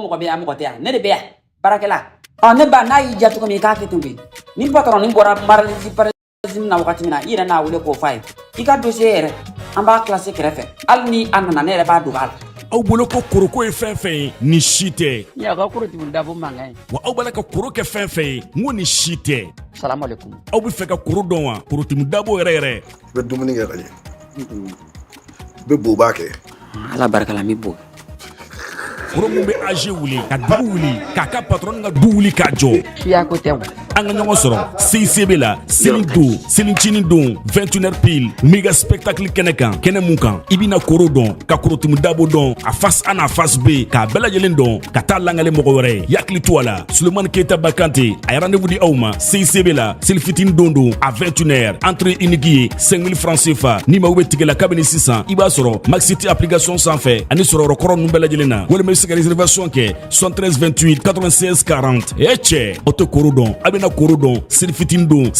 Mɔgɔ bɛ yan, mɔgɔ tɛ yan, ne de bɛ yan, baarakɛla. Ɔ, ne ba, n'a y'i diya cogo min, i k'a kɛ ten koyi. Ni patɔrɔn nin bɔra maralisi paralisi na wagati min na, i yɛrɛ n'a wele k'o f'a ye. I ka dossier yɛrɛ, an b'a classé kɛrɛfɛ. Hali ni a nana, ne yɛrɛ b'a dogo a la. Aw bolo ko koroko ye fɛn fɛn ye, nin si tɛ. Ni a ka korotigiw dabo mankan ye. Wa aw b'a la ka koro kɛ fɛn fɛn ye, n ko nin si tɛ. Salamu aleykum. Aw bɛ fɛ ka koro dɔn wa? Korotimu dabo yɛrɛ yɛrɛ. I bɛ dumuni kɛ ka ɲɛ, i bɛ boba kɛ. Ala barika la, n bɛ bo. Koro mun bɛ AG wuli ka dugu wuli k'a ka patron ka du wuli k'a jɔ. Siya ko tɛ o. An ka ɲɔgɔn sɔrɔ CICB la seli don, selicinin don, 21h pile, méga spectacle kɛnɛ kan. Kɛnɛ mun kan i bɛna koro dɔn, ka korotumu dabo dɔn, a face A n'a face B, k'a bɛɛ lajɛlen dɔn ka taa langale mɔgɔ wɛrɛ ye. Yakili to a la, Sulemani Keyita Bakante a ye rendez-vous di aw ma CICB la selifitinin don don à 21h. Entrée unique ye 5000 francs CFA. Ni mago bɛ ticket la kabini sisan, i b'a sɔrɔ Maxit application sanfɛ ani sɔrɔyɔrɔ kɔrɔ ninnu bɛɛ lajɛlen na, walima i bɛ se ka réservation kɛ 73 28 96 40. E cɛ, aw tɛ koro dɔn, a bɛna koro dɔn selifitinin don.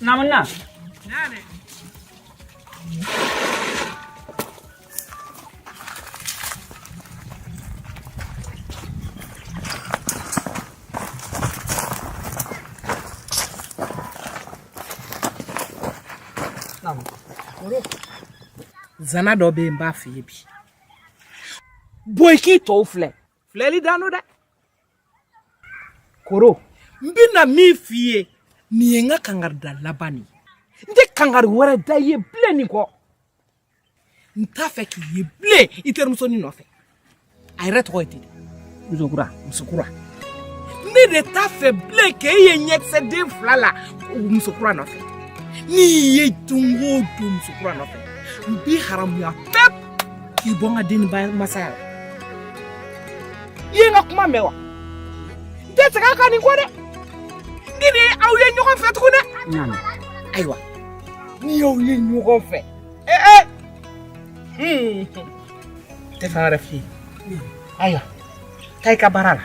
Naamu na. Zana dɔ bɛ yen, n b'a f'i ye bi. Bɔ i k'i tɔw filɛ, filɛli dan don dɛ. Koro, n bɛna min f'i ye, nin ye n ka kangarida laban de ye. N tɛ kangari wɛrɛ da i ye bilen nin kɔ. N t'a fɛ k'i ye bilen i terimusonin nɔfɛ. A yɛrɛ tɔgɔ ye di? Musokura. Musokura. Ne de t'a fɛ bilen k'e ye ɲɛkisɛ den fila la musokura nɔfɛ. N'i ye don o don musokura nɔfɛ, n b'i haramuya pewu k'i bɔ n ka denni masaya la. I ye n ka kuma mɛn wa? N tɛ segin a kan nin kɔ dɛ. Ni ni aw ye ɲɔgɔn fɛ tugun dɛ. Ayiwa, ni y'aw ye ɲɔgɔn fɛ, ee ee, n tɛ fɛn wɛrɛ f'i ye. Ayiwa, taa i ka baara la.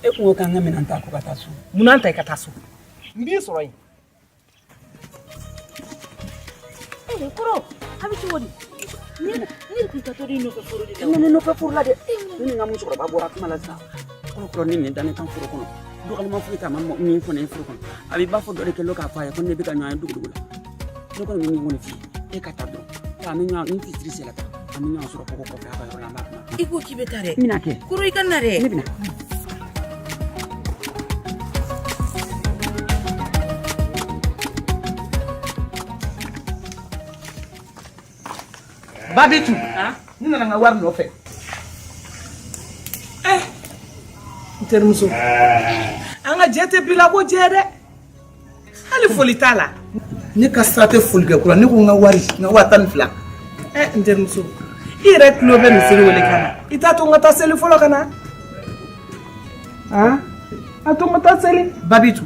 E kun ko k'an ka minɛn ta ko ka taa so. Munna ta i ka taa so? N b'i sɔrɔ yen. Ee kɔrɔ, a bɛ cogo di? Ne tun taatɔ de nɔfɛ foro de la. Ne nɔfɛ foro la dɛ. Ne ni n ka musokɔrɔba bɔra kuma la sisan. Kɔrɔ kɔrɔ, ne nin da ne kan foro kɔnɔ. Dɔgɔnima foyi t'a ma min fɔ ne ye foro kɔnɔ. A b'i b'a fɔ dɔ de kɛlen don k'a fɔ a ye ko ne bɛ ka ɲɔgɔn ye dugu la. Ne kɔni bɛ min kɔni f'i ye, e ka taa dɔrɔn. Taa, an bɛ ɲɔgɔn ni fitiri sera tan. An bɛ ɲɔgɔn sɔrɔ kɔkɔ kɔfɛ a ka yɔrɔ la, an b'a kuma. I ko k'i bɛ taa dɛ. N bɛna kɛ. Kɔrɔ, i ka na dɛ. Ne bɛna. Babitu, ne nana n ka wari nɔfɛ. Eh, n terimuso, an ka jɛ tɛ bila ko jɛ dɛ. Hali foli t'a la. Ne ka sira tɛ foli kɛ kura, ne ko n ka wari, n ka 12,000. Eh, n terimuso, i yɛrɛ tulo bɛ misiri wele ka na. I t'a to n ka taa seli fɔlɔ ka na. Han? A to n ka taa seli. Babitu,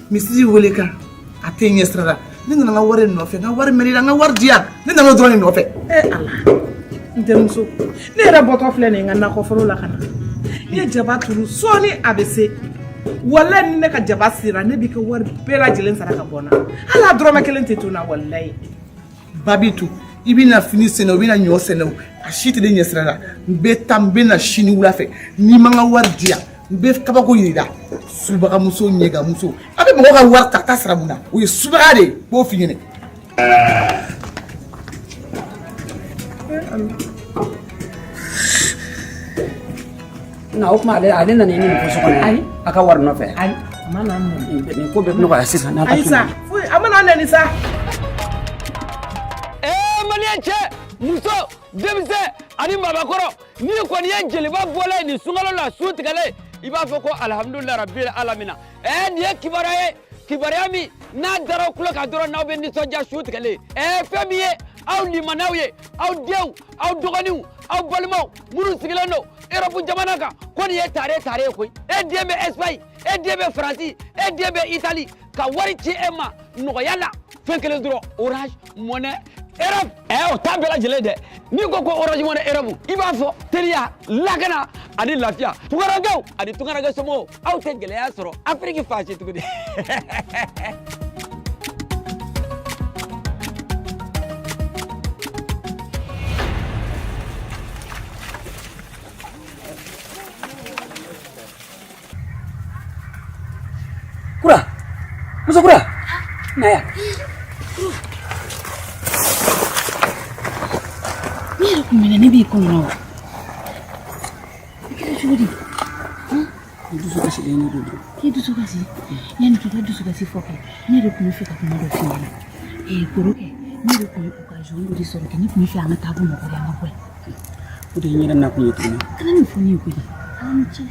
misiri wele kan, a tɛ ɲɛ sira la. Ne nana n ka wari nɔfɛ, n ka wari mɛn'i la, n ka wari di yan. Ne nana o dɔrɔn de nɔfɛ. Eh Ala, n terimuso, ne yɛrɛ bɔtɔ filɛ nin ye n ka nakɔforo la ka na. N ye jaba turu, sɔɔni a bɛ se. Walayi, ni ne ka jaba sera, ne b'i ka wari bɛɛ lajɛlen sara ka bɔ n na. Hali a dɔrɔmɛ kelen tɛ to n na, walayi. Babitu, i bɛna fini sɛnɛ o, i bɛna ɲɔ sɛnɛ o, a si tɛ ne ɲɛ sira la. N bɛ taa, n bɛ na sini wula fɛ. N'i ma n ka wari di yan, n bɛ kabako yir'i la. Subagamuso, ɲɛgamuso, a bɛ mɔgɔ ka wari ta, a t'a sara mun na? O ye subaga de ye, n b'o f'i ɲɛna. Na, o tuma ale nana i ni nin fɔ so kɔnɔ? Ayi. A ka wari nɔfɛ. Ayi, a ma na n nɛni. Nin ko bɛɛ bɛ nɔgɔya sisan n'a Ayi sa, foyi, a ma na n nɛni sa. Ee, maliyɛn cɛ, muso, denmisɛn ani maabakɔrɔ, n'i kɔni ye jeliba bɔla ye nin sunkalo la, su tigɛlen, i b'a fɔ ko alihamudulila rabil alamina. Ɛɛ, nin ye kibaruya ye, kibaruya min n'a dara aw tulo kan dɔrɔn, n'aw bɛ nisɔndiya su tigɛlen. Ɛɛ, fɛn min ye aw limanaw ye, aw denw, aw dɔgɔninw, aw balimaw minnu sigilen don Europe jamana kan, ko nin ye tare tare ye koyi. E den bɛ Espagne, e den bɛ Faransi, e den bɛ Italie, ka wari ci e ma nɔgɔya la. Fɛn kelen dɔrɔn, Orange Money Europe. O t'a bɛɛ lajɛlen dɛ. N'i ko ko Orange Money Europe, i b'a fɔ teliya, lakana ani lafiya. Tunkarankew ani tunkaranke somɔgɔw, aw tɛ gɛlɛya sɔrɔ Afiriki fan si tuguni. Kura, muso kura, na yan. Ne yɛrɛ kun mɛnna ne b'i kɔnɔ wa? I kɛra cogo di? N dusu kasilen de don. K'i dusu kasi? Yanni k'i ka dusu kasi fɔ kɛ, ne yɛrɛ kun bɛ fɛ ka kuma dɔ f'i ɲɛna. Ee koro kɛ, ne yɛrɛ kun ye occasion dɔ de sɔrɔ kɛ, ne kun bɛ fɛ an ka taa Bamakɔ de, an ka bɔ yen. O de ye n yɛrɛ nakun ye tuguni. Kana nin fɔ ne ye koyi. Ala ni ce.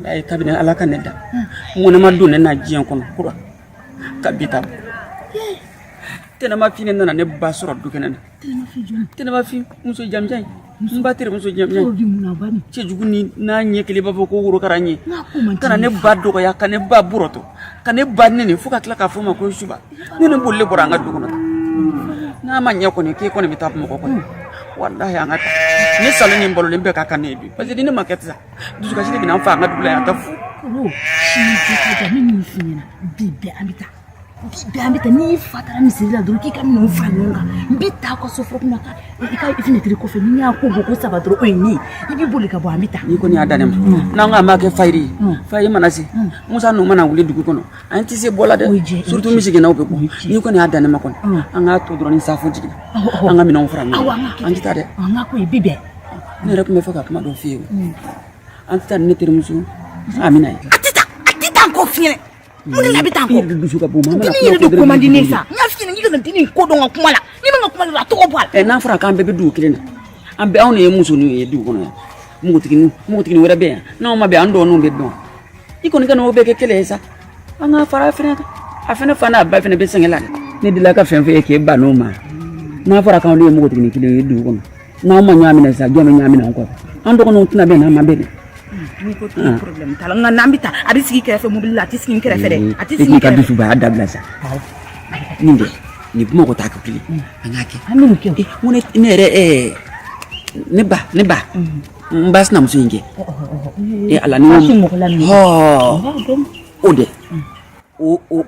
Walayi, kabini Ala ka ne da, n kɔni ma don ne na diɲɛ kɔnɔ kura ka bi ta bɔ. Tɛnɛmafin ne nana ne ba sɔrɔ du kɛnɛ na. Tɛnɛmafin muso jamujan in, n ba terimuso jamujan in, cɛjugu ni n'a ɲɛ kelen b'a fɔ ko worokara ɲɛ, ka na ne ba dɔgɔya, ka ne ba bɔrɔtɔ, ka ne ba nɛni, fo ka tila k'a fɔ n ma ko suba. Ne ni bolilen bɔra an ka du kɔnɔ. N'a ma ɲɛ kɔni k'e kɔni bɛ taa Bamakɔ kɔni, walahi an ka taa. Ne salen ni n balolen bɛɛ ka kan ne ye bi, parce que ni ne ma kɛ sisan, dusukasi de bɛna n fa an ka dugu la yan, a tɛ fu. Koro, sini bɛɛ ka jan, ne min f'i ɲɛna bi bɛɛ an bɛ taa. Bi bɛɛ an bɛ taa. N'i fa taara misiri la dɔrɔn, k'i ka minɛnw fara ɲɔgɔn kan, n bɛ taa ka so kunna ka i ka fenêtre kɔfɛ, ni n y'a ko bɔ ko saba dɔrɔn, o ye ne ye, i b'i boli ka bɔ, an bɛ taa. N'i kɔni y'a da ne ma, n'an ko an b'a kɛ fayiri ye, fayiri mana se, Musa ninnu mana wuli dugu kɔnɔ, an tɛ se bɔ la dɛ, surtout misigɛnnaw bɛ bɔ. N'i kɔni y'a da ne ma kɔni, an k'a to dɔrɔn ni safo jiginna, an ka minɛnw fara ɲɔgɔn kan, an tɛ taa dɛ. An ka ko ye bi bɛɛ. Ne yɛrɛ tun bɛ fɛ ka kuma dɔ f'i ye o. An tɛ taa ni ne terimuso Amina ye. A tɛ taa, a tɛ taa n kɔ fiɲɛ. Mun de la a bɛ taa n kɔ? I yɛrɛ dusu ka bon, maa mana Dimi yɛrɛ de ko man di ne ye sa. N y'a f'i ɲɛna k'i kana dimi ko dɔn n ka kuma la. N'i ma n ka kuma la, a tɔgɔ bɔ a la. N'a fɔra k'an bɛɛ bɛ dugu kelen na, an bɛɛ, anw de ye musoninw ye dugu kɔnɔ yan, npogotiginin npogotiginin wɛrɛ bɛ yan, n'anw ma bɛn, an dɔgɔninw bɛ dɔn. I kɔni ka n'o bɛɛ kɛ kɛlɛ ye sa. An ka fara a fɛnɛ kan, a fɛnɛ fa n'a ba fɛnɛ bɛ sɛgɛn la dɛ. Ne delila ka fɛn fɔ e k'e ban n'o ma. N'a fɔra k'anw de ye npogotiginin kelen ye dugu kɔnɔ, n'anw ma ɲɔgɔn minɛ sisan, jɔn bɛ ɲɔgɔn minɛ an kɔfɛ? An dɔgɔninw tɛna bɛn n'an ma bɛn dɛ. N'i ko k'i problème t'a la, nka n'an bɛ taa, a bɛ sigi kɛrɛfɛ mobili la, a tɛ sigi n kɛrɛfɛ dɛ, a tɛ E sigi k'i n ka kɛrɛfɛ. dusubaya dabila sa. Nin dɛ, nin Bamakɔ taa kɛ kelen, an k'a kɛ. An bɛ nin kɛ o. N ko ne yɛrɛ, ne ba, ne ba, n ba sinamuso in kɛ. E Ala, ni Fa mɔgɔ la min. Hɔɔ, o dɛ,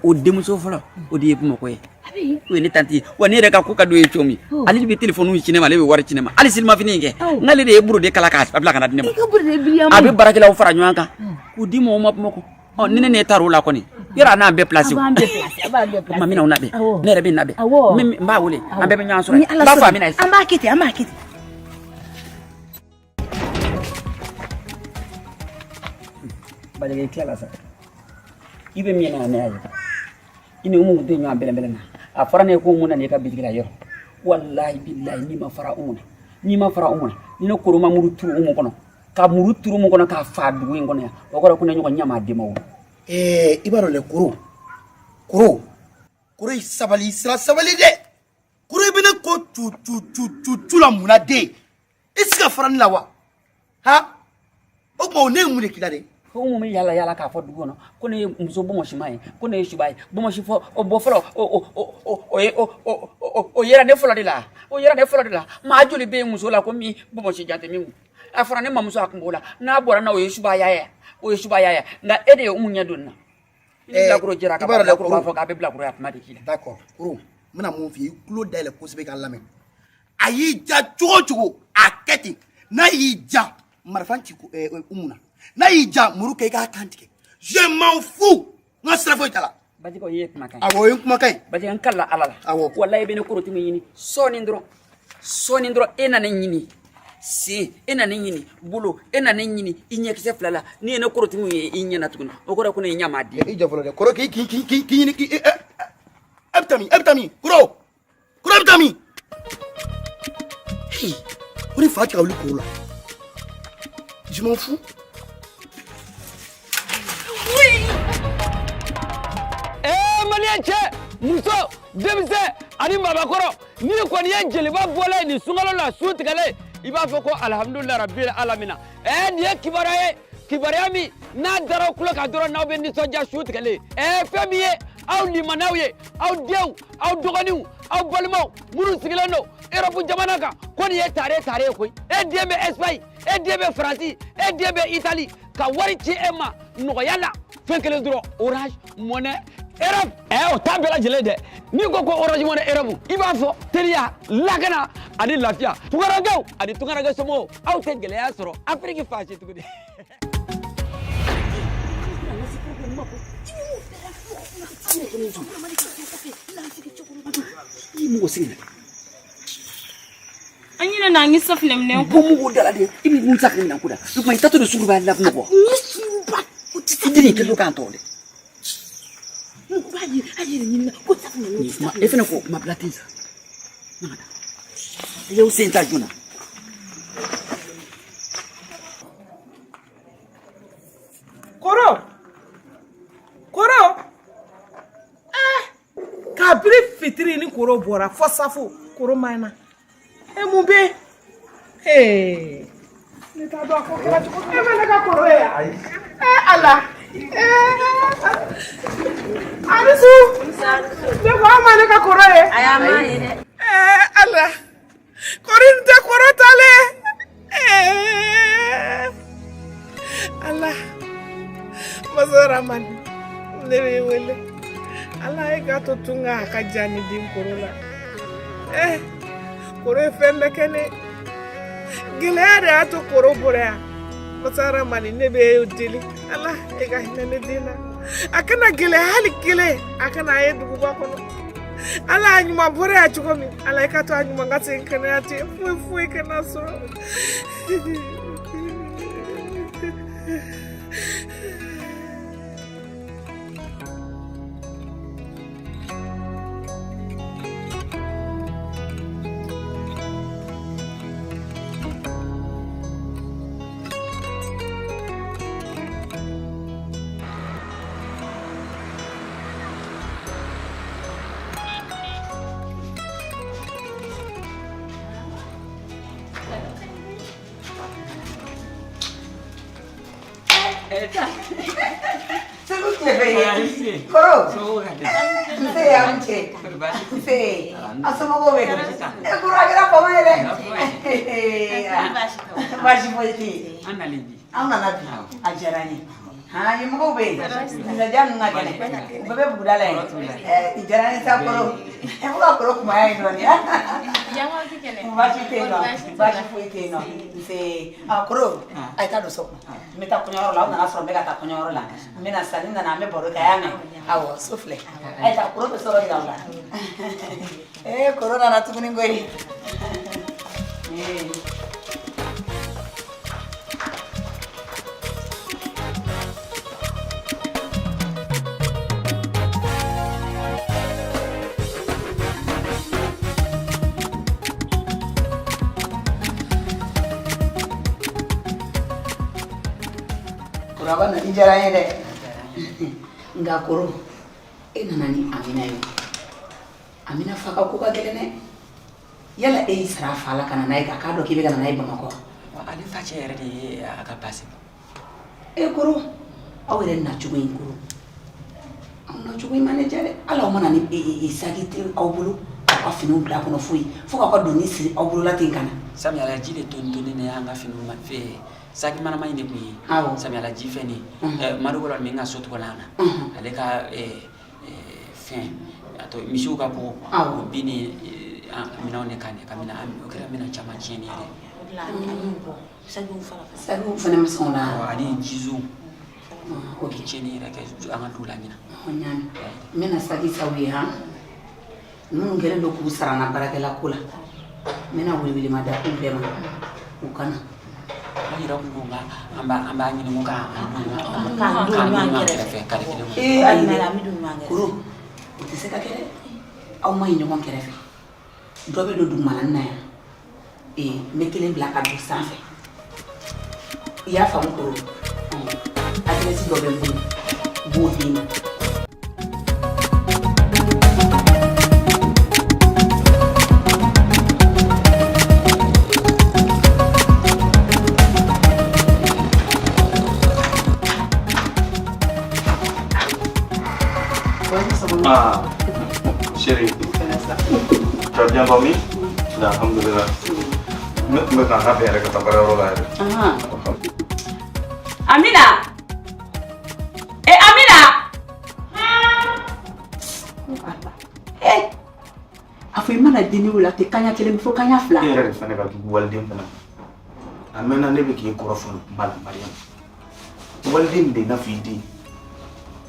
o denmuso fɔlɔ, o de ye Bamakɔ ye. O ye ne tanti ye. Wa ne yɛrɛ ka ko ka d'o ye cogo min, ale de bɛ telefɔniw ci ne ma, ale bɛ wari ci ne ma, hali selimafini in kɛ, n'ale de ye borode kala k'a bila ka na di ne ma. I ka borode biriya. A bɛ baarakɛlaw fara ɲɔgɔn kan k'u di mɔgɔw ma Bamakɔ. Ɔ, ni ne ne taara o la kɔni, yɔrɔ a n'an bɛɛ place o. A b'an bɛɛ place, a b'an bɛɛ place. O tuma n bɛna o labɛn. Awɔ. Ne yɛrɛ bɛ n labɛn. Awɔ. N b'a wele, an bɛɛ bɛ ɲɔgɔn sɔrɔ Ni yen. Ala N b'a fɔ sɔnna, a bɛna ye. An b'a kɛ ten, an b'a kɛ ten. Bajɛgɛ, i tilala sa. I bɛ min na, ne y'a ye. I ni Umu tɛ ɲɔgɔn bɛlɛnbɛlɛn na. A fɔra ne ye ko Umu nana i ka bitigi la yɔrɔ. Walahi bilahi, n'i ma fara Umu na, n'i ma fara Umu na, ni ne koro ma muru turu Umu kɔnɔ, ka muru turu Umu kɔnɔ k'a fa dugu in kɔnɔ yan, o kɔrɔ ko ne ɲɔgɔn ɲama den ma wolo. I b'a dɔn dɛ, koro koro koro, i sabali, i sira sabali dɛ. Koro, i bɛ ne ko cu cu cu cu cu la mun na den? I tɛ se ka fara ne la wa? Ha, o tuma o ne ye mun de k'i la de? Ko Umu bɛ yala yala k'a fɔ dugu kɔnɔ ko ne ye muso bɔnmɔsima ye, ko ne ye suba ye. Bɔnmɔsi fɔ o bɔ fɔlɔ, o o o o ye o o o o yera ne fɔlɔ de la, o yera ne fɔlɔ de la. Maa joli bɛ yen muso la ko min bɔnmɔsi jan tɛ min kun? A fɔra ne mamuso a kun b'o la, n'a bɔra n'a o ye subaya ye, o ye subaya ye. Nka e de ye Umu ɲɛ don nin na. Ni bilakoro jɛra ka I b'a dɔn ban, dɛ, bilakoro b'a Koro. fɔ k'a bɛ bilakoroya kuma de k'i la. D'accord, koro, n bɛna mun f'i ye, i tulo dayɛlɛ kosɛbɛ k'a lamɛn. A y'i ja cogo o cogo, a kɛ ten. N'a y'i ja marifa ci Umu na, n'a y'i ja muru kɛ i k'a kan tigɛ, je m'en fous, n ka sira foyi t'a la. Bajɛgɛ, o ye kumakan ye. Awɔ, o ye n kumakan ye. Bajɛgɛ, n kalila Ala la. Awɔ. Walayi, i bɛ ne korotimi ɲini sɔɔni dɔrɔn, sɔɔni dɔrɔn, e na ne ɲini sen, e na ne ɲini bolo, e na ne ɲini i ɲɛkisɛ fila la. N'i ye ne korotimi ye i ɲɛna tuguni, o kɔrɔ ye ko ne ye ɲama den. I jɔ fɔlɔ dɛ, koro, k'i k'i k'i k'i ɲini k'i e e bɛ taa min? E bɛ taa min, koro? Koro, e bɛ taa min? Hey, ko ni fa tɛ ka wuli koro la, je m'en fous. Maliyɛn cɛ, muso, denmisɛn ani maabakɔrɔ, n'i kɔni ye jeliba bɔlen ye nin sunkalo la su tigɛlen, i b'a fɔ ko alihamudulila rabil alamina. Nin ye kibaruya ye, kibaruya min n'a dara aw tulo kan dɔrɔn, n'aw bɛ nisɔndiya su tigɛlen. Fɛn min ye Aw limanaw ye, aw denw, aw dɔgɔninw, aw balimaw minnu sigilen don Europe jamana kan, ko nin ye tare tare ye koyi. E den bɛ Espagne, e den bɛ Faransi, e den bɛ Italie, ka wari ci e ma nɔgɔya la, fɛn kelen dɔrɔn, Orange Money Europe. O t'a bɛɛ lajɛlen dɛ. N'i ko ko Orange Money Europe, i b'a fɔ teliya, lakana ani lafiya. Tunkarankew ani tunkaranke somɔgɔw, aw tɛ gɛlɛya sɔrɔ Afiriki fan si tuguni. I mɔgɔ sigi na. An ɲinɛ na an ye safinɛ minɛn ko. Bɔ mɔgɔw da la de, i bɛ mun safinɛ minɛn ko da. O tuma i taatɔ de sugu b'a la mɔgɔ. Ni suguba o tɛ se. I den kɛ k'an tɔɔrɔ dɛ. Mɔgɔ b'a ye a yɛrɛ ɲininka ko safinɛ ninnu tɛ safinɛ. E fana k'o kuma bila ten sa. I y'aw sen ta joona. Koro! Koro! Kabiri fitiri ni koro bɔra fɔ safo, koro ma na. E mun bɛ yen? Ne t'a dɔn a ko kɛra cogo min. E ma ne ka koro ye wa? Ee Ala! A ni su! Ne ko aw ma ne ka koro ye? Ayi, an m'a ye dɛ. Ee Ala! Koro in tɛ koro talen. Ala! Masa Ramani, ne b'i wele. Ala e k'a to tunga a ka diya ne den koro la. Koro ye fɛn bɛɛ kɛ ne. Gɛlɛya de y'a to koro bɔra yan. Masa Ramani, ne bɛ e deli. Ala e ka hinɛ ne den na. A kana gɛlɛya hali kelen, a kana a ye duguba kɔnɔ. Ala a ɲuman bɔra yan cogo min, Ala e k'a to a ɲuman ka segin ka na yan ten, foyi foyi kana sɔrɔ. Segu tile fɛ ye. Kɔrɔ. Nse aw ni ce. Nse. A somɔgɔw bɛ di? E kɔrɔ a kɛra fama ye dɛ. Baasi foyi tɛ yen. An nalen bi. An nana bi. A diyara n ye. Han yen mɔgɔw bɛ yen. Nsaja ninnu ka kɛnɛ. U bɛɛ bɛ buguda la yen. Nin diyara n ye sa kɔrɔ. E ko ka kɔrɔ kumaya yen dɔɔnin. Baasi tɛ yen nɔ. Baasi foyi tɛ yen nɔ. Nse. A kɔrɔ a ye taa don so kɔnɔ. N bɛ taa kɔɲɔyɔrɔ la, aw nana sɔrɔ n bɛ ka taa kɔɲɔyɔrɔ la. N bɛna sa, ni n nana an bɛ baro kɛ, a y'a mɛn? Awɔ, so filɛ. A ye taa, kɔrɔ bɛ sɔrɔ yira aw la. Ee kɔrɔ nana tuguni koyi. Kɔrɔba nani diyara n ye dɛ. Nka koro, e nana ni Amina ye. Amina fa ka ko ka gɛlɛn dɛ. Yala e y'i sara a fa la ka na n'a ye k'a k'a dɔn k'i bɛ ka na n'a ye Bamakɔ? Ale fa cɛ yɛrɛ de ye a ka basi bɔ. E koro, aw yɛrɛ nacogo in koro, aw nacogo in ma ne diya dɛ. Hali aw ma na ni saki tɛ aw bolo k'aw ka finiw bila a kɔnɔ foyi, fo k'aw ka doni siri aw bolo la ten ka na. Samiyala ji de toni toni ne y'an ka finiw ma fɛ saki manama in de tun ye. Awɔ. Samiyala ji fɛn nin. Madu kɔrɔ min ka so tɔgɔ la na. Ale ka fɛn a to misiw ka ko. Awɔ. O bin ni minɛnw de kan ka minɛn, o kɛra minɛn caman tiɲɛni ye dɛ. Sakiw fana ma sɔn o la. Awɔ, ani jizo. Ok. Tiɲɛni yɛrɛ kɛ an ka du la ɲinan. N y'a mɛn. N bɛna saki san u ye han. Minnu kɛlen don k'u sara n na baarakɛla ko la, n bɛna welewelema da k'u bɛɛ ma u ka na. An yɛrɛ kun ko an b'a ɲini ko k'an don ɲɔgɔn kɛrɛfɛ kari kelen kɔnɔ. Ee ayi dɛ, koro o tɛ se ka kɛ dɛ. Aw ma ɲi ɲɔgɔn kɛrɛfɛ. Dɔ bɛ don dugumana na yan, ee n bɛ kelen bila ka don sanfɛ. I y'a faamu koro? Adresse dɔ bɛ n bolo, n b'o d'i ma. Ah, chérie. Tu as bien dormi? Alhamdulillah. Ne tun bɛ k'an labɛn yɛrɛ ka taa baarayɔrɔ la yɛrɛ. Amina! Eh Amina! Eh! A fɔ i mana denni wele a tɛ kaɲa kelen fo kaɲa fila. E yɛrɛ de fana ka jugu waliden fana ma. A mɛnna ne bɛ k'i kɔrɔ fɔ nin kuma la Mariyamu. Waliden de i n'a fɔ i den.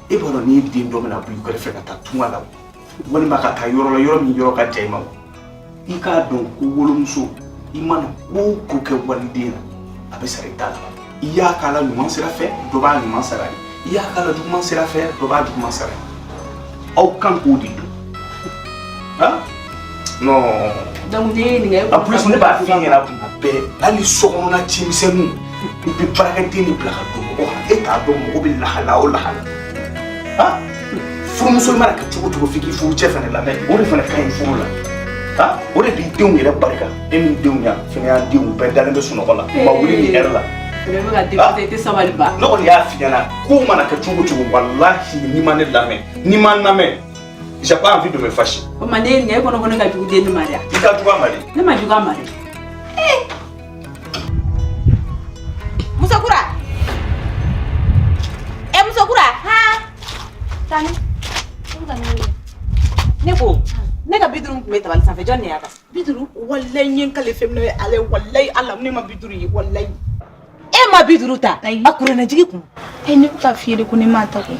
E b'a dɔn n'i den dɔ bɛna bɔ i kɛrɛfɛ ka taa tunga la walima ka taa yɔrɔ la yɔrɔ min yɔrɔ ka jan i ma i k'a dɔn ko wolomuso i mana ko o ko kɛ waliden na a bɛ sara i ta la. I y'a k'a la ɲuman sira fɛ dɔ b'a ɲuman sara ye, i y'a k'a la juguman sira fɛ dɔ b'a juguman sara ye. Aw kan k'o de dɔn. Han? Non. Donc ne ye nin kɛ. En plus ne b'a f'i ɲɛna tuma bɛɛ hali sokɔnɔna cimisɛnninw i bɛ baarakɛden de bila ka don mɔgɔ kan e t'a dɔn mɔgɔ bɛ lahala o lahala. Han? Furumuso mana kɛ cogo o cogo f'i k'i furucɛ fana lamɛn o de fana ka ɲi furu la. Han? O de b'i denw yɛrɛ barika e min denw yan fana y'a denw bɛɛ dalen bɛ sunɔgɔ la u ma wuli nin ɛri la. Ne bɛ ka dépenser i tɛ sabali ba. Ne kɔni y'a f'i ɲɛna ko mana kɛ cogo o cogo walahi n'i ma ne lamɛn n'i ma n lamɛn j'ai pas envie de me fâcher. O ma ne ye nin kɛ e kɔnɔ ko ne ka jugu den ma dɛ. I ka jugu a ma de. Ne ma jugu a ma dɛ. Musokura. E musokura. Han. Tani. E bɛ ka ne wele. Ne ko ne ka 50 tun bɛ tabali sanfɛ jɔn de y'a ta? 50 walayi n ye n kale fɛn min na ale walayi ala ne ma 50 ye walayi. E ma 50 ta? A kuranɛjigi kun. E ne bɛ ka f'i ye de ko ne m'a ta koyi.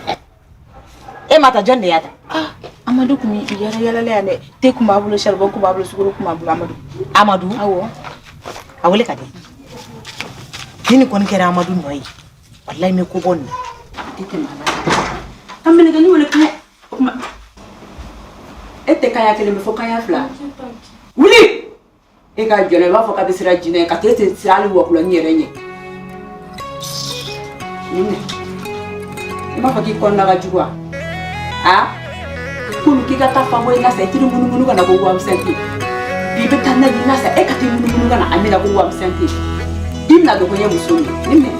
E m'a ta jɔn de y'a ta? Ah Amadu kun bɛ yala yala la yan dɛ. Te kun b'a bolo, charbon kun b'a bolo, sukaro kun b'a bolo Amadu. Amadu? Awɔ. A wele ka di. Ni nin kɔni kɛra Amadu nɔ ye walayi n bɛ ko bɔ nin na. E tɛ maa la. Ka mɛlɛkɛnin wele kaɲa o tuma e tɛ kaɲa kelen bɛ fo kaɲa fila. Wuli! E ka jɔn i b'a fɔ k'a bɛ siran jinɛ ka t'e tɛ siran hali wɔkulɔnin yɛrɛ ɲɛ. Nin minɛ. I b'a fɔ k'i kɔnɔna ka jugu wa? A? K'olu k'i ka taa fa bɔ i la sa i t'i munumunu ka na ko wamisɛn tɛ yen. Bi i bɛ taa na i la sa e ka t'i munumunu ka na Amina ko wamisɛn tɛ yen. I bɛna dɔn ko n ye muso min ye. Nin minɛ.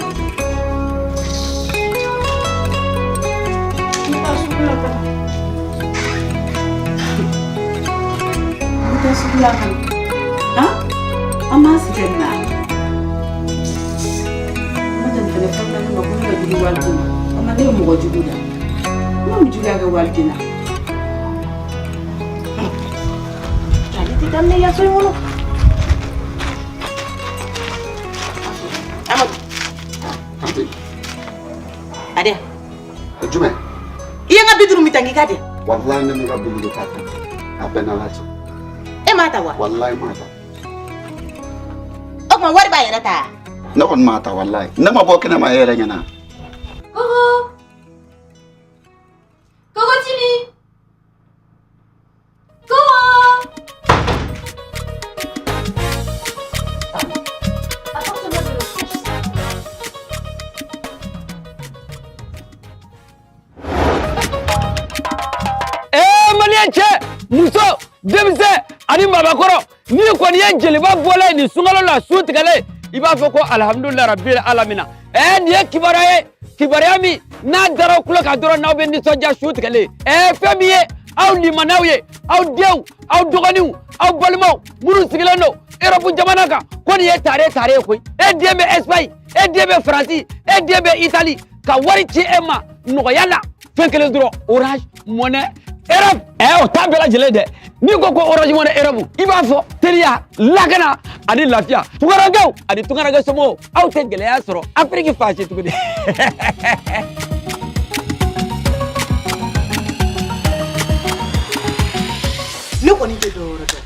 Ne taa sugu la ka na. I taa sugu la ka na. Han? An b'an sigi nin na. N'o tɛ nin fɛnɛ fɛn ne ma ko ne ka jugu waliden ma. O ma ne ye mɔgɔ jugu de ye. Ne mun juguya kɛ waliden na? Ale tɛ daminɛ yan so in kɔnɔ. Amadu. Tante. A di yan. Jumɛn? I ye n ka 50 min ta n k'i k'a di yan. Walayi ne m'i ka 50 ta ta. A bɛɛ n'Ala cɛ. E m'a ta wa? Walayi m'a ta. O tuma wari b'a yɛrɛ ta? Ne kɔni m'a ta walayi. Ne ma bɔ kɛnɛma e yɛrɛ ɲɛna. Koko. Koko Timi. Koko. Apporte-moi de l'eau fraîche. Ee maliyɛn cɛ muso denmisɛn ani maabakɔrɔ n'i kɔni ye jeliba bɔla ye nin sunkalo la su tigɛlen i b'a fɔ ko alihamudulila rabil alamina. Ɛɛ nin ye kibaruya ye kibaruya min n'a dara aw tulo kan dɔrɔn n'aw bɛ nisɔndiya su tigɛlen. Ɛɛ fɛn min ye aw limanaw ye aw denw aw dɔgɔninw aw balimaw minnu sigilen don Europe jamana kan ko nin ye tare tare ye koyi. E den bɛ Espagne, e den bɛ Faransi, e den bɛ Italie ka wari ci e ma nɔgɔya la fɛn kelen dɔrɔn Orange Money Europe. Ɛɛ o t'a bɛɛ lajɛlen dɛ. N'i ko ko Orange Money Europe i b'a fɔ teliya lakana ani lafiya tunkarankew ani tunkaranke somɔgɔw aw tɛ gɛlɛya sɔrɔ Afiriki fan si tuguni. Ne kɔni tɛ dɔwɛrɛ dɔn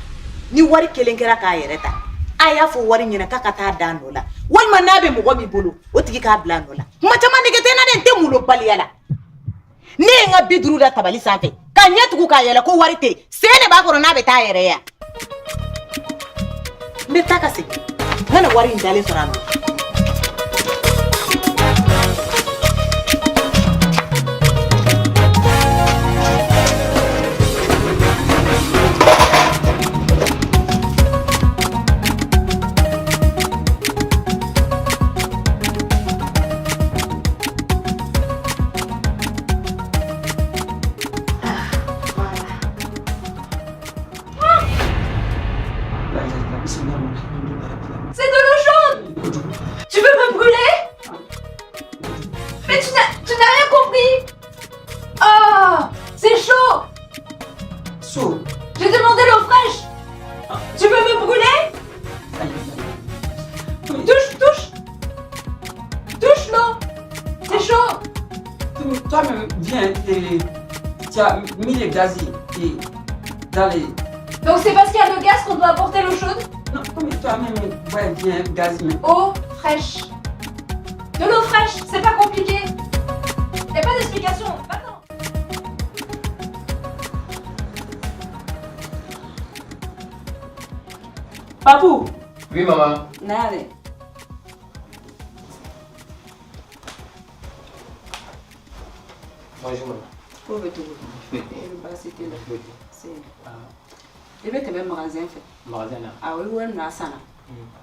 ni wari kelen kɛra k'a yɛrɛ ta a y'a fɔ wari ɲɛna k'a ka taa da nɔ la walima n'a bɛ mɔgɔ min bolo o tigi k'a bila nɔ la. Kuma caman nege tɛ n na dɛ, n tɛ molobaliya la. Ne ye n ka 50 da tabali sanfɛ ka ɲɛ tugu k'a yɛlɛ ko wari tɛ yen sen de b'a kɔrɔ n'a bɛ taa yɛrɛ ya. N bɛ taa ka segin n ka na wari in dalen sɔrɔ a nɔ la. Toi-même, viens, tu as mis le gaz et dans les. Donc c'est parce qu'il y a le gaz qu'on doit apporter l'eau chaude? Non, comme toi-même, ouais, viens, gaz, mais. Eau fraîche. De l'eau fraîche, c'est pas compliqué. Y a pas d'explication, va-t'en. Papou. Oui, maman. Na yan dɛ. Bonjour, maman. Ko bɛ cogo di? Baasi t'i la? I bɛ tɛmɛ magasin fɛ. Magasin na. Awɔ, i wari n'a sanna.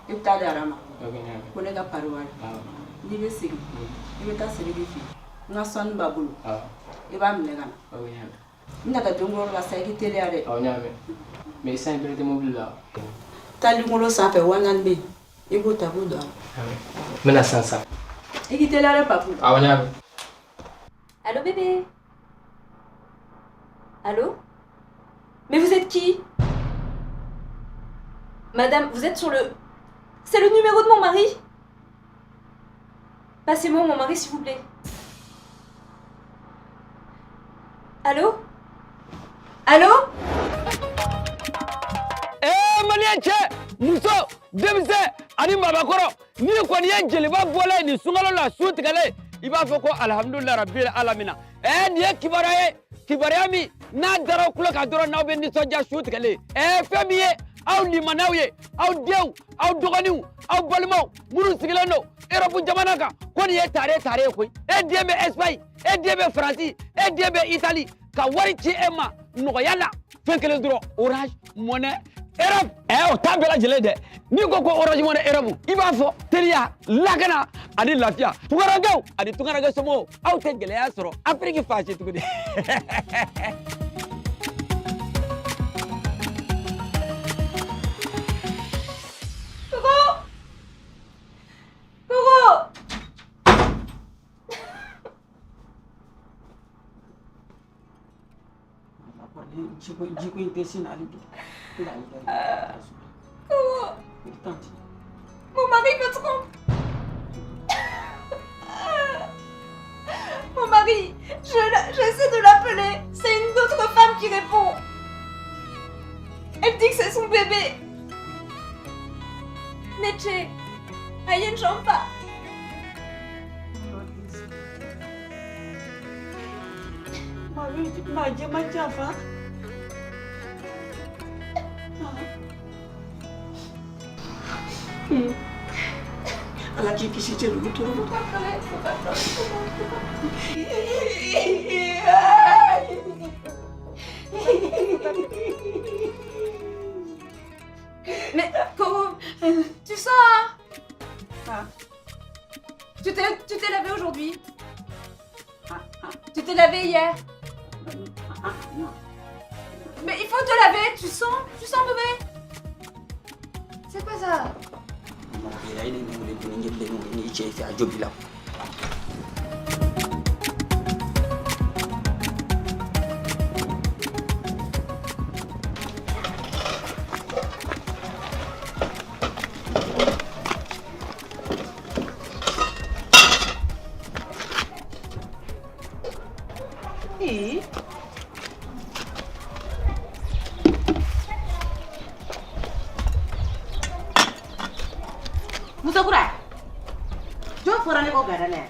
I bɛ taa di Ara ma. Ok, n y'a mɛn. Ko ne ka pari wari. N'i bɛ segin, i bɛ taa Sidiki fɛ yen. N ka sanu b'a bolo. I b'a minɛ ka na. Ok, n y'a mɛn. N nana denkɔrɔ la sa, i k'i teliya dɛ. Awɔ, n y'a mɛn. Mais sisan i bɛrɛ tɛ mobili la. Taa likolo sanfɛ 4000 bɛ yen. I b'o ta k'o don a la. N bɛna sisan sisan. I k'i teliya dɛ Papou. Awɔ, n y'a mɛn. Allô bébé? Allô? Mais vous êtes qui? Madame, vous êtes sur le... C'est le numéro de mon mari? Passez-moi mon mari, s'il vous plaît. Allô? Allô? Ee maliyɛn cɛ, muso, denmisɛn ani maabakɔrɔ, n'i kɔni ye jeliba bɔla ye nin sunkalo la su tigɛlen, i b'a fɔ ko alihamudulilayi rabil alamina. Ɛɛ nin ye kibaruya ye, kibaruya min n'a dara aw tulo kan dɔrɔn n'aw bɛ nisɔndiya su tigɛlen. Ɛɛ fɛn min ye aw limanaw ye, aw denw, aw dɔgɔninw, aw balimaw minnu sigilen don Europe jamana kan, ko nin ye tare tare ye koyi. E den bɛ Espagne, e den bɛ Faransi, e den bɛ Italie, ka wari ci e ma nɔgɔya la, fɛn kelen dɔrɔn, Orange Money Europe. Ɛ o t'a bɛɛ lajɛlen dɛ. N'i ko ko Orange Money Europe, i b'a fɔ teliya, lakana ani lafiya. Tunkarankew ani tunkaranke somɔgɔw, aw tɛ gɛlɛya sɔrɔ Afiriki fan si tuguni. Koko! Koko! Jiko in tɛ sin na hali bi. Koko! Mon mari me trompe. Mon mari, j'essaie de l'appeler. C'est une autre femme qui répond. Elle dit que c'est son bébé. Neche, Ayen Champa. Ma janfa. Ala k'i kisi cɛ dugu tɔɔrɔ ma. Faut pas pleurer, faut pas pleurer, faut pas pleurer. Mais Koro, tu sens hein? Tu t'es lavé aujourd'hui? Tu t'es lavé hier? Mais il faut te laver, tu sens mauvais. C'est quoi ça? Ee. Musokura, jɔn fɔra ne kɔ gada la yan?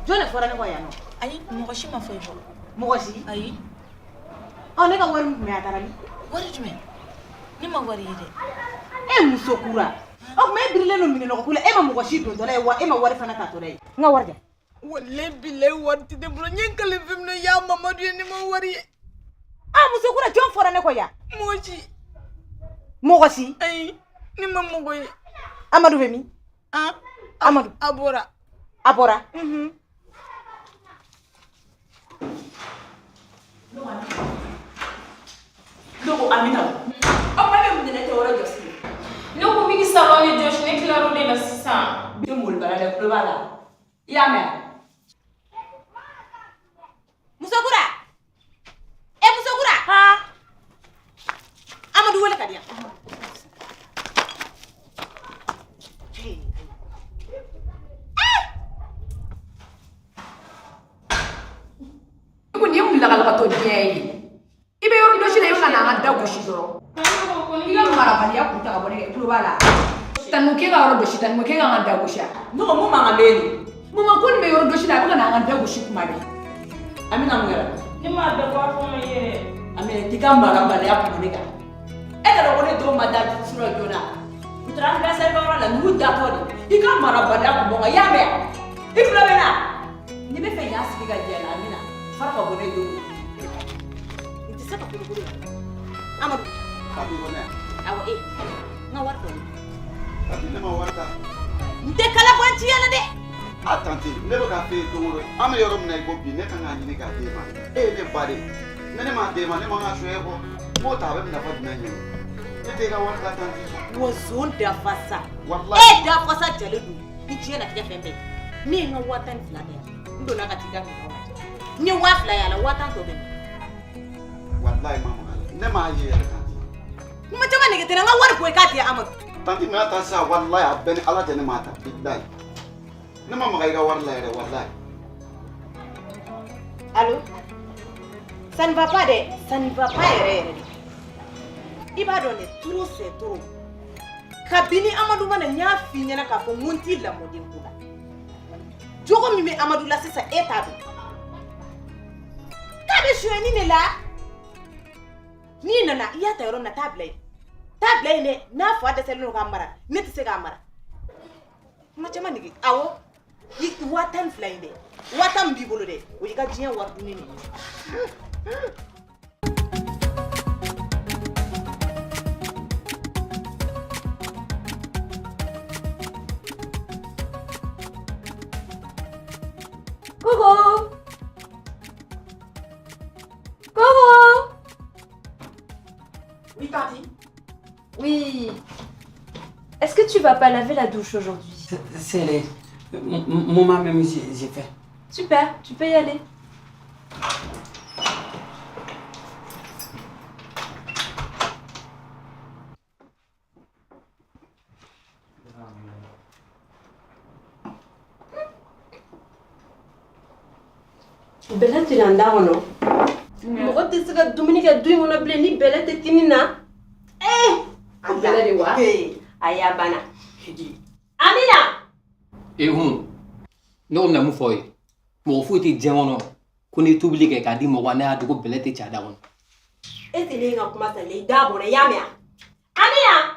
Jɔn de fɔra ne kɔ yan nɔ? Ayi, mɔgɔ si ma fɔ i kɔ. Mɔgɔ si? Ayi. Ɔ ne ka wari min tun bɛ yen, a taara min? Wari jumɛn? Ne ma wari ye dɛ. E musokura, o tuma e birilen don minɛnɔgɔ ko la, e ma mɔgɔ si dontɔla ye wa e ma wari fana tatɔla ye. N ka wari di yan. Walayi bilayi wari tɛ ne bolo, n ye n kale fɛn min na ya Mamadu ye, ne ma wari ye. Ah musokura, jɔn fɔra ne kɔ yan? Mɔgɔ si. Mɔgɔ si? Ayi, ne ma mɔgɔ ye. Amadu bɛ min? Ah, Amadu. A bɔra. A bɔra? Mhm. Ne ko Amina, aw ba bɛ mun de la e tɛ yɔrɔ jɔsi? Ne ko k'i salon de jɔsi, ne tilar'o de la sisan. Ne molobala dɛ, tulo b'a la. I y'a mɛn? Musokura! E musokura! Amadu wele ka di yan. mun lakalakatɔ diɲɛ ye? I bɛ yɔrɔ jɔsi la, i bɛ ka na an ka da gosi dɔrɔn. I ka marabaliya kun ta ka bɔ ne kan, i tulo b'a la. Tani k'e ka yɔrɔ jɔsi, tani k'e ka an ka da gosi. Ne ko mun mankan bɛ yen nin? Mama, ko nin bɛ yɔrɔ jɔsi la, a bɛ ka na an ka da gosi kuma bɛɛ. Amina, mun kɛra? Ne m'a bɛɛ bɔ a fɔ ma yɛrɛ. Amina, t'i ka marabaliya kun bɔ ne kan. E t'a dɔn ko ne denw ma da surɔ joona. U taara anniversaire kɛyɔrɔ la, nugu datɔ de. I ka marabaliya kun bɔ n kan, i y'a mɛn? I tulo bɛ n na? N'i bɛ fɛ yan sigi ka jɛ la, Amina, fara ka bɔ ne denw na. N tɛ se ka kolokolo la. Amadu. Papi ko ne. Awɔ e. N ka wari tɔ. Papi, ne ma wari ta. N tɛ kala bɔ n ciya la dɛ. A tantie, ne bɛ k'a f'e ye don o don, an bɛ yɔrɔ min na i ko bi, ne kan k'a ɲini k'a d'e ma. E ye ne ba de ye. Ne ne m'a d'e ma, ne man ka sonya e kɔ. N b'o ta, a bɛ nafa jumɛn ɲɛ? Ne t'e ka wari ta, tantie. Wa zon dafa sa. Walahi. E dafa sa jalen don ni diɲɛ latigɛ fɛn bɛɛ ye. Ne ye n ka 12,000 ta yan. N donna ka t'i ka minɛnw lajɛ. N ye 2,000 y'a la, 10,000 tɔ bɛ min? Walahi, ma maga la. Ne m'a ye yɛrɛ, tantie. Kuma caman nege tɛ n na, n ka wari bɔ i k'a di Amadu. Tantie, n'a ta sisan, walahi, a bɛɛ ni Ala cɛ, ne m'a ta. Bilahi. Ne ma maga i ka wari la yɛrɛ, walahi. Allô? Ça ne va pas dɛ, ça ne va pas yɛrɛ yɛrɛ de. I b'a dɔn dɛ, trop c'est trop. Kabini Amadu ma na, n y'a f'i ɲɛna k'a fɔ n ko n t'i lamɔden ko la. Jogo min bɛ Amadu la sisan, e t'a dɔn. K'a bɛ sonyɛni de la. N'i nana, i y'a ta yɔrɔ min na, taa bila yen. Taa bila yen dɛ, n'a fa dɛsɛlen don k'a mara, ne tɛ se k'a mara. Kuma caman nege, awɔ. I 12,000 in dɛ, 10,000 min b'i bolo dɛ, o y'i ka diɲɛ wari dunni de ye. Koro! Koro! Oui, tantie. Oui. Est-ce que tu vas pas laver la douche aujourd'hui? C'est les... Moi même, j'ai fait. Super, tu peux y aller. Bɛlɛ tɛ na da kɔnɔ. Mɔgɔ tɛ se ka dumuni kɛ du in kɔnɔ bilen ni bɛlɛ tɛ tini na. Ee, a bɛlɛ de wa? Ayi, a banna. Amina. E hun, ne ko bɛna mun fɔ aw ye? Mɔgɔ foyi tɛ diɲɛ kɔnɔ ko n'i ye tobili kɛ k'a di mɔgɔ ma, n'a y'a dogo, bɛlɛ tɛ ci a da kɔnɔ. E tɛ ne ka kuma salen, i da bɔra, i y'a mɛn wa? Amina.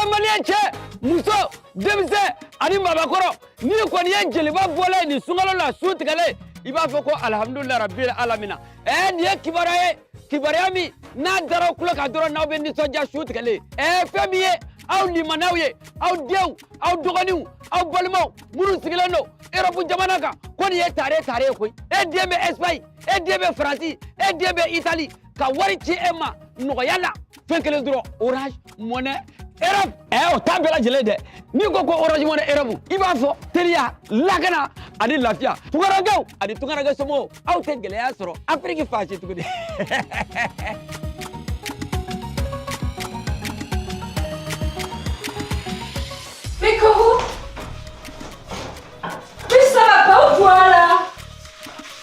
Maliyɛn cɛ, muso, denmisɛn ani maabakɔrɔ, n'i kɔni ye jeliba bɔlen ye nin sunkalo la su tigɛlen, i b'a fɔ ko alihamudulila rabil alamina. Nin ye kibaruya ye, kibaruya min n'a dara aw tulo kan dɔrɔn, n'aw bɛ nisɔndiya su tigɛlen. Fɛn min ye aw limanaw ye, aw denw, aw dɔgɔninw, aw balimaw minnu sigilen don Europe jamana kan, ko nin ye tare tare ye koyi. E den bɛ Espagne, e den bɛ Faransi, e den bɛ Italie, ka wari ci e ma nɔgɔya la, fɛn kelen dɔrɔn, Orange Money Europe. O t'a bɛɛ lajɛlen dɛ. N'i ko ko Orange Money Europe, i b'a fɔ teliya, lakana ani lafiya. Tunkarankew ani tunkaranke somɔgɔw, aw tɛ gɛlɛya sɔrɔ Afiriki fan si tuguni. Mais Koro! Mais ça va pas ou quoi là?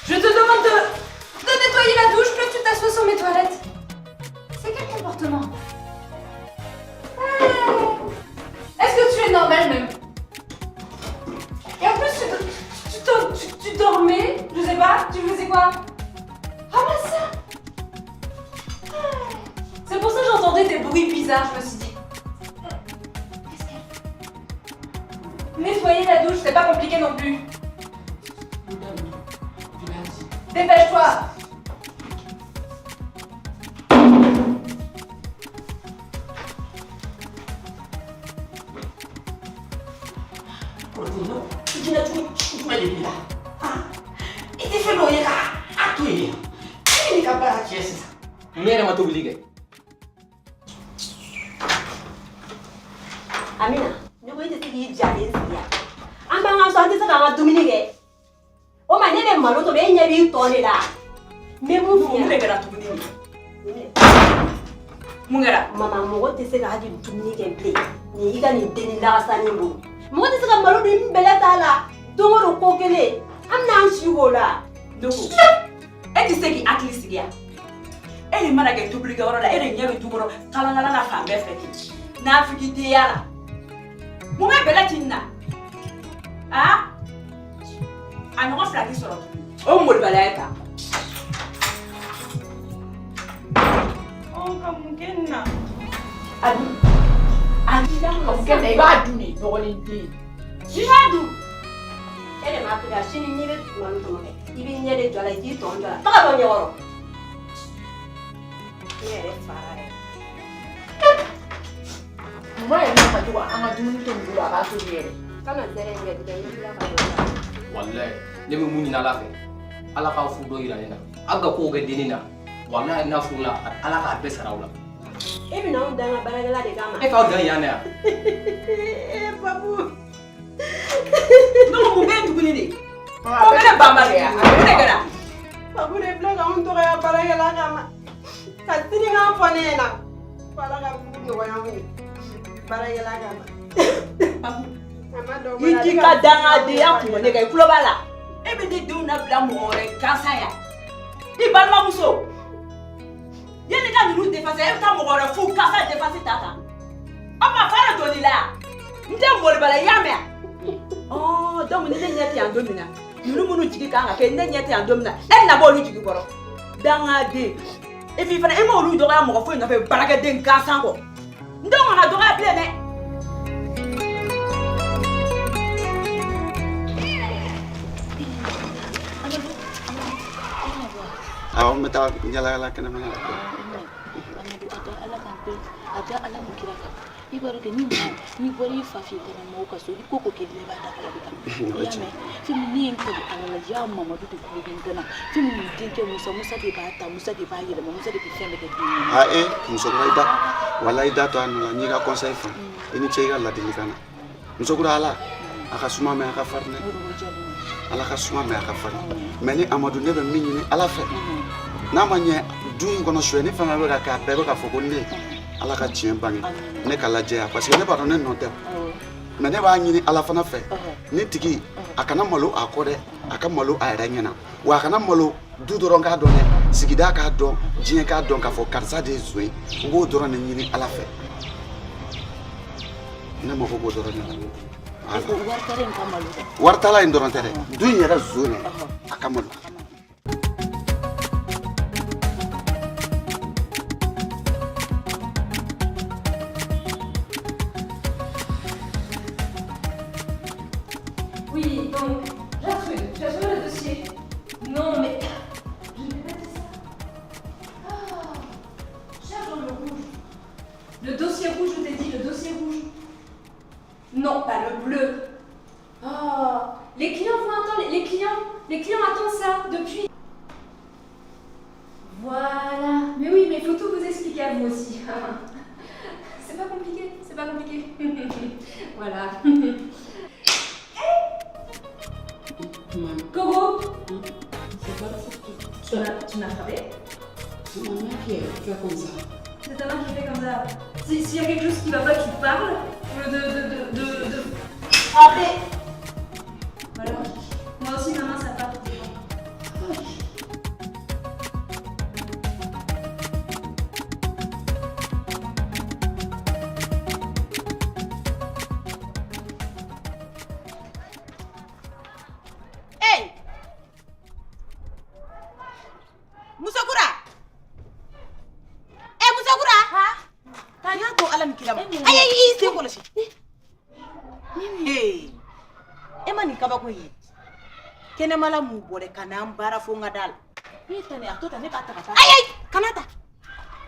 Je te demande de nettoyer la douche, puis tu t'assois sur mes toilettes. C'est quel comportement? Est-ce que tu es normal même? Et en plus tu dormais, je sais pas, tu faisais quoi? Ramasse ça! C'est pour ça que j'entendais des bruits bizarres, je me suis dit. Qu'est-ce qu'elle fait? Nettoyer la douche, c'est pas compliqué non plus. Dépêche-toi! I tɛ fɛn dɔw ye k'a to yen. E bɛ n'i ka baara tiɲɛ sisan. Ne yɛrɛ ma tobili kɛ. Amina, ne ko e tɛ se k'i jalen sigi yan. An b'an ka so, an tɛ se k'an ka dumuni kɛ. O ma ne bɛ malo tobi, e ɲɛ b'i tɔ de la. N bɛ mun f'i ɲɛna. Mun de kɛra tuguni? Mun kɛra? Mama, mɔgɔ tɛ se ka hali dumuni kɛ bilen. Nin i ka nin denni lakasanin bolo. Mɔgɔ tɛ se ka malo dun ni bɛlɛ t'a la. Don o don ko kelen. An bɛna an si k'o la. Ne ko e tɛ se k'i hakili sigi yan. E de mana kɛ tobilikɛyɔrɔ la, e de ɲɛ bɛ du kɔnɔ kalankala na fan bɛɛ fɛ ten. Nafigidenya la. Mun bɛ bɛlɛ ci nin na? Aa? A ɲɔgɔn fila k'i sɔrɔ tuguni. O molobaliya ye tan. Ɔ ka mun kɛ nin na? A dun. A dun. Ka mun kɛ nin na? I b'a dun de dɔgɔnin den. I b'a dun. E de m'a tobi a sini n'i bɛ malo tɔmɔ kɛ i b'i ɲɛ de jɔ a la i k'i tɔn jɔ a la taga bɔ ɲɛkɔrɔ. Ne yɛrɛ fara yɛrɛ. Mama yɛrɛ n'a ka jugu an ka dumuni to nin bolo a b'a tobi yɛrɛ. Kana zɛrɛ in kɛ tigɛ n bɛ tila ka dɔ ta. Walayi ne bɛ mun ɲini Ala fɛ, Ala k'aw furu don yira ne na. Aw ka kow kɛ dennin na, walayi n'a furula Ala k'a bɛɛ sara aw la. E bɛna anw dan ka baarakɛla de kama. E k'aw dan yan na yan. Ee Babu. Ne ko mun bɛ yen tuguni de? Ko bɛ ne banbali ya? Mun de kɛra? Babu de filɛ k'anw dɔgɔya baarakɛla kama. Ka sinikan fɔ ne ɲɛna. Ko Ala ka furu nɔgɔya anw ye. Baarakɛla kama. I k'i ka dangadenya kun bɔ ne kan, i tulo b'a la. E bɛ ne denw labila mɔgɔ wɛrɛ gansan yan. I balimamuso. Yanni i ka ninnu dépenser, e bɛ taa mɔgɔ wɛrɛ fu gansan dépenser ta tan. O ma fa de donni la. N tɛ molobala i y'a mɛn wa? Ɔɔ donc ni ne ɲɛ tɛ yan don min na, ninnu minnu jigi kan ka kɛ, ne ɲɛ tɛ yan don min na, e bɛna bɔ olu jigi kɔrɔ. Dangaden. Et puis fana e ma olu dɔgɔya mɔgɔ foyi nɔfɛ baarakɛden gansan kɔ. N denw kana dɔgɔya bilen dɛ. Awɔ, n bɛ taa yala yala kɛnɛma la. Amadu, a da Ala kan pewu, a da Ala ni kira kan. I b'a dɔn kɛ ni maa n'i bɔra i fa fɛ yen ka na mɔgɔw ka so, i ko ko k'i la i b'a da Ala de kan. I y'a mɛn? Fɛn min ne ye n kali Ala la, ya Mamadu de tulo bɛ n da la. Fɛn min denkɛ Musa, Musa de b'a ta, Musa de b'a yɛlɛma, Musa de bɛ fɛn bɛɛ kɛ den ye. Aa e musokura i da walayi i da to a nɔ la, n y'i ka conseil faamu. I ni ce i ka ladilikan na. Musokura Ala a ka suma mais a ka farin dɛ. Ala ka suma mais a ka farin. Mais ni Amadu ne bɛ min ɲini Ala fɛ, n'a ma ɲɛ du in kɔnɔ sonyɛni fɛn fɛn bɛ ka kɛ, a bɛɛ bɛ ka fɔ ko ne Ala ka tiɲɛ bange ne ka lajɛya, parce que ne b'a dɔn ne nɔ tɛ. Mais ne b'a ɲini Ala fana fɛ, ni tigi a kana malo a kɔ dɛ, a ka malo a yɛrɛ ɲɛna, wa a kana malo du dɔrɔn k'a dɔn dɛ, sigida k'a dɔn, diɲɛ k'a dɔn k'a fɔ karisa de ye zon ye. N b'o dɔrɔn de ɲini Ala fɛ, ne mako b'o dɔrɔn de la. Waritala in dɔrɔn tɛ dɛ, du in yɛrɛ zon dɛ, a ka malo. Oui, donc, Gertrude, tu as trouvé le dossier? Non, mais je ne t'ai pas dit ça. Ah, cherche dans le rouge. Le dossier rouge, je t'ai dit, le dossier rouge. Non, pas le bleu. Oh, les clients vont attendre, les clients attendent ça depuis. Voilà. Mais oui, mais il faut tout vous expliquer à vous aussi. C'est pas compliqué, c'est pas compliqué. Voilà. Coco. C'est quoi? Tu m'as frappé? C'est ma main qui fait comme ça. C'est ta main qui fait comme ça. S'il y a quelque chose qui va pas, tu parles. De frapper. Voilà. Moi aussi, ma main, ça frappe. Hey! Musokura! Eh, Musokura! Ha? N y'a to Ala ni kira ma. Ayi, ayi, i sen kɔlɔsi. Hey! E ma nin kabako ye. Kɛnɛmala m'u bɔ dɛ, ka n'an baara fo n ka da la. Ne ta nin, a to tan, ne b'a ta ka taa. Ayi, ayi, kana ta.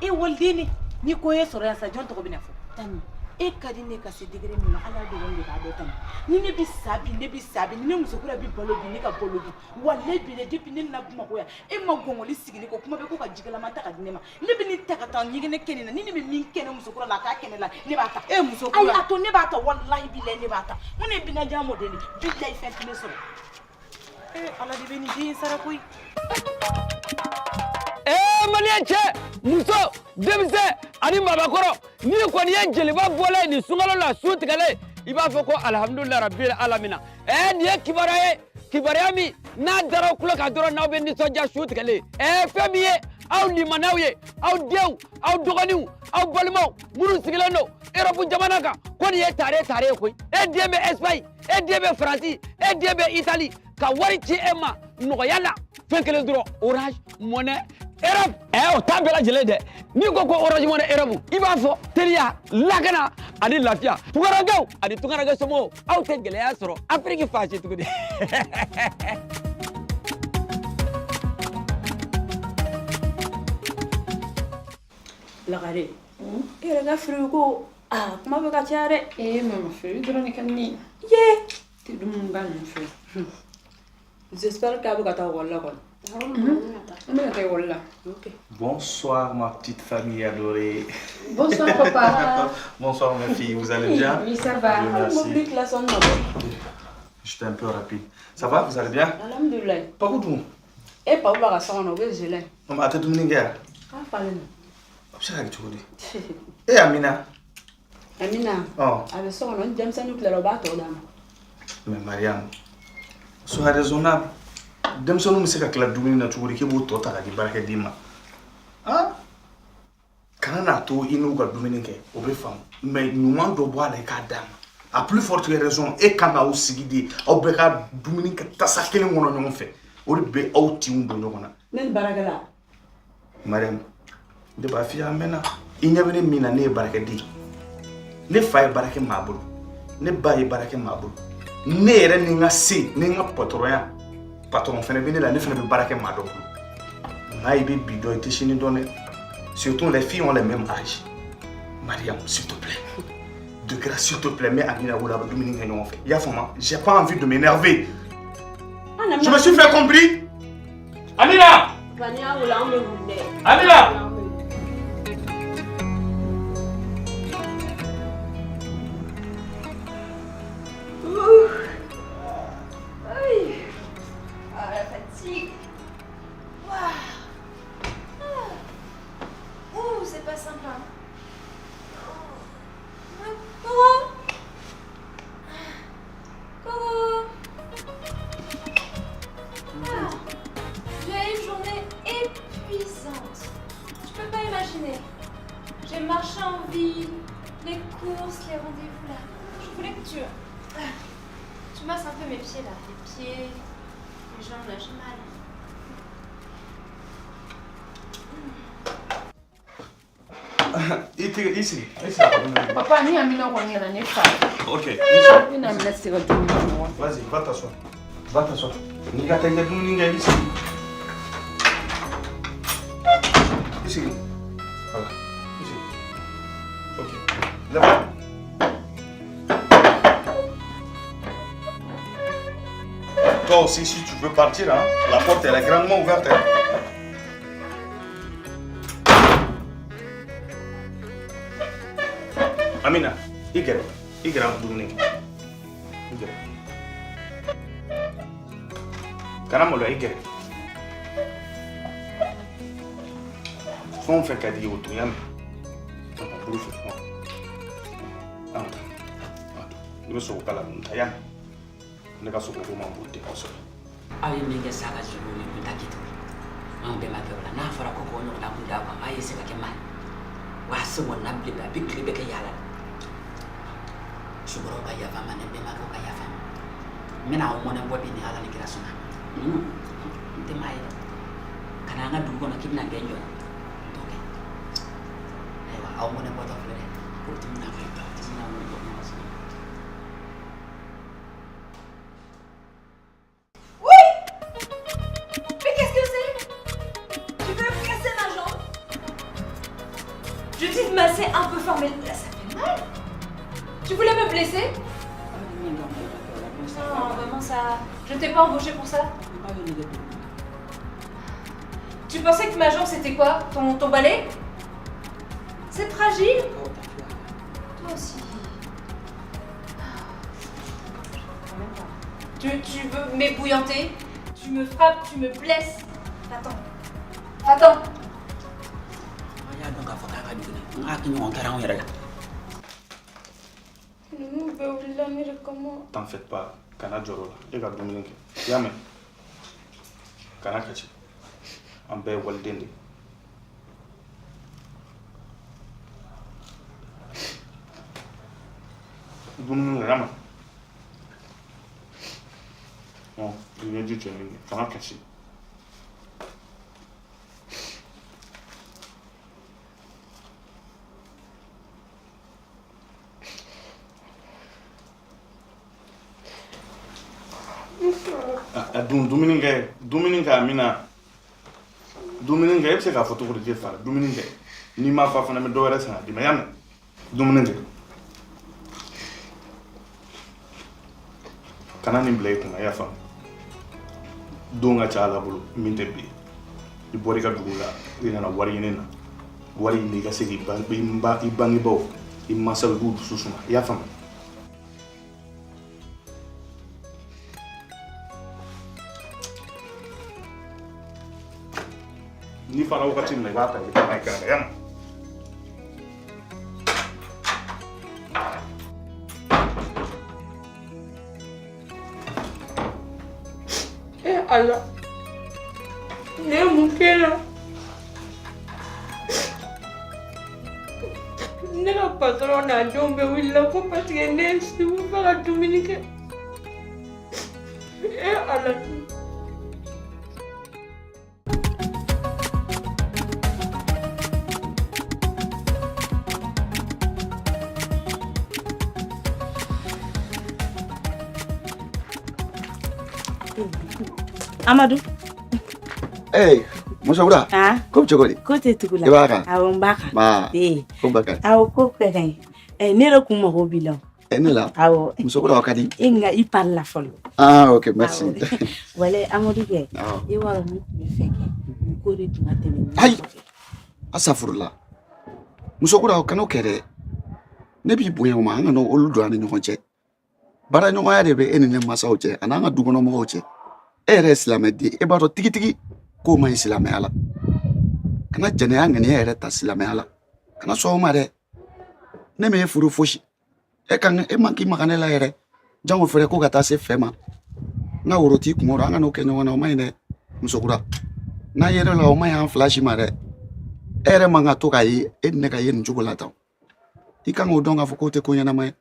E waliden ne, ni ko ye sɔrɔ yan sa, jɔn tɔgɔ bɛna fɔ? Tani, e E ka di ne ka se degré min ma, Ala dɔrɔn de b'a dɔn tan. Ni ne bɛ sa bi, ne bɛ sa bi, ni ne musokura bɛ balo bi, ne ka balo bi. Walayi bi dɛ, depuis ne nana Bamakɔ yan, e ma gɔngɔli sigi ne kɔ, kuma bɛ ko ka jigalama ta ka di ne ma. Ne bɛ nin ta ka taa ɲɛgɛnɛ kɛ nin na, ni ne bɛ min kɛ ne musokura la, a k'a kɛ ne la, ne b'a ta. E musokura. Ayi, a to ne b'a ta, walayi bilayi ne b'a ta. N ko ne ye Binajan mɔden de ye, bilayi fɛn tɛ ne sɔrɔ. Ee Ala de bɛ nin den in sara koyi. Ee maliyɛn cɛ, muso, denmisɛn ani maabakɔrɔ, n'i kɔni ye jeliba bɔla ye nin sunkalo la su tigɛlen, i b'a fɔ ko alihamudulila rabil alamina. Ɛɛ nin ye kibaruya ye, kibaruya min n'a dara aw tulo kan dɔrɔn n'aw bɛ nisɔndiya su tigɛlen. Ɛɛ fɛn min ye aw limanaw ye, aw denw, aw dɔgɔninw, aw balimaw minnu sigilen don Europe jamana kan, ko nin ye tare tare ye koyi. E den bɛ Espagne, e den bɛ Faransi, e den bɛ Italie, ka wari ci e ma nɔgɔya la, fɛn kelen dɔrɔn, Orange Money Europe. Ɛ o t'a bɛɛ lajɛlen dɛ, n'i ko ko Orange Money Europe, i b'a fɔ teliya, lakana ani lafiya. Tunkarankew ani tunkaranke somɔgɔw, aw tɛ gɛlɛya sɔrɔ Afiriki fan si tuguni. Lagare, e yɛrɛ ka firigo ko aa kuma bɛ ka caya dɛ. Ee mama, firigo dɔrɔn de ka di ne ye. Ye. Tɛ dumuni ba ninnu fɛ. J'espère k'a bɛ ka taa ekɔli la kɔni. N bɛ ka taa ekɔli la. Ok. Bonsoir ma petite famille adorée. Bonsoir papa. Bonsoir ma fille, vous allez bien? Oui, ça va. Dieu merci. Mobili klaxon na bɔ. J'étais un peu rapide. Ça va, vous allez bien? Alhamdulilayi. Papu dun? E Papu b'a ka so kɔnɔ, o bɛ ze la yen. Non, mais a tɛ dumuni kɛ yan? K'a falen don. A bɛ se ka kɛ cogo di? E Amina? Amina. Ɔ. A bɛ so kɔnɔ, ni denmisɛnninw tilara u b'a tɔ d'a ma. Mais Mariam, sois raisonnable. Denmisɛnninw bɛ se ka tila dumuni na cogo di k'e b'o tɔ ta ka di baarakɛden ma? Han? Kana n'a to i n'u ka dumuni kɛ, o bɛ faamu. Mais ɲuman dɔ bɔ a la i k'a d'a ma. À plus forte raison, e kan k'aw sigi de, aw bɛɛ ka dumuni kɛ tasa kelen kɔnɔ ɲɔgɔn fɛ. O de bɛ aw tinw don ɲɔgɔn na. Ne ni baarakɛla. Mariam, ne b'a f'i ye a mɛnna. I ɲɛ bɛ ne min na, ne ye baarakɛden ye. Ne fa ye baara kɛ maa bolo, ne ba ye baara kɛ maa bolo, ne yɛrɛ ni n ka se ni n ka patɔrɔnya, patɔrɔn fɛnɛ bɛ ne la, ne fɛnɛ bɛ baara kɛ maa dɔ bolo. Maa i bɛ bi dɔn, i tɛ sini dɔn dɛ. Surtout les filles ont le même âge. Mariam, s'il te plaît, de grâce, s'il te plaît, mets Amina wele, a bɛ dumuni kɛ ɲɔgɔn fɛ. I y'a faamu? J'ai pas envie de m'énerver. Je me suis fait compris. Amina! Papa, n'i y'a wele anw bɛ wuli dɛ. Amina! Ouh. Aïe. Ah, la fatigue. Waouh. Ah. Ouh, c'est pas simple, hein. Oh. Koro. Koro. Ah. J'ai eu une journée épuisante. Tu peux pas imaginer. J'ai marché en ville, les courses, les rendez-vous là. Je voulais que tu masses un peu mes pieds là. Les pieds, les jambes là, j'ai mal. I tɛgɛ i sigi, i sigi. Papa, ni Amina kɔni nana ne fa. Ok, i sigi. Ne n'Amina tɛ se ka dumuni kɛ ɲɔgɔn fɛ. Vas-y, va t'asseoir. Va t'asseoir. N'i ka taa i ka dumuni kɛ, i sigi. I sigi. Voilà, i sigi. Ok, lève. Toi aussi, si tu veux partir, hein, la porte elle est grandement ouverte. Hein. Amina, i gɛrɛ, i gɛrɛ an ka dumuni kɛ. I gɛrɛ. Kana maloya, i gɛrɛ. Fɛn o fɛn ka di i ye o to, i y'a mɛn? An ka bolo fɛ. An ka taa. I bɛ sogo kala ninnu ta, i y'a mɛn? Ne ka sogo ko man bon ten kosɛbɛ. Aw ye min kɛ sa ka juru ni kun ta k'i to. Anw bɛnbakɛ o la, n'a fɔra ko k'o ɲɔgɔnna kun d'a kan, a ye se ka kɛ maa ye. Wa a sen kɔni na bilen a bɛ tile bɛɛ kɛ yaala la. Sukɔrɔw ka yafa n ma, ne bɛnbakɛw ka yafa n ma. N bɛna aw mɔnɛ bɔ bi ni Ala ni kira sɔnna. N tɛ maa ye dɛ. Ka na an ka dugu kɔnɔ k'i bɛna gɛn jɔ. N t'o kɛ. Ayiwa, aw mɔnɛ bɔtɔ filɛ dɛ. K'o tɛ mina filɛ. N bɛna mɔnɛ bɔ ɲɔgɔn sɔrɔ. Oui! Mais qu'est-ce que c'est? Tu veux me casser ma jambe? Je dis de masser un peu fort, mais là ça fait mal. Tu voulais me blesser? Non, vraiment ça... Je t'ai pas embauché pour ça. Tu pensais que ma jambe c'était quoi? Ton balai? C'est fragile. Toi aussi. Tu veux m'ébouillanter? Tu me frappes, tu me blesses. Va-t'en. Va-t'en. T'en faites pas, kana jɔrɔ la, e ka dumuni kɛ, i y'a mɛn? Kana kasi, an bɛɛ ye waliden de ye. Dumuni kɛ, i y'a mɛn? Ɔ, i ɲɛji cɛ min kɛ, kana kasi. A dun dumuni kɛ Amina, dumuni kɛ, e bɛ se k'a fɔ cogo di k'e fara dumuni kɛ, n'i ma fa fana n bɛ dɔ wɛrɛ san k'a d'i ma, i y'a mɛn? Dumuni kɛ, kana nin bila i kunna, i y'a faamu? Don ka ca Ala bolo min tɛ bi ye, i bɔra i ka dugu la, i nana wari ɲini na, wari ɲini i ka se k'i bangebaaw, i mansaw, i k'u dusu suma, i y'a faamu? N'i fara wagati min na i b'a ta i bɛ taa n'a ye kɛnɛma, y'a mɛn? Eh Ala, ne ye mun k'e la? Ne ka patɔrɔn n'a denw bɛɛ wulila ko parce que ne ye sigi fɛ ka dumuni kɛ. Eh Ala. Amadou. Hey, musokura. Ah. Ko bɛ cogo di? Ko tɛ tugu la. I b'a kan? Awɔ, n b'a kan. Ma. Ee. Ko ba kan. Awɔ, ko ka ɲi. Ne yɛrɛ kun mago b'i la. Ne la? Awɔ. Musokura, o ka di? E nka i pari la fɔlɔ. Ah, ok, merci. Wale Amadou kɛ. Awɔ. I b'a dɔn ne tun bɛ fɛ kɛ. Ko de tun ka tɛmɛ. Ayi. Asafurula. Musokura, o kana o kɛ dɛ. Ne b'i bonya o ma, an kana olu don an ni ɲɔgɔn cɛ. Baaraɲɔgɔnya de bɛ e ni ne mansaw cɛ, a n'an ka dukɔnɔmɔgɔw cɛ. E yɛrɛ ye silamɛden, e b'a dɔn tigitigi k'o man ɲi silamɛya la. Kana jɛnɛya ŋaniya yɛrɛ ta silamɛya la. Kana sɔn o ma dɛ. Ne m'e furu fosi. E kan e man k'i maga ne la yɛrɛ. Jango fɛrɛ ko ka taa se fɛ ma. N ka woro t'i kun kɔrɔ, an ka n'o kɛ ɲɔgɔn na, o man ɲi dɛ. Musokura, n'an yer'o la, o man ɲi an fila si ma dɛ. E yɛrɛ man ka to k'a ye, e ni ne ka ye nin cogo la tan. I kan k'o dɔn k'a fɔ k'o tɛ ko ɲɛnama ye.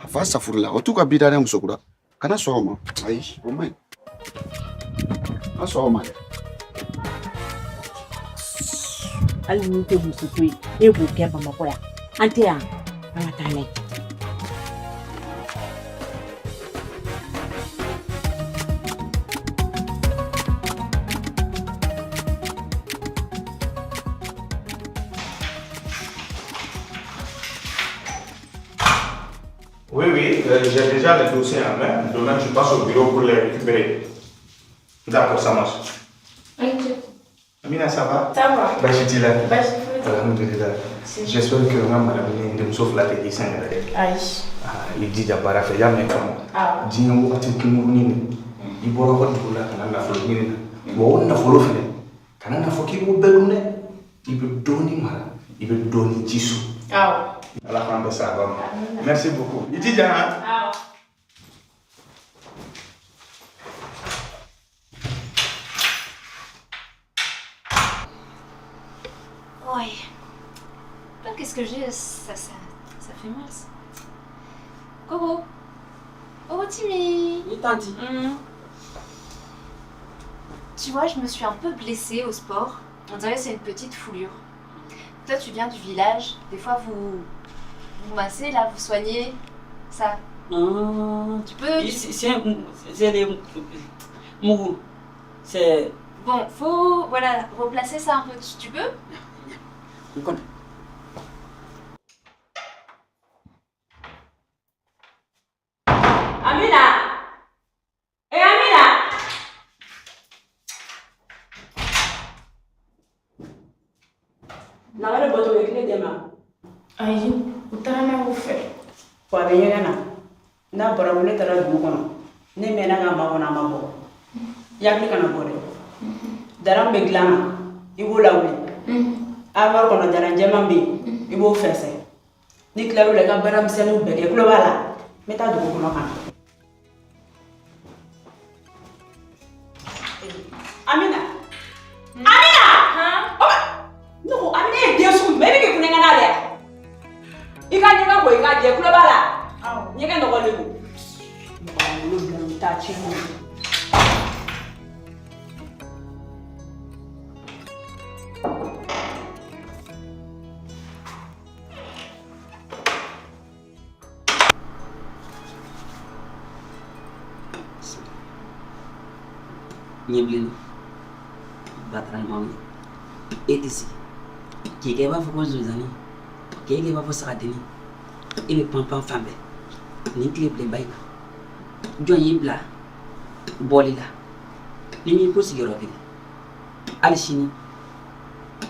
A fa safurula, o t'u ka bida dɛ musokura. Kana sɔn o ma. Ayi, o man ɲi. Kana sɔn o ma dɛ. Hali ni tɛ muso ko ye, e b'o kɛ Bamakɔ yan. An tɛ yan, an ka taa n'a ye. Oui, oui, j'ai déjà les dossiers en main. Demain, je passe au bureau pour les récupérer. D'accord, ça marche. Ok. Amina, ça va? Ça va. Baasi t'i la? Baasi foyi tɛ. Alhamdulillah. J'espère que n ka madame ni denmuso fila tɛ k'i sɛgɛn dɛ. Ayi. Ah, i jija baara fɛ, i y'a mɛn faamu. Awɔ. Diɲɛ wagati kunkurunin de. I bɔra aw ka dugu la ka na nafolo ɲini na. Wa o nafolo fɛnɛ, kana n'a fɔ k'i b'o bɛɛ dun dɛ. I bɛ dɔɔnin mara, i bɛ dɔɔnin ci so. Awɔ. Ala k'an bɛn sababa ma. Merci beaucoup. I jija han. Awɔ. Ouais. Qu'est-ce que j'ai? Ça fait mal. Ça. Coco. Oh, Timmy. Oui, tanti. Tu vois, je me suis un peu blessée au sport. On dirait que c'est une petite foulure. Toi, tu viens du village. Des fois, vous massez, là, vous soignez. Ça. Non. Tu peux... C'est les... Mougou. C'est... Bon, faut... Voilà, replacer ça un peu. Tu peux? Je connais. Lagare bɔtɔ ye tile d'e ma. Ayi, u taara n'a y'u fɛ. Wa a bɛ ɲɛgɛn na. N'a bɔra ne taara dugu kɔnɔ. Ne mɛnna ka makɔnɔ a ma bɔ. I hakili kana bɔ dɛ. Dara min bɛ dilan na, i b'o lawuli. Armoire kɔnɔ dara jɛman bɛ yen, i b'o fɛnsɛ. N'i tilar'o la, i ka baara misɛnninw bɛɛ kɛ. I tulo b'a la? N bɛ taa dugu kɔnɔ ka na. Amina. Amina! Ne ko Amina ye den sugu jumɛn ye? E bɛ k'i kulonkɛ n'a de ye wa? I ka ɲɛgɛn ko i k'a jɛ, tulo b'a la? Ɲɛgɛn nɔgɔlen don. Mɔgɔ wolo bila u taa tiɲɛ. Ɲɛbilenni bataraɲumanw ye e tɛ sigi k'i kɛ i b'a fɔ ko zonzanni k'e kɛ i b'a fɔ sagadenni e bɛ panpan fan bɛɛ nin tile bilenba in na jɔn y'i bila bɔli la ni m'i ko sigiyɔrɔ kelen hali sini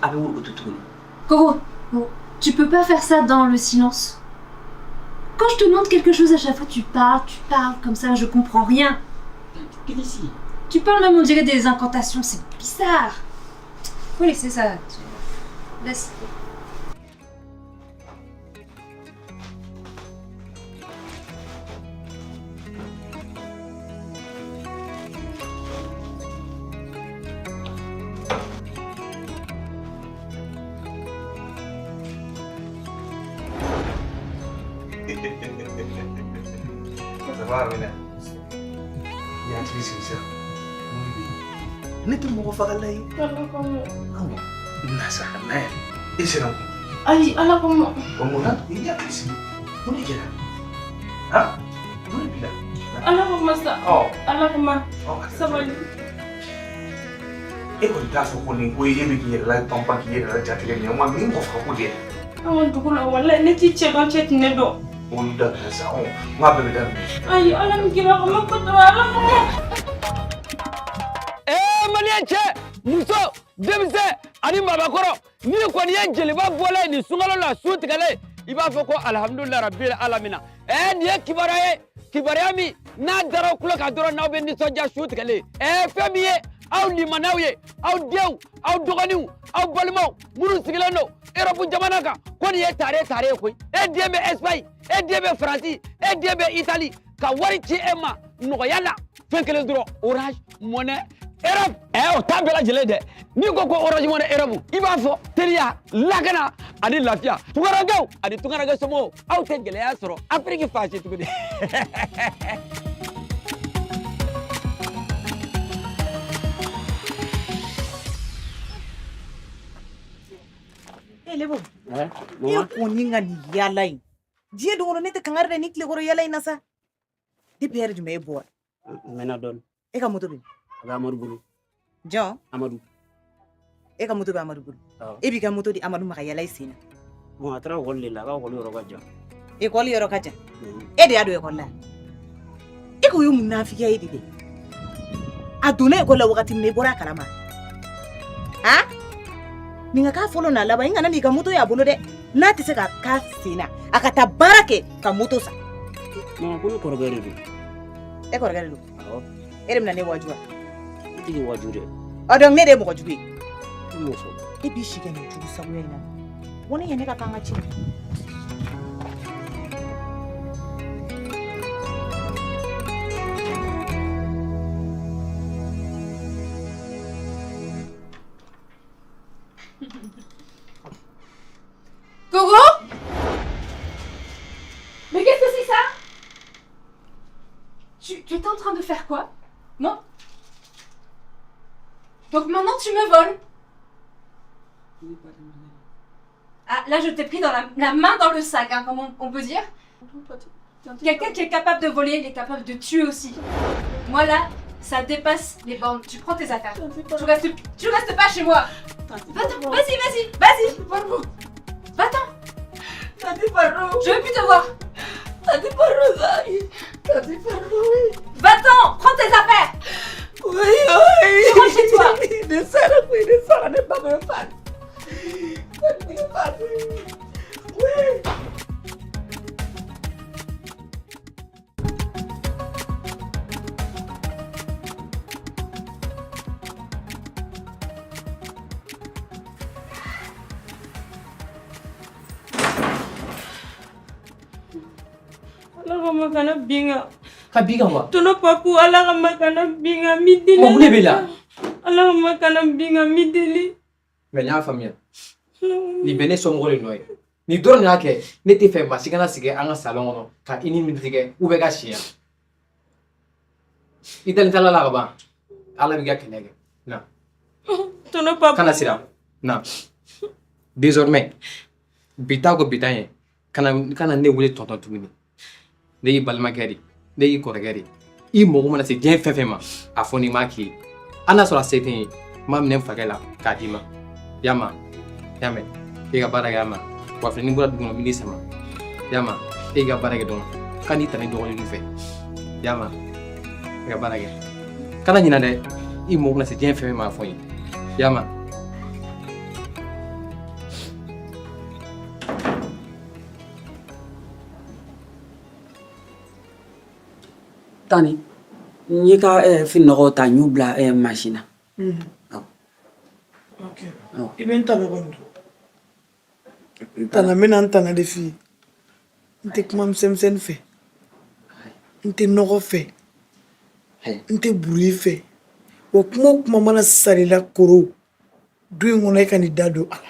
a bɛ wurukutu tuguni. Koko, tu peux pas faire ça dans le silence. Quand je te demande quelque chose à chaque fois, tu parles comme ça, je comprends rien. Ici. Tu parles même, on dirait des incantations, c'est bizarre. Faut laisser ça. Laisse. Ça va, Amina? I hakili sigi sa. Mun bɛ yen? Ne tɛ mɔgɔ fagala ye. Ala kama. Awɔ. Na sa, na yan. E sera mun? Ayi, Ala kama. O mun na? I hakili sigi. Mun de kɛra? Han? Mun de b'i la? Ala kama sa. Ɔ. Ala kama. Sabali. E kɔni t'a fɔ ko nin ko ye e bɛ k'i yɛrɛ la panpan k'i yɛrɛ la jatigɛ nin ye wa nin mɔgɔ faga ko de ye. An ka dugu la walayi ne t'i cɛ dɔn cɛ tɛ ne dɔn. Olu dabila sa ɔ n k'a bɛɛ bɛ daminɛ. Ayi Ala ni kira kama ko dɔrɔn Ala kama. Ee maliyɛn cɛ muso denmisɛn ani maabakɔrɔ n'i kɔni ye jeliba bɔla ye nin sunkalo la su tigɛlen i b'a fɔ ko alihamudulilayi rabil alamina ɛɛ nin ye kibaruya ye kibaruya min n'a dara aw tulo kan dɔrɔn n'aw bɛ nisɔndiya su tigɛlen ɛɛ fɛn min ye aw limanaw ye aw denw aw dɔgɔninw aw balimaw minnu sigilen don Europe jamana kan ko nin ye tare tare ye koyi e den bɛ Espagne e den bɛ Faransi e den bɛ Italie ka wari ci e ma nɔgɔya la fɛn kelen dɔrɔn Orange Money Europe o t'a bɛɛ lajɛlen dɛ n'i ko ko Orange Money Europe i b'a fɔ teliya lakana ani lafiya tunkarankew ani tunkaranke somɔgɔw aw tɛ gɛlɛya sɔrɔ Afiriki fan si tuguni. E Lebo, e kɔni ka nin yaala in diɲɛ don o don ne tɛ kangari da ni tilekɔrɔ yaala in na sa. Depuis heure jumɛn e bɔra? N mɛnna dɔɔni. E ka moto bɛ min? A bɛ Amadu bolo. Jɔn? Amadu. E ka moto bɛ Amadu bolo? Awɔ. E b'i ka moto di Amadu ma ka yaala i sen na? Bon a taara ekɔli de la, a ka ekɔli yɔrɔ ka jan. Ekɔli yɔrɔ ka jan? E de y'a don ekɔli la? E ko ye munafigiya ye de dɛ. A donna ekɔli la wagati min na i bɔra a kalama. Han? Nin ka k'a fɔlɔ n'a laban i kana n'i ka moto y'a bolo dɛ. N'a tɛ se ka k'a sen na, a ka taa baara kɛ ka moto san. Mama ko ne kɔrɔkɛ de don. E kɔrɔkɛ de don? Awɔ. E de bɛna ne waaju wa? Ne tɛ k'i waaju dɛ. Ɔ donc ne de ye mɔgɔ jugu ye. I m'o fɔ. E b'i si kɛ nin jugu sagoya in na. Ko ne ye ne ka kan ka ci. Gogo? Mais qu'est-ce que c'est ça? Tu étais en train de faire quoi? Non? Donc maintenant tu me voles? Ah, là je t'ai pris dans la main dans le sac, hein, comme on peut dire. Quelqu'un qui est capable de voler, il est capable de tuer aussi. Moi là, ça dépasse les bornes. Tu prends tes affaires. Tu restes pas chez moi. Va-t'en, vas-y, vas-y, vas-y. Va-t'en. Je veux plus te voir. Va-t'en, prends tes affaires. Oui, oui. Tu rentres chez toi. Ne. kama kana bin n kan. Ka bin kan wa? Tonton Papu, Ala kama kana bin n kan, n b'i deli. Mun de b'i la? Ala kama kana bin n kan, n b'i deli. Mais n y'a faamuya. Nin bɛɛ ne somɔgɔw de nɔ ye. Nin dɔrɔn de y'a kɛ ne tɛ fɛ maa si kana sigi an ka salon kɔnɔ ka i ni miniti kɛ ou bien ka si yan. I dalen tɛ Ala la ka ban. Ala b'i ka kɛlɛ kɛ. Na. Tonton Papu. Kana siran. Na. Désormais, bi ta ko bi ta ye. Kana ne wele tonton tuguni. Ne y'i balimakɛ de. Ne y'i kɔrɔkɛ de. I mago mana se diɲɛ fɛn fɛn ma, a fɔ ni m'a k'i ye. Hali n'a sɔrɔ a se tɛ n ye, n b'a minɛ n fakɛ la k'a d'i ma. I y'a mɛn? I y'a mɛn? E ka baara kɛ a ma. Wa fɛnɛ n'i bɔra dugu kɔnɔ n bɛ n'i sama. I y'a mɛn? E ka baara kɛ dɔrɔn. Kan'i ta ni dɔgɔnin fɛ. I y'a mɛn? E ka baara kɛ. Kana ɲinɛ dɛ. I mago mana se diɲɛ fɛn fɛn ma a fɔ n ye. I y'a mɛn? Tani, n y'i ka fininɔgɔw ta n y'u bila mansin na. Ok. I bɛ n tana kɔni dɔn. N tana, n bɛna n tana de f'i ye. N tɛ kuma misɛnmisɛnnin fɛ. N tɛ nɔgɔ fɛ. N tɛ bruit fɛ. Wa kuma o kuma mana sari la koro du in kɔnɔ e ka n'i da don a la.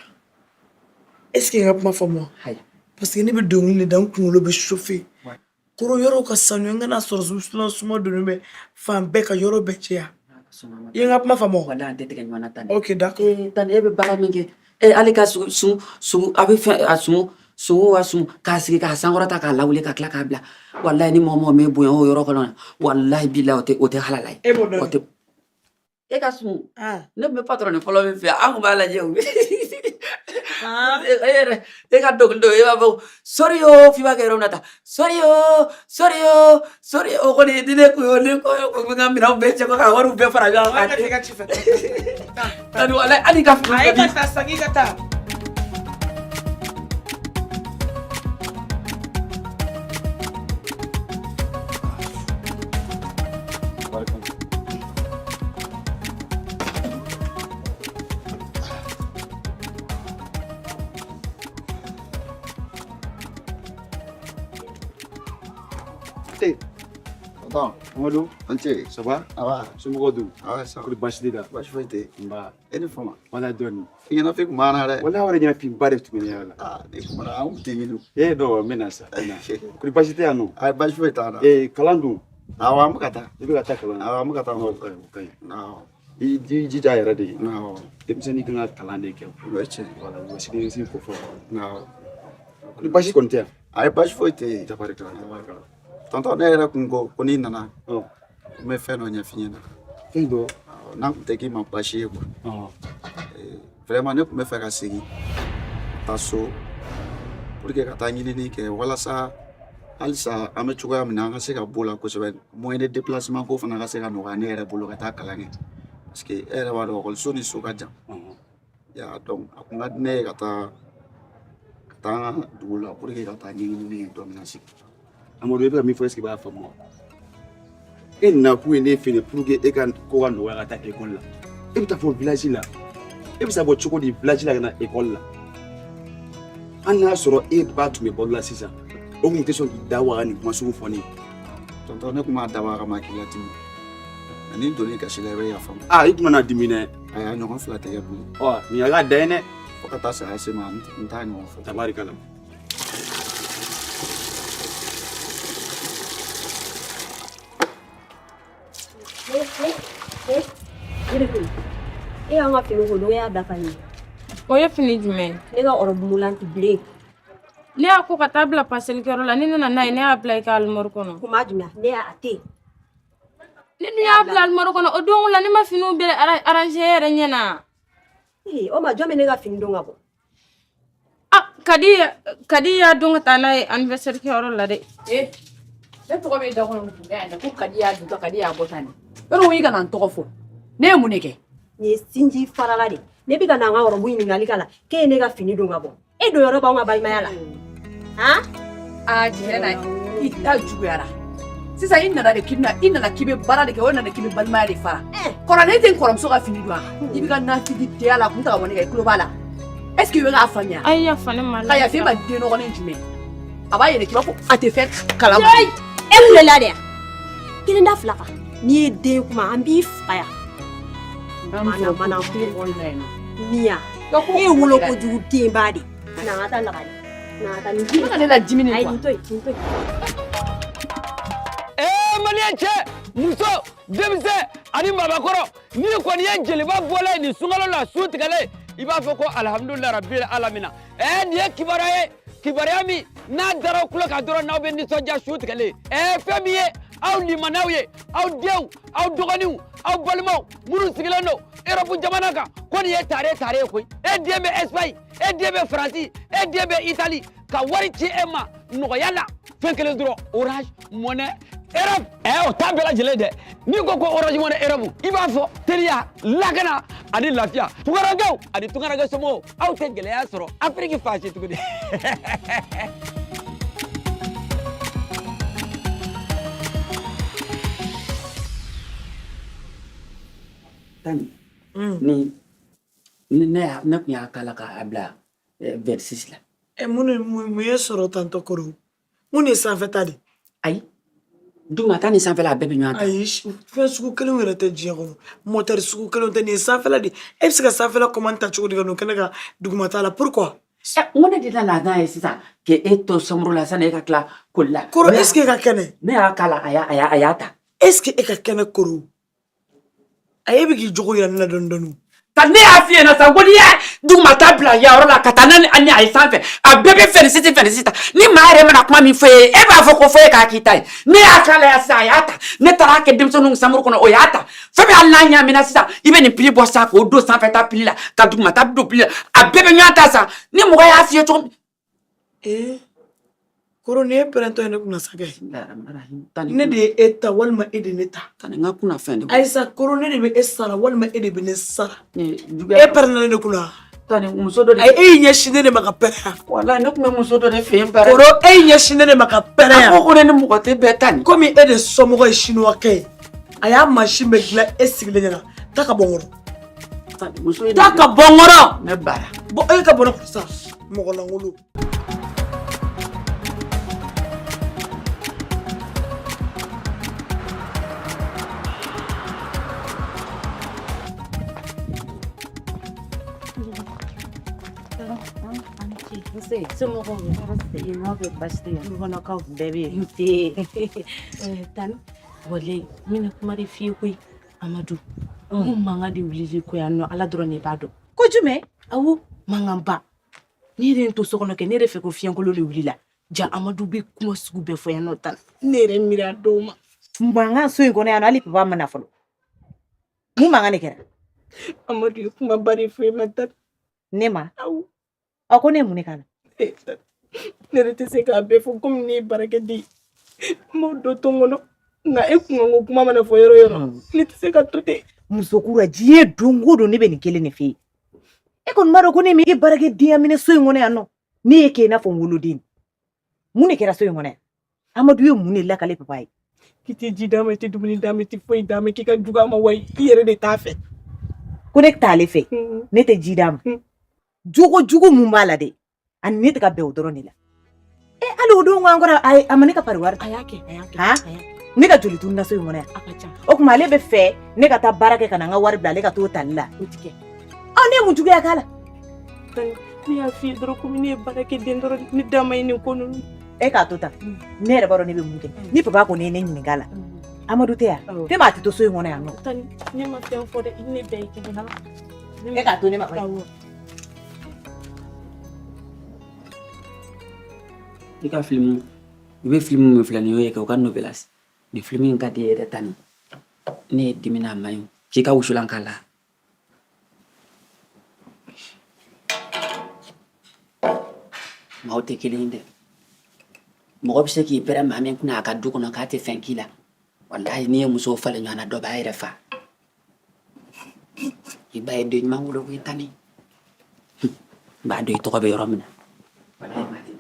Est ce que n ka kuma faamu wa? Parce que ne bɛ dɔnkili de da n kunkolo bɛ chauffer. Koro yɔrɔw ka sanu n kana sɔrɔ wusulan suma donnen bɛ fan bɛɛ ka yɔrɔ bɛɛ cɛya. I ye n ka kuma faamu wa? Walahi an tɛ tigɛ ɲɔgɔn na Tani. Ok d'accord. Tani e bɛ baara min kɛ e hali ka sumu sumu a bɛ fɛn a sumu sumu wa sumu k'a sigi k'a sankɔrɔta k'a lawuli ka tila k'a bila walahi ni mɔgɔ mɔgɔ m'e bonya o yɔrɔ kɔnɔ walahi bilahi o tɛ halala ye. E b'o dɔn. O tɛ e ka sumu ne tun bɛ patɔrɔni fɔlɔ min fɛ an tun b'a lajɛ o e yɛrɛ e ka dɔnkili dɔ e b'a fɔ sori o f'i b'a kɛ yɔrɔ min na tan sori o sori o sori o kɔni ni ne kun y'o ne ko ko n ka minɛnw bɛɛ cɛ ko ka wariw bɛɛ fara ɲɔgɔn kan. I ka ci fɛ. Tani walahi hali i ka fini Ayi ka taa sa, i ka taa. Tonton. Amadou. An ce. Ça va? Awa. Somɔgɔw dun? Awa, ça va. Kɔri baasi t'i la? Baasi foyi tɛ yen. Nba. E ni fama. Wala dɔɔni. I ɲɛnafin kun b'an na dɛ. Wala wɛrɛ ɲɛnafinba de tun bɛ ne yɛrɛ la. Aa ne kumana an kun tɛ ɲini. Eh non, n bɛ na sa, n bɛ na. Kɔri baasi tɛ yan nɔ? Ayi baasi foyi t'an na. Eh kalan dun? Awɔ an bɛ ka taa. I bɛ ka taa kalan na? Awɔ an bɛ ka taa. O ka ɲi, o ka ɲi. Awɔ. I jija yɛrɛ de. Awɔ. Denmisɛnnin kan ka kalan de kɛ. O ye tiɲɛ. Wala, wa siniɲɛsigi ko fɔ. Awɔ. Kɔri baasi kɔni tɛ yan? Ayi baasi foyi tɛ yen. Tabarikala, tabarikala. Tonton ne yɛrɛ kun ko ko n'i nana. N bɛ fɛn dɔ ɲɛf'i ɲɛna. Fɛn dɔ? N'a kun tɛ k'i ma baasi ye quoi. Vraiment ne tun bɛ fɛ ka segin ka taa so pour que ka taa ɲinini kɛ walasa halisa an bɛ cogoya min na an ka se ka b'o la kosɛbɛ moyen de déplacement ko fana ka se ka nɔgɔya ne yɛrɛ bolo ka taa kalan kɛ parce que e yɛrɛ b'a dɔn ekɔliso ni so ka jan. Ya donc a kun ka di ne ye ka taa an ka dugu la pour que ka taa ɲɛɲinini kɛ dɔɔnin ka segin. Amadu, e bɛ ka min fɔ est ce que i b'a faamu wa? E nakun ye ne fɛ yen pour que e ka ko ka nɔgɔya ka taa ekɔli la. E bɛ taa fɔ village la. E bɛ se ka bɔ cogo di village la ka na ekɔli la? Hali n'a y'a sɔrɔ e ba tun bɛ balo la sisan, o tun tɛ sɔn k'i da waga nin kuma sugu fɔ ne ye. Tonton ne tun b'a dabɔ a kama k'i ladimi. Nka ni n donn'i gasi la i bɛ yafa n ma. Aa i tun kana dimi dɛ. Ayi a ɲɔgɔn fila tɛ kɛ bilen. Ɔ nin y'a ka dan ye dɛ. Fo ka taa saya se ma n t'a ɲɔgɔn fɔ. Tabarikala. E y'an ka fini ko don e y'a dafa ye. O ye fini jumɛn ye? Ne ka ɔrɔbu mulanti bilen. Ne y'a ko ka taa bila paselikɛyɔrɔ la, ne nana n'a ye, ne y'a bila i ka alimɔri kɔnɔ. Kuma jumɛn? Ne y'a a tɛ yen. Ne dun y'a bila alimɔri kɔnɔ, o don la ne ma finiw bɛɛ arranger e yɛrɛ ɲɛ na. Ee, o ma jɔn bɛ ne ka fini don ka bɔ? Ah, Kadi y'a don ka taa n'a ye anniversaire kɛyɔrɔ la dɛ. Eh, ne tɔgɔ bɛ da kɔnɔ kun bɛ yan dɛ, ko Kadi y'a don tan, Kadi y'a bɔ tan de. Yɔrɔ ko i kana n tɔgɔ fɔ. Ne ye mun de kɛ? Nin ye sinji farala de. Ne bɛ ka na n ka ɔrɔbu ɲininkali k'a la k'e ye ne ka fini don ka bɔ. E don yɔrɔ b'anw ka balimaya la. Han? Aa, tiɲɛ na i ta juguyara. Sisan i nana de k'i bɛna i nana k'i bɛ baara de kɛ o nana k'i bɛ balimaya de fara. Kɔrɔ ne tɛ n kɔrɔmuso ka fini don wa? I b'i ka nafigi denya la kun ta ka bɔ ne kan i tulo b'a la. Est ce que i bɛ k'a faamuya? Ayi yafa ne ma. Ka yafa e ma den nɔgɔlen jumɛn? A b'a yɛrɛ k'i b'a fɔ a tɛ fɛn kalama. E kulela de yan kelen da fila kan n'i ye den kuma an b'i faga yan mana mana miya e ye wolo kojugu denba de na an ka taa lagare na an ka taa nin I bɛ ka ne ladimi de ayi quoi. nin to yen nin to yen. Ee maliyɛn cɛ muso denmisɛn ani maabakɔrɔ n'i kɔni ye jeliba bɔla ye nin sunkalo la su tigɛlen i b'a fɔ ko alihamudulila rabil alamina ɛɛ nin ye kibaruya ye kibaruya min n'a dara aw tulo kan dɔrɔn n'aw bɛ nisɔndiya su tigɛlen ɛɛ fɛn min ye aw limanaw ye aw denw aw dɔgɔninw aw balimaw minnu sigilen don erɔpu jamana kan ko nin ye tare tare ye koyi e den bɛ ɛsipaɲi e den bɛ faransi e den bɛ itali ka wari ci e ma nɔgɔya la fɛn kelen dɔrɔn orange money Europe ɛ o t'a bɛɛ lajɛlen dɛ n'i ko ko orange money Europe i b'a fɔ teliya lakana ani lafiya tunkarankew ani tunkaranke somɔgɔw aw tɛ gɛlɛya sɔrɔ afiriki fan si tuguni. Tani ni ni ne y'a ne tun y'a kala k'a bila 26 la. Ɛ mun de mun ye sɔrɔ tantɔ kɔrɔ mun de ye sanfɛta de ayi dugumata ni sanfɛla a bɛɛ bɛ ɲɔgɔn ta. Ayi fɛn sugu kelenw yɛrɛ tɛ diɲɛ kɔnɔ mɔtɛri sugu kelenw tɛ nin ye sanfɛla de e bɛ se ka sanfɛla commande ta cogo di ka n'o kɛ ne ka dugumata la pourquoi. N ko ne de nana n'a ye sisan k'e to chambre la sani e ka tila koli la. Koro est ce que e ka kɛnɛ. Ne y'a k'a la a y'a a y'a a y'a ta. Est ce que e ka kɛnɛ koro a e bɛ k'i jogo yira ne la dɔɔni dɔɔni. Ta ne y'a f'i ɲɛna sa ko n'i y'a dugumata bila yan yɔrɔ la ka taa n'a ni a ye sanfɛ a bɛɛ bɛ 26 26 ta ni maa yɛrɛ mana kuma min fɔ e ye e b'a fɔ ko fo e k'a k'i ta ye ne y'a k'a la yan sisan a y'a ta ne taara kɛ denmisɛnninw chambre kɔnɔ o y'a ta fɛn min hali n'a ɲaamina sisan i bɛ nin pili bɔ sisan k'o don sanfɛ ta pili la ka dugumata don pili la a bɛɛ bɛ ɲɔgɔn ta sa ni mɔgɔ y'a f'i ye cogo min. Ee koro nin ye pɛrɛntɔ ye ne kunna sa kɛ ne de ye e ta walima e de ne ta n ka kunna fɛn de ayisa koro ne de bɛ e sara walima e de bɛ ne sara e pɛrɛnna ne de kunna tani muso dɔ de e y'i ɲɛsin ne de ma ka pɛrɛn yan walayi ne tun bɛ muso dɔ de fɛ yen pɛrɛn koro e y'i ɲɛsin ne de ma ka pɛrɛn yan a ko ko ne ni mɔgɔ tɛ bɛn tani komi e de somɔgɔ ye sinuwakɛ ye a y'a mansin bɛɛ dilan e sigilen ɲɛna taa ka bɔ n kɔrɔ taa ka bɔ n kɔrɔ ne bara bɔn e ka bɔ ne kɔrɔ sa mɔgɔ lankolon. Nse, somɔgɔw bɛ bɛ baasi tɛ yen dukɔnɔkaw bɛɛ bɛ yen nse tani walayi n bɛna kuma de f'i ye koyi Amadu n ko mankan de wulili ko yan nɔ Ala dɔrɔn de b'a dɔn ko jumɛn awɔ mankanba ne yɛrɛ ye n to so kɔnɔ kɛ ne yɛrɛ fɛ ko fiɲɛkolon de wulila ja Amadu bɛ kuma sugu bɛɛ fɔ yan nɔ tan ne yɛrɛ miiri a dɔw ma mankan so in kɔnɔ yan nɔ hali papa ma na fɔlɔ mun mankan de kɛra Amadu ye kumaba de fɔ e ma tan ne ma awɔ a ko ne ye mun de k'a la ne yɛrɛ tɛ se k'a bɛɛ fɔ komi ne ye baarakɛden ye n m'o dɔ to n kɔnɔ nka e kunkanko kuma mana fɔ yɔrɔ o yɔrɔ ne tɛ se ka to ten musokura diɲɛ don o don ne bɛ nin kelen de f'e ye e kɔni b'a dɔn ko ne ma e baarakɛdenya minɛ so in kɔnɔ yan nɔ ne ye kɛ i n'a fɔ n woloden mun de kɛra so in kɔnɔ yan amadu ye mun de lakale papa ye k'i tɛ ji d'a ma i tɛ dumuni d'a ma i tɛ foyi d'a ma k'i ka jugu a ma wa i yɛrɛ de t'a fɛ ko ne t'ale fɛ ne tɛ ji d'a ma jogo jugu mun b'a la dɛ ani ne tɛ ka bɛn o dɔrɔn de la e hali o don ko an kɔrɔ a ma ne ka pari wari a y'a kɛ a y'a kɛ han ne ka joli tununna so in kɔnɔ yan a ka ca o tuma ale bɛ fɛ ne ka taa baara kɛ ka na n ka wari bila ale ka t'o tali la o ti kɛ ɔ ne ye mun juguya k'a la ne y'a f'i ye dɔrɔn komi ne ye baarakɛden dɔrɔn ne da ma ye nin ko ninnu e k'a to tan ne yɛrɛ b'a dɔn ne bɛ mun kɛ ni papa kɔni ye ne ɲininka a la amadu tɛ yan fɛn ma a tɛ to so in kɔnɔ yan nɔ tani ne ma fɛn fɔ dɛ i ni ne bɛɛ ye kelen e k'a to ne ma awɔ I ka filimu i bɛ filimu min filɛ nin y'o ye kɛ o ka novelas nin filimu in ka di e yɛrɛ tani ne ye dimina a ma ɲi k'i ka wusulan k'a la maaw tɛ kelen ye dɛ mɔgɔ bɛ se k'i pɛrɛn maa min kunna a ka du kɔnɔ k'a tɛ fɛn k'i la walahi n'i ye musow falen ɲɔgɔn na dɔ b'a yɛrɛ fa i ba ye den ɲuman wolo koyi tani n b'a dɔn i tɔgɔ bɛ yɔrɔ min na walahi maa tɛ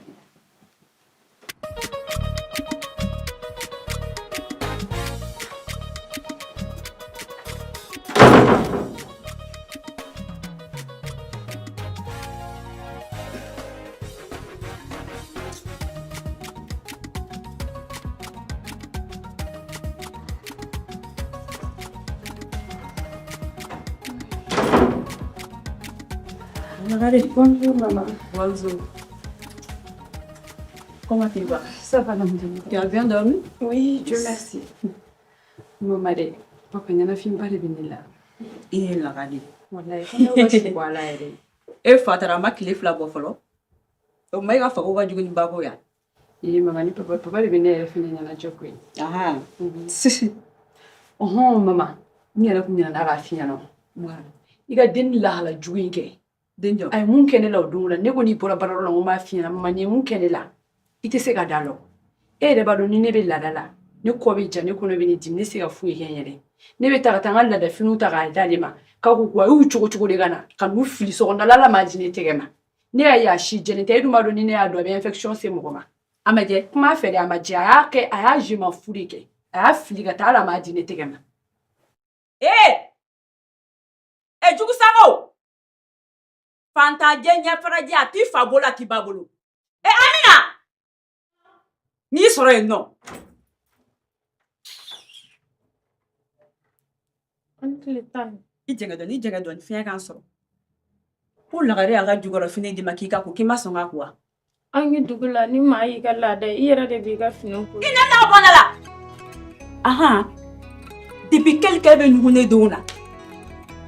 Lagare. Bonjour maman. Bonjour. Comment tu vas? Ça va, alhamdulillah. Tu as bien dormi? Oui, Dieu merci. Mama dɛ, papa ɲɛnafinba de bɛ ne la. I ye lagare. Wallahi, ko ne ka su bɔ a la yɛrɛ. E fa taara a ma tile 2 bɔ fɔlɔ. O ma e ka fago ka jugu ni bako ya. Ee mama ni papa, papa de bɛ ne yɛrɛ fɛnɛ ɲɛnajɛ koyi. Ahan. Ɔhɔn mama, n yɛrɛ kun ɲinɛna k'a f'i ɲɛna. I ka den lahala jugu in kɛ. Den jɔ. A ye mun kɛ ne la o don la, ne ko n'i bɔra baarayɔrɔ la, n ko n b'a f'i ɲɛna, mama nin ye mun kɛ ne la, i tɛ se ka da lɔ. E yɛrɛ b'a dɔn ni ne bɛ laada la, ne kɔ bɛ ja, ne kɔnɔ bɛ ne dimi, ne tɛ se ka foyi kɛ n yɛrɛ. Ne bɛ taa ka taa n ka laadafiniw ta k'a d'ale ma, k'a ko ko a y'u cogo cogo de ka na, ka n'u fili so kɔnɔ, ala m'a di ne tɛgɛ ma. Ne y'a ye a si jɛlen tɛ, e dun b'a dɔn ni ne y'a dɔn a bɛ infection se mɔgɔ ma. A ma jɛ. Kuma fɛ dɛ, a ma jɛ, a y'a kɛ, a y'a je m'en fous de kɛ. A y'a fili ka taa, ala m'a di ne tɛgɛ ma. Ee! E jugu sago! Fantanjɛ ɲɛfarajɛ a t'i fa bolo a t'i ba bolo. E Amina! N'i sɔrɔ yen nɔ. An tile tan. I jɛngɛ dɔɔni, i jɛngɛ dɔɔni, fiɲɛ k'an sɔrɔ. Ko lagare y'a ka jukɔrɔ fini d'i ma k'i ka ko, k'i ma sɔn k'a ko wa? An ye dugu la ni maa y'i ka laada ye, i yɛrɛ de b'i ka fini ko. I nɛ t'a bɔ ne la. Ahan. Depuis quel bɛ ɲugun ne denw na?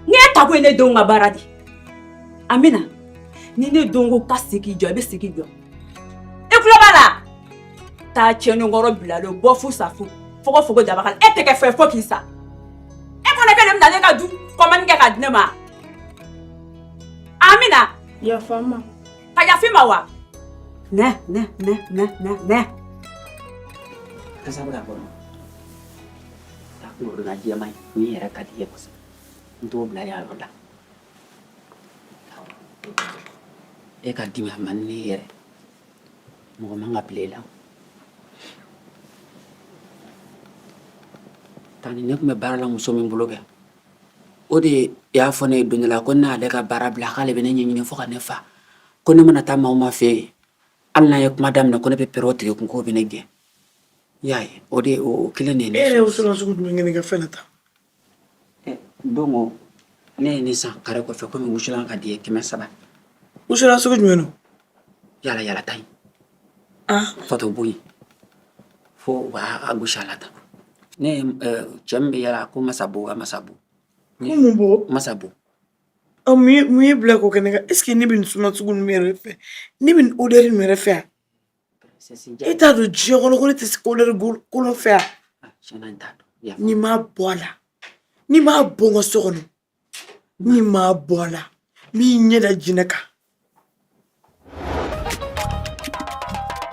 N'i ye tako ye ne denw ka baara de. Amina, ni ne denw ko ka segin k'i jɔ, i bɛ segin k'i jɔ. I tulo b'a la? Taa cɛnninkɔrɔ bilalen bɔ fu sa fu. Fogo fogo dabakala. E tɛ kɛ fɛn fo k'i sa. E ko ne kelen bɛna ne ka du kɔmani kɛ k'a di ne ma. Amina. Yafa n ma. Ka yafa i ma wa? Nɛ nɛ nɛ nɛ nɛ nɛ. Kasa bɛ ka bɔ nɔ. Taa kunkolodonna jɛman ye min yɛrɛ ka di i ye kosɛbɛ. N t'o bila yan yɔrɔ la. E ka dimi a man di ne ye yɛrɛ. Mɔgɔ man ka bila i la. Tani ne tun bɛ baara la muso min bolo kɛ, o de y'a fɔ ne ye don dɔ la ko ne y'ale ka baara bila k'ale bɛ ne ɲɛɲini fo ka ne fa. Ko ne mana taa maa o maa fɛ yen, hali n'a ye kuma daminɛ ko ne bɛ pɛrɛn o tigi kun k'o bɛ ne gɛn. I y'a ye, o de o kelen de ye ne E yɛrɛ ye sɔrɔ. wusulan sugu jumɛn kɛ ne ka fɛn na tan? Don o ne ye nin san kare kɔfɛ komi wusulan ka di i ye 300. Wusulan sugu jumɛn don? Yala yala ta in. Fato bon ye. Fo u b'a gosi a la tan. Ne ye cɛ min bɛ yala ko Masabo wa Masabo. Ko mun b'o? Masabo. Ɔ mun y'i bila k'o kɛ ne kan? Est ce que ne bɛ nin suma sugu ninnu yɛrɛ fɛ? Ne bɛ nin odeur ninnu yɛrɛ fɛ yan? E t'a dɔn diɲɛ kɔnɔ ko ne tɛ se odeur kolon fɛ yan? Tiɲɛna n t'a dɔn. N'i m'a bɔ a la, n'i m'a bɔ n ka so kɔnɔ, n'i m'a bɔ a la, n b'i ɲɛ da jinɛ kan.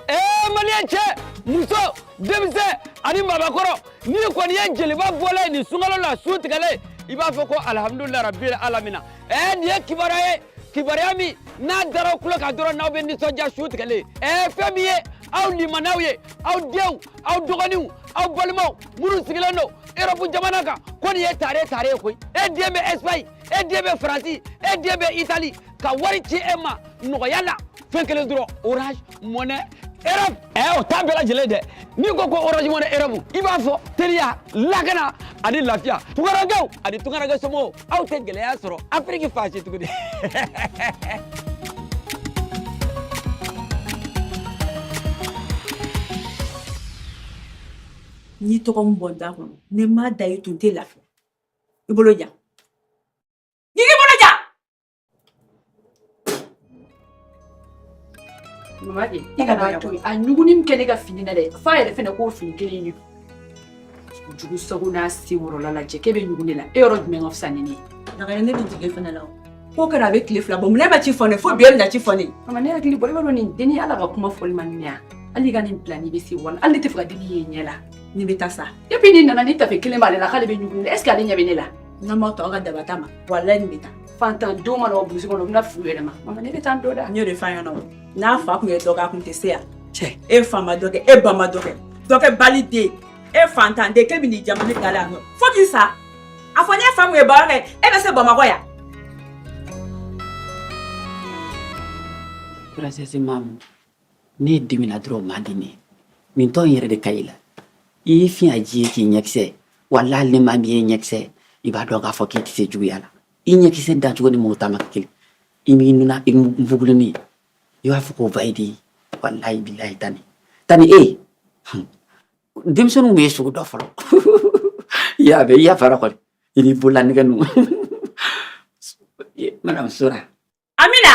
Ee maliyɛn cɛ, muso, denmisɛn ani maabakɔrɔ, n'i kɔni ye jeliba bɔlen ye nin sunkalo la su tigɛlen, i b'a fɔ ko alihamudulila rabil alamina. Ɛɛ nin ye kibaruya ye, kibaruya min n'a dara aw tulo kan dɔrɔn n'aw bɛ nisɔndiya su tigɛlen. Ɛɛ fɛn min ye aw limanaw ye, aw denw, aw dɔgɔninw, aw balimaw minnu sigilen don Europe jamana kan, ko nin ye tare tare ye koyi. E den bɛ Espagne, e den bɛ Faransi, e den bɛ Italie, ka wari ci e ma nɔgɔya la, fɛn kelen dɔrɔn, Orange Money Europe. O t'a bɛɛ lajɛlen dɛ. N'i ko ko Orange Money Europe, i b'a fɔ teliya, lakana ani lafiya. Tunkarankew ani tunkaranke somɔgɔw, aw tɛ gɛlɛya sɔrɔ Afiriki fan si tuguni. N'i tɔgɔ min bɔ n da kɔnɔ, ni n m'a da i tun tɛ lafiya. I bolo ja. N'i k'i bolo ja. Mama de, i kana to yen. A ɲugunni min kɛ ne ka fini na dɛ, f'a yɛrɛ fɛnɛ k'o fini kelen ye. Jugu sago n'a senkɔrɔla lajɛ, k'e bɛ ɲugun ne la. E yɔrɔ jumɛn ka fisa ni ne ye? Lagare, ne bɛ jigin fana la o. Ko kɛra a bɛ tile 2 bɔ, mun na e ma ci fɔ ne ye fo bi e bɛna ci fɔ ne ye? Mama, ne hakili bɔra, i b'a dɔn nin denni Ala ka kuma fɔli man di ne ye. Hali i ka nin bila n'i bɛ se wala, hali ne tɛ fɛ ka denni ye ɲɛ la. Ni bɛ taa sa. Depuis ni nana ni tafe kelen b'ale la k'ale bɛ ɲugun ne la, est ce que ale ɲɛ bɛ ne la? N'an m'aw to aw ka daba ta ma, walayi nin bɛ taa. Fantan denw mana bɔ burusi kɔnɔ, u bɛna fili u yɛrɛ ma. Mama, ne bɛ taa n dɔ da. N y'o de f'a ɲɛna o. N'a fa tun ye dɔ kɛ, a tun tɛ se yan. Cɛ, e fa ma dɔ kɛ, e ba ma dɔ kɛ. Dɔ kɛ bali den, e fantan den, k'e bɛ n'i jama ne da la yan nɔ. Fo k'i sa. A fɔ n'e fa tun ye baara kɛ, e bɛ se Bamakɔ yan. Princesse Mamu, ne dimina dɔrɔn man di ne ye. Min tɔ in yɛrɛ de ka i la. I y'i fiɲɛ ji ye k'i ɲɛkisɛ. Walahi hali ni maa min ye ɲɛkisɛ, i b'a dɔn k'a fɔ k'i tɛ se juguya la. I ɲɛkisɛ dancogo ni mɔgɔ ta ma kɛ kelen. I m'i nuna i bugulenni i b'a fɔ ko bayidi walayi bilayi tani tani e denmisɛnninw bɛ sugu dɔ fɔlɔ i y'a bɛɛ i y'a fara kɔni i n'i bolola nɛgɛ ninnu madame Sora. Amina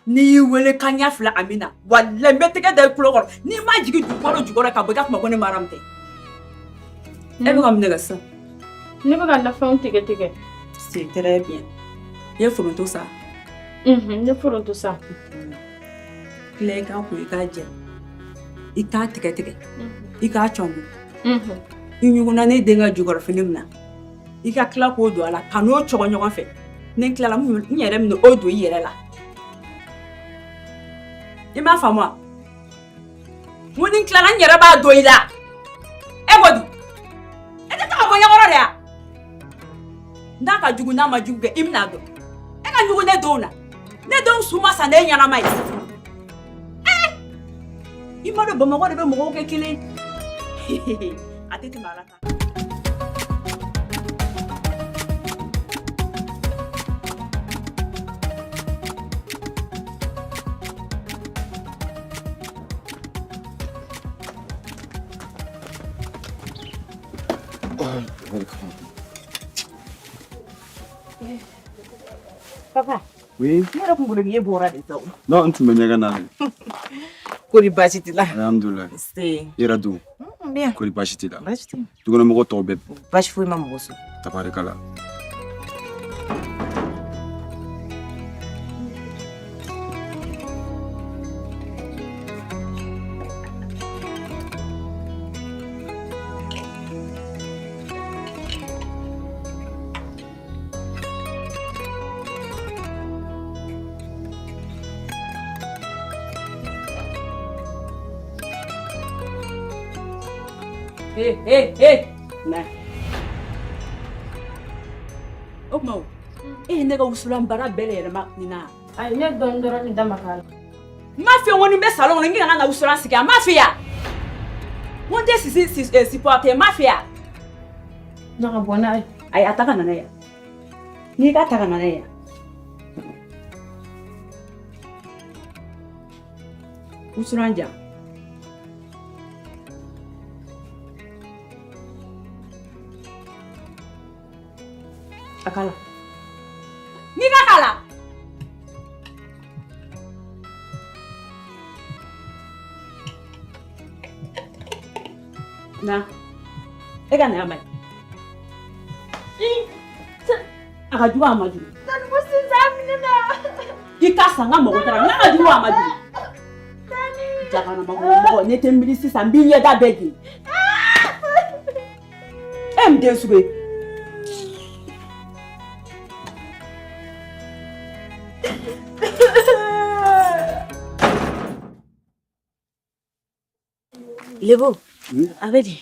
n'i y'i wele kan ɲɛ fila Amina walayi n bɛ tɛgɛ da i tulo kɔrɔ n'i ma jigin dugukolo jukɔrɔ ka bɔ i ka kuma ko ne maramu tɛ e bɛ ka mun de kɛ sisan. Ne bɛ ka nafɛnw tigɛ tigɛ. C'est très bien. I ye foronto san. N ye foronto san. Tila i k'a ko i k'a jɛ i k'a tigɛ tigɛ i k'a cɔngo i ɲugunna ne den ka jukɔrɔfini min na i ka tila k'o don a la ka n'o cɔgɔ ɲɔgɔn fɛ ni n tilala n yɛrɛ bɛna o don i yɛrɛ la i m'a faamu wa n ko ni n tilala n yɛrɛ b'a don i la e ko di e tɛ taa ka bɔ ɲɛkɔrɔ de ya n'a ka jugu n'a ma jugu kɛ i bɛna dɔn e ka ɲugun ne denw na ne denw su ma sa ne ɲɛnama ye i m'a dɔn bamakɔ de bɛ mɔgɔw kɛ kelen a tɛ tɛmɛ ala kan. Papa. Oui. Ne yɛrɛ kun bolo k'e bɔra de sa o. Non, n tun bɛ ɲɛgɛn na de. Kori baasi t'i la? Alhamdulilayi. Se. I yɛrɛ dun? N bɛ yan. Kori baasi t'i la? Baasi tɛ yen. Dukɔnɔmɔgɔ tɔw bɛɛ? Baasi foyi ma mɔgɔ sɔrɔ. Tabarikala. Hey, hey, hey. Na. O tuma o, e ye ne ka wusulan bara bɛɛ yɛlɛma nin na. Ayi, ne dɔɔnin dɔrɔn de da maga la. N m'a f'i ye ko ni n bɛ salon kɔnɔ n k'i kana na wusulan sigi a n m'a f'i ye wa? N ko n tɛ sisi supporter n m'a f'i ye wa? Na ka bɔ n'a ye. Ayi, a ta ka na n'a ye yan. N'i k'a ta ka na n'a ye yan. Wusulan ja. A k'a la. N'i k'a k'a la. Na. E ka na yan bani. A ka jugu a ma jugu. Tani ko sisan minɛ na. I ka san n ka mɔgɔ taara n'a ka jugu a ma jugu. Jaganama mɔgɔ ne tɛ miiri sisan n b'i ɲɛda bɛɛ jeni. E min den sugu ye. Lebo a bɛ di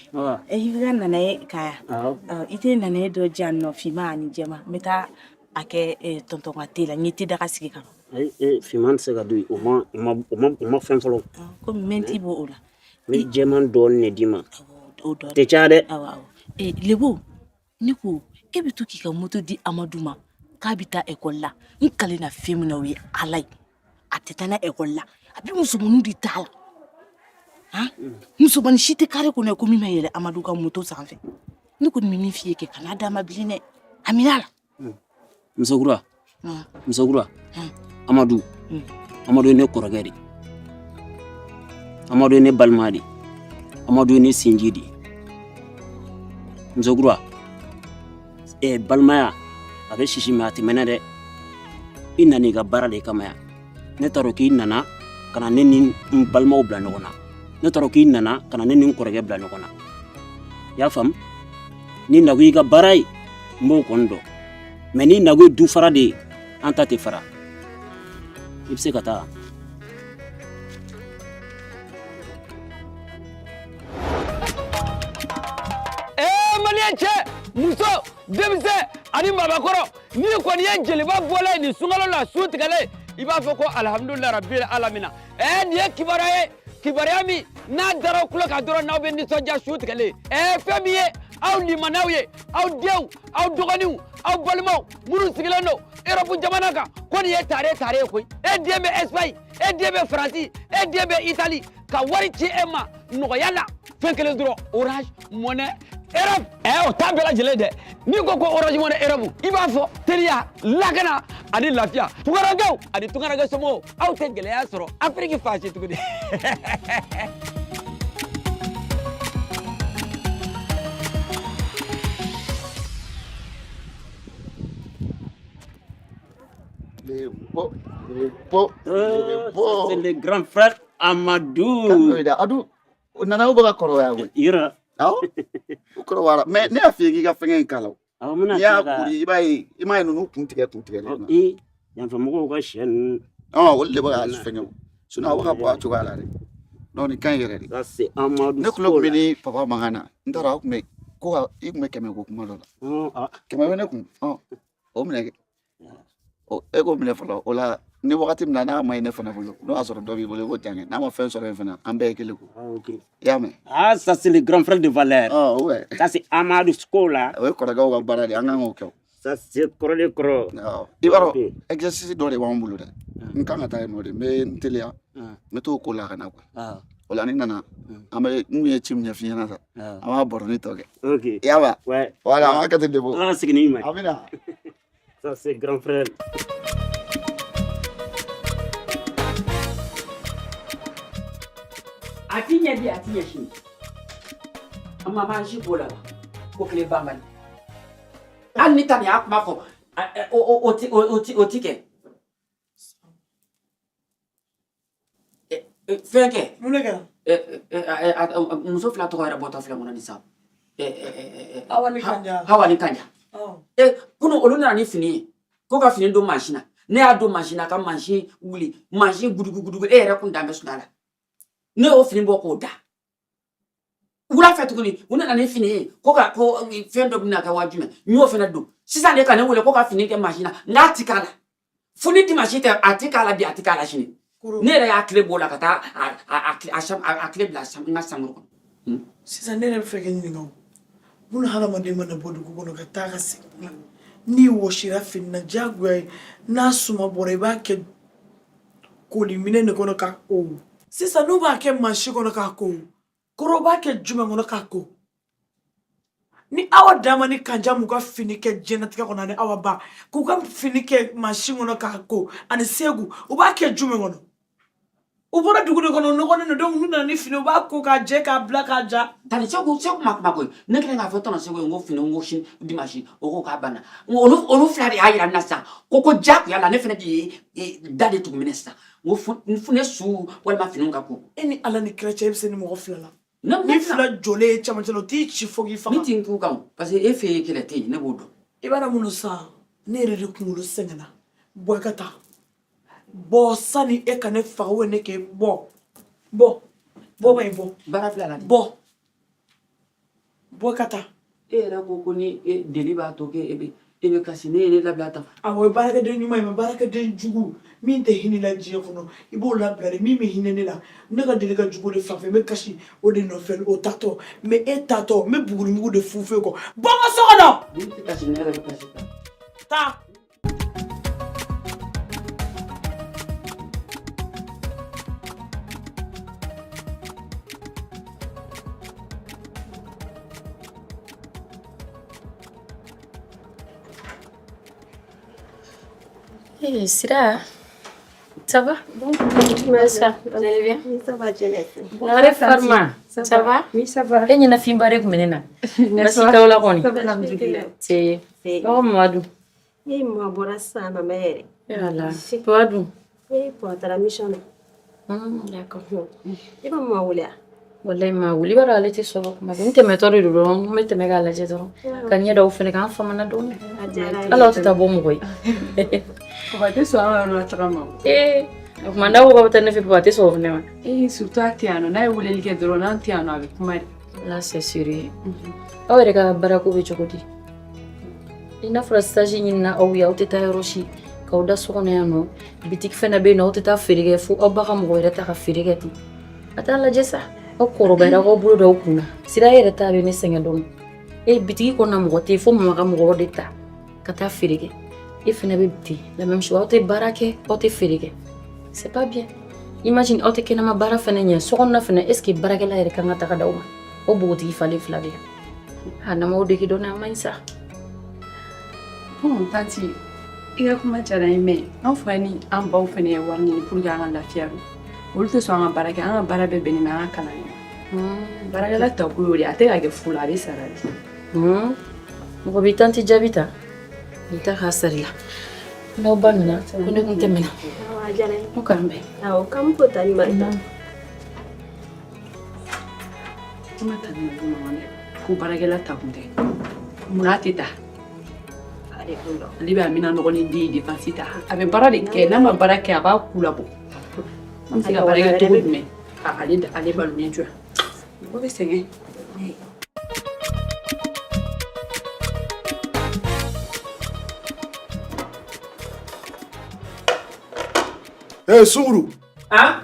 i bɛ ka nanaye ka yan i tɛ nanaye dɔ di yan nɔ finman ani jɛman n bɛ taa a kɛ tɔntɔn ka te la n ye te daga sigi ka ban. Ayi finman tɛ se ka don o ma o ma o ma o ma fɛn fɔlɔ. Komi mɛnti b'o la. N bɛ jɛman dɔɔnin de d'i ma. O dɔɔnin. Tɛ caya dɛ. Awɔ awɔ Lebo ne ko e bɛ to k'i ka moto di Amadu ma k'a bɛ taa ekɔli la n kalen na fɛn min na o ye Ala ye a tɛ taa n'a ekɔli la a bɛ musomaninw de t'a la han musomanin si tɛ kare kɔnɔ ko min ma yɛlɛ Amadu ka moto sanfɛ ne kɔni bɛ min f'i ye kɛ kan'a d'a ma bilen dɛ a minɛ a la. Musokura musokura Amadu Amadu ye ne kɔrɔkɛ de Amadu ye ne balima de Amadu ye ne sinji de musokura balimaya a bɛ sisi mais a tɛ mɛnɛ dɛ i nana i ka baara de kama yan ne t'a dɔn k'i nana ka na ne ni n balimaw bila ɲɔgɔn na ne t'a dɔn k'i nana ka na ne ni n kɔrɔkɛ bila ɲɔgɔn na i y'a faamu n'i nakun y'i ka baara ye n b'o kɔni dɔn mais n'i nakun ye du fara de ye an ta tɛ fara i bɛ se ka taa. Maliyɛn cɛ muso denmisɛn ani maabakɔrɔ n'i kɔni ye jeliba bɔla ye nin sunkalo la su tigɛlen i b'a fɔ ko alihamudulilayi rabil alamina nin ye kibaruya ye kibaruya min n'a dara aw tulo kan dɔrɔn n'aw bɛ nisɔndiya su tigɛlen fɛn min ye aw limanaw ye aw denw aw dɔgɔninw Aw balimaw minnu sigilen don Europe jamana kan, ko nin ye tare tare ye koyi. E den bɛ Espagne, e den bɛ Faransi, e den bɛ Italie, ka wari ci e ma nɔgɔya la, fɛn kelen dɔrɔn, Orange Money Europe. O t'a bɛɛ lajɛlen dɛ. N'i ko ko Orange Money Europe, i b'a fɔ teliya, lakana ani lafiya. Tunkarankew ani tunkaranke somɔgɔw, aw tɛ gɛlɛya sɔrɔ Afiriki fan si tuguni. Le beau, le beau, le beau. C'est le grand frère Amadou. Adu, o nana u bɛ ka kɔrɔbaya koyi. Yɔrɔ. Awɔ, u kɔrɔbayara. Mais ne y'a f'i ye k'i ka fɛngɛ in k'a la o. Awɔ, n bɛna N'i y'a tila ka- kori, i b'a ye, i m'a ye ninnu kun tigɛ kun tigɛlen. Ee, yanfɛ mɔgɔw ka sɛ ninnu. Ɔn, olu de bɛ ka fɛngɛ o. Sinon a bɛ ka bɔ a cogoya la dɛ. Non, nin ka ɲi yɛrɛ de. Ça c'est Amadou. Ne tulo tun bɛ ni papa mankan na. N t'a dɔn aw tun bɛ ko ka i tun bɛ 100 ko kuma dɔ la. 100 bɛ ne kun. Ɔn, o minɛ kɛ. Ɔ, e k'o minɛ fɔlɔ. O la ni wagati min na n'a ma ɲi ne fana bolo, n'o y'a sɔrɔ dɔ b'i bolo, i b'o jan kɛ. N'a ma fɛn sɔrɔ yen fana, an bɛɛ ye kelen ko. Ok. I y'a mɛn? Ah, ça c'est le grand frère de valeur. Oh, ouais. Ça c'est Amadou Scola. O ye kɔrɔkɛw ka baara de ye, an kan k'o kɛ o. Ça c'est kɔrɔlen kɔrɔ. Awɔ. I b'a dɔn exercice dɔ de b'anw bolo dɛ. N kan ka taa yen nɔ de, n bɛ n teliya. N bɛ t'o ko la ka na quoi. O la ni nana, an bɛ n kun ye ci min ɲɛf'i ɲɛna sa, an b'a baroni tɔ kɛ. Ok. I y'a mɛn? Ouais. Voilà, an b'a kɛ ten de bo. Ala ka segin n'i ɲuman ye. Amina. Ça c'est grand frère. A ti ɲɛ bi, a ti ɲɛ sini. An ma m'an si b'o la wa? Ko kelen banbali. Hali ni tani y'a kuma fɔ, o ti kɛ. Fɛn kɛ. Mun de kɛra? Muso fila tɔgɔ yɛrɛ bɔtɔ filɛ n kɔnɔ nin sa. Awa ni Kanja. Hawa ni Kanja. Kunun olu nana ni fini ye ko ka fini don mansin na. Ne y'a don mansin na ka mansin wuli, mansin gudugu gudugu, e yɛrɛ kun dan bɛ sunɔgɔ la. Ne y'o fini bɔ k'o da. Wula fɛ tuguni, u nana ni fini ye ko ka ko fɛn dɔ bɛna kɛ waa jumɛn, n y'o fana don. Sisan de ka ne wele ko ka fini kɛ mansin na, n k'a ti k'a la. Fo ni dimanche tɛ, a ti k'a la bi, a ti k'a la sini. Ne yɛrɛ y'a tile b'o la ka taa a tile bila n ka chambre kɔnɔ. Sisan ne yɛrɛ bɛ fɛ k'i ɲininka o. Buna hadamaden mana bɔ dugu kɔnɔ ka taa ka segin na, n'i wɔsira fini na, diyagoya ye n'a suma bɔra, i b'a kɛ koli minɛn de kɔnɔ k'a ko. Sisan n'u b'a kɛ mansin kɔnɔ k'a ko, kɔrɔ b'a kɛ jumɛn kɔnɔ k'a ko? Ni Awa dama ni Kanja m'u ka fini kɛ diɲɛnatigɛ kɔnɔ, ani Awa ba k'u ka fini kɛ mansin kɔnɔ k'a ko, ani Segu, u b'a kɛ jumɛn kɔnɔ? U bɔra dugu de kɔnɔ, u nɔgɔlen don, donc n'u nana ni fini, u b'a ko k'a jɛ, k'a bila k'a ja. Tani Segu, Segu ma kuma koyi. Ne kɛlen k'a fɔ tɔnɔ Segu ye, n ko fini, n ko sini dimanche, o ko k'a banna. N ko olu fila de y'a yira n na sisan ko diyagoya la ne fana de ye da de tugu minɛ sisan. N ko fo ne su walima finiw ka ko. E ni Ala ni kira cɛ, e bɛ se ni mɔgɔ fila la. Ne Ni fila jɔlen ye cɛmancɛ la, o t'i ci fo k'i faga. Ne ti n k'u kan o, parce que e fɛ yen kɛlɛ tɛ yen, ne b'o dɔn. I b'a dɔn mun don sisan, ne yɛrɛ de kunkolo sɛgɛnna. Bɔ i ka taa. Bɔ sani e ka ne faga ou ne k'e bɔ. Bɔ. Bɔ ba in bɔ. Baara fila la de. Bɔ. Bɔ i ka taa. E yɛrɛ ko ko ni e deli b'a to k'e bɛ e bɛ kasi, ne ye ne labila tan. Awɔ, o ye baarakɛden ɲuman ye, mais baarakɛden jugu min tɛ hinɛ la diɲɛ kɔnɔ, i b'o labila de. Min bɛ hinɛ ne la, ne ka deli ka jugu o de fan fɛ, n bɛ kasi o de nɔfɛ o taatɔ. Mais e taatɔ, n bɛ bugurimugu de funfun e kɔ. Bɔ n ka so kɔnɔ! Ni tɛ kasi, ne yɛrɛ bɛ kasi tan. Taa. Hey, Sira, ça va? Bonsoir, vous allez bien? Oui, ça va, Dieu merci. Nare Farma, ça va? Oui, ça va. E ɲɛna finba de tun bɛ ne na. Basi t'aw la kɔni? Ça va, alhamdulillah. Se. Aw Mamadu. E ma bɔra sisan, mama yɛrɛ. Ala. Papa dun? E papa taara mission na. D'accord. E ma mama wele wa? Wallahi ma wuli, i b'a dɔn ale tɛ sɔrɔ kuma bɛɛ. N tɛmɛtɔ de don dɔrɔn, n bɛ tɛmɛ k'a lajɛ dɔrɔn. Ka ɲɛ d'aw fɛnɛ kan, an famana dɔɔni. A diyara n ye. Hali aw tɛ taa bɔ mɔgɔ ye. Papa tɛ sɔn an ka yɔrɔ la taga ma. Ee, o tuma n'aw ko k'aw bɛ taa ne fɛ, papa tɛ sɔn o fɛnɛ ma. Ee, surtout a tɛ yan nɔ, n'a ye weleli kɛ dɔrɔn, n'an tɛ yan nɔ, a bɛ kuma de. Là c'est sérieux. Aw yɛrɛ ka baarako bɛ cogo di? I n'a fɔra stage ɲinina aw ye, aw tɛ taa yɔrɔ si, k'aw da so kɔnɔ yan nɔ. Bitiki fɛnɛ bɛ yen nɔ, aw tɛ taa feere kɛ fo aw ba ka mɔgɔ wɛrɛ ta ka feere kɛ ten. A t'a lajɛ sa, aw kɔrɔbayara, k'aw bolo d'aw kun na. Sira yɛrɛ ta bɛ ne sɛgɛn dɔɔni. E bitiki kɔnɔna mɔgɔ tɛ yen fo mama ka mɔgɔ de ta. Ka taa feere kɛ. E fɛnɛ bɛ ten, la même chose. Aw tɛ baara kɛ, aw tɛ feere kɛ. C'est pas bien. Imagine, aw tɛ kɛnɛma baara fɛnɛ ɲɛ. So kɔnɔna fɛnɛ, est ce que baarakɛla yɛrɛ kan ka taga d'aw ma? O npogotigi falen fila bɛ yan. A n'an m'aw dege dɔɔni, a man ɲi sa. Bon, tantie, i ka kuma diyara n ye, mais an fa ni an baw fɛnɛ ye wari ɲini pour que an ka lafiya don. Olu tɛ sɔn an ka baara kɛ, an ka baara bɛɛ bɛnnen bɛ an ka kalan de ma. Baarakɛla ta ko y'o de ye, a tɛ ka kɛ fu la, a bɛ sara de. Mɔgɔ b'i tantie jaabi ta, i ta k'a sari la. N'aw ba nana, ko ne kun tɛmɛna. Awɔ, a diyara n ye. Ko k'an bɛn. Awɔ, k'an fo tani Marita. Kuma ta ni ko mama dɛ, ko baarakɛla ta kun tɛ. Munna a tɛ ta? Ale bɛ a mina nɔgɔ ni den ye dépense ta. A bɛ baara de kɛ, n'a ma baara kɛ, a b'a ku labɔ. An bɛ se ka baara kɛ cogo jumɛn? Ka ale balolen to yan. Mɔgɔ bɛ sɛgɛn. Eh, Sunguru. Ah?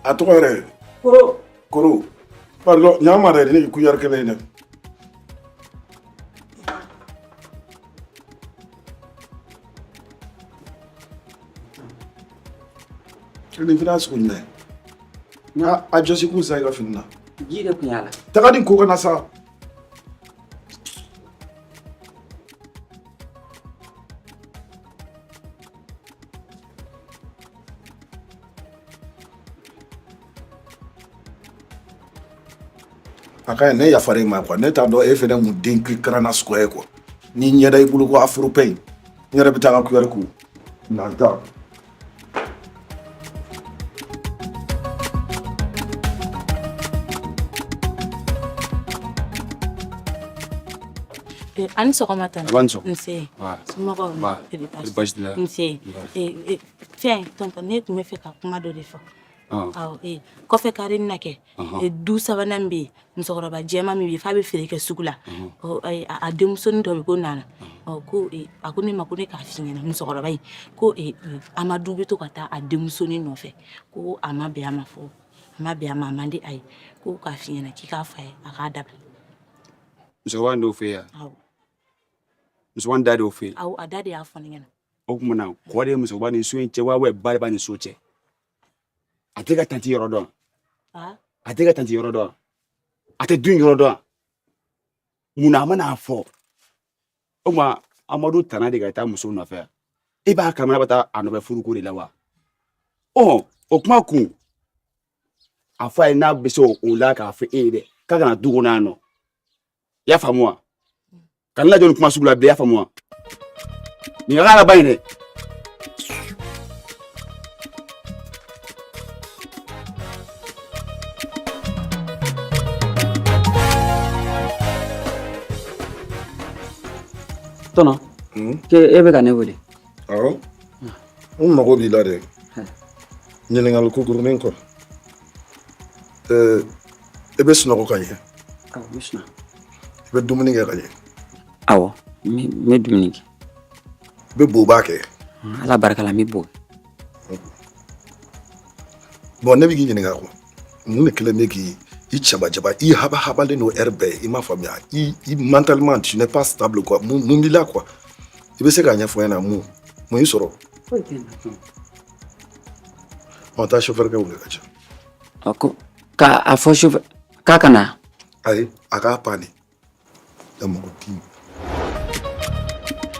A tɔgɔ yɛrɛ. Koro. Koro. Pardon, ɲa ma dɛ, ne ye kuyɛri kelen ye dɛ. Nin fana sugu jumɛn? Nka a jɔsi kun sa i ka fini na. Ji de kun y'a la. Taga nin ko ka na sa. A ka ɲi, ne yafara i ma quoi. Ne t'a dɔn e fɛnɛ mun den karanna suguya ye quoi. Ni ɲɛda i bolo ko afropɛn, n yɛrɛ bɛ taa n ka kuyɛri ko na taa. A ni sɔgɔma tante. A b'a ni sɔgɔma. Nse. Wa. Somɔgɔw? Ba. Kɔri baasi Baasi t'i la? Nse. Ba. Fɛn tonton, ne tun bɛ fɛ ka kuma dɔ de fɔ. Ɔn. Awɔ, kɔfɛ kari na kɛ. Du sabanan bɛ yen, musokɔrɔba jɛman min bɛ yen f'a bɛ feere kɛ sugu la. Ɔ, a denmusonin dɔ bɛ ko Nana. Ɔ, ko a ko ne ma ko ne k'a f'i ɲɛna, musokɔrɔba in ko Amadu bɛ to ka taa a denmusonin nɔfɛ, ko a ma bɛn a ma, fɔ a ma bɛn a ma, a man di a ye, ko k'a f'i ɲɛna k'i k'a fɔ a ye a k'a dabila. Musokɔrɔba in d'o fɛ yan. Awɔ. Musokɔrɔba in da de y'o fɛ yen. Awɔ, a da de y'a fɔ ne ɲɛna. O tuma na kɔ de ye musokɔrɔba ni so in cɛ wa ba de b'a ni so cɛ. A tɛ ka tantie yɔrɔ dɔn. A tɛ ka tantie yɔrɔ dɔn. A tɛ du in yɔrɔ dɔn. Munna a mana fɔ? O tuma Amadu tana de ka taa muso nɔfɛ. E b'a kalama bɛ taa a nɔfɛ furuko de la wa? Ɔ, o kuma kun. A fɔ a ye n'a bɛ se o la k'a fɔ e ye dɛ, k'a kana du kɔnɔ yan nɔ. I y'a faamu wa? Ka ne lajɔ nin kuma sugu la bilen, i y'a faamu wa? Nin ka k'a laban ye dɛ. Tɔnɔ, ke e bɛ ka ne wele? Awɔ. N mago b'i la dɛ. Ɲininkali kukurunin kɔ. E bɛ sunɔgɔ ka ɲɛ? Awɔ, n bɛ sunɔgɔ. I bɛ dumuni kɛ ka ɲɛ? Awɔ, n bɛ dumuni kɛ. I bɛ boba kɛ? Ala barika la, n bɛ bo. Bon, ne bɛ k'i ɲininka quoi. Mun de kɛlen bɛ k'i i cɛbajaba, i haba habalen don heure bɛɛ, i m'a faamuya, i mentalement tu n'es pas stable quoi. Mun b'i la quoi? I bɛ se k'a ɲɛfɔ n ɲɛna, mun y'i sɔrɔ? Foyi tɛ n na. Ɔ, taa chauffeur kɛ wele ka ca. Ɔ, ko k'a a fɔ chauffeur k'a ka na. Ayi, a k'a pan de. Ɛ, mɔgɔ t'i.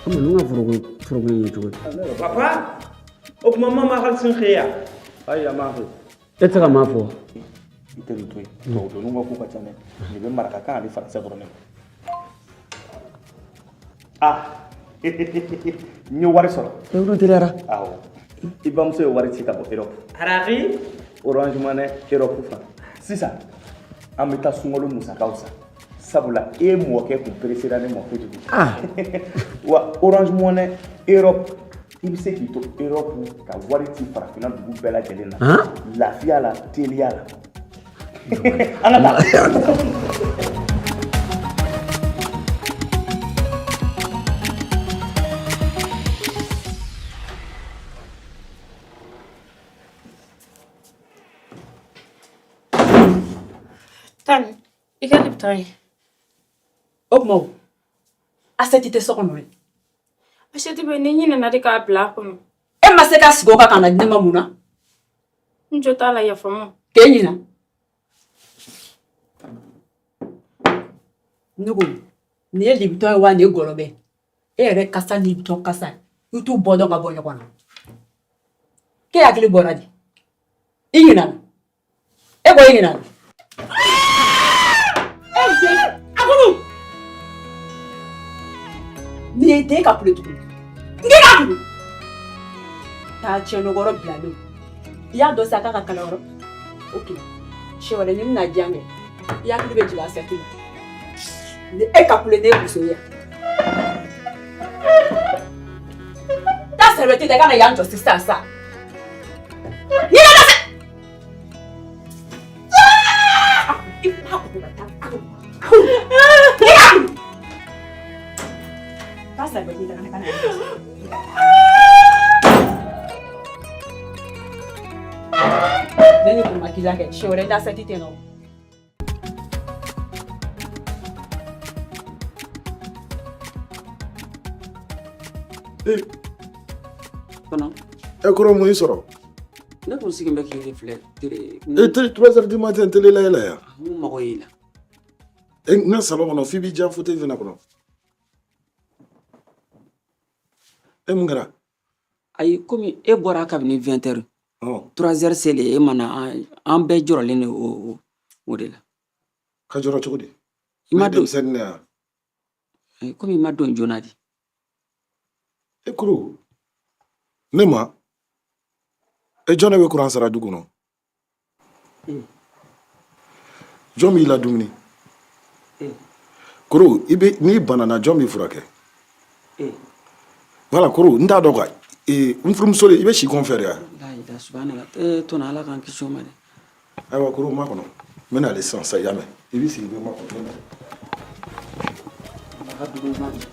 Komi ninnu ka foroko in ye cogo di? Papa, o tuma ma hali sin xeya. Ayi, a ma fɛ. E tɛ se ka maa fɔ. I tɛ nin to yen. Tubabu ka ko ka ca dɛ. Nin bɛ marakakan ani faransɛ dɔrɔn de. Ah, n ye wari sɔrɔ. E olu teliyara. Awɔ. I bamuso ye wari ci ka bɔ Europe. Harari. Orange Money Europe fan. Sisan, an bɛ taa sunkalo musakaw san. Sabula e mɔkɛ kun peresera ne ma kojugu. Ah. Wa Orange Money Europe, i bɛ se k'i to Europe ka wari ci farafinna dugu bɛɛ lajɛlen na. Han? Lafiya la, teliya la. An ka taa. Tan, i ka Lipton ye. O tuma o, Asɛti tɛ so kɔnɔ ye. Assiette bɛ ne ɲinɛna de k'a bila a kɔnɔ. E ma se ka sigi o kan ka na di ne ma mun na? N jo t'a la, yafa n ma. K'e ɲina. Ne ko nin ye Lipton ye wa nin ye gɔlɔbɛ? E yɛrɛ kasa ni Lipton kasa i t'u bɔ dɔn ka bɔ ɲɔgɔn na. K'e hakili bɔra di? I ɲinana. E ko i ɲinana. E den a kunu. Nin ye den ka kule tuguni. N k'i k'a kunu. Taa tiɲɛnokɔrɔ bilalen. I y'a dɔn sa k'a ka kalayɔrɔ. Ok. Siɲɛ wɛrɛ ni n bɛna diya kɛ. I hakili bɛ jigin assiette la. Ni e ka kule ne ye muso ye yan. Taa serviette ta i ka na yan jɔ sisan sa. N'i ka se. I b'a ko ka taa. N'i ka kulu. Taa serviette ta ka na yan jɔ. Ne ni kun ma k'i la kɛ siɲɛ wɛrɛ i t'a assiette tɛ nɔ. E kɔrɔ mun y'i sɔrɔ? Ne kun sigilen bɛ k'i de filɛ télé. E télé 3 heures du matin télé lajɛ la yan. N mago y'i la. E n ka salon kɔnɔ f'i b'i diya fauteuil fana kɔnɔ. E mun kɛra? Ayi komi e bɔra kabini 20 heures. 3 heures selen e ma na an bɛɛ jɔrɔlen don o de la. Ka jɔrɔ cogo di? I ma don denmisɛnnin de yan. Komi i ma don joona di. E kuru ne ma e jɔn de bɛ kuran sara du kɔnɔ? Jɔn b'i ladumuni? Koro i bɛ n'i banana jɔn b'i furakɛ? Voilà koro n t'a dɔn quoi n furumuso de i bɛ si kɔn fɛ de wa? Layi subhanallah ee tɔnɔ ala k'an kisi o ma dɛ. Ayiwa koro ma kɔnɔ n bɛ nalen sisan sa i y'a mɛn i b'i sigi i bɛ ma kɔnɔ n bɛ na. Ala ka dugu ɲuman di.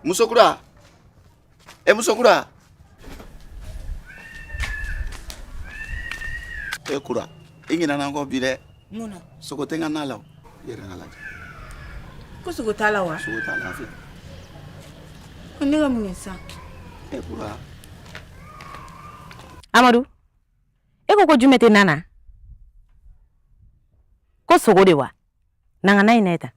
Musokura e musokura e kura i ɲinɛna n kɔ bi dɛ. Mun na? Sogo tɛ n ka na la o, i yɛrɛ k'a lajɛ. Ko sogo t'a la wa? Sogo t'a la a filɛ. Ko ne ka mun kɛ sisan? E kura. Amadu, e ko ko jumɛn tɛ na na? Ko sogo de wa? Na n ka na in na ta.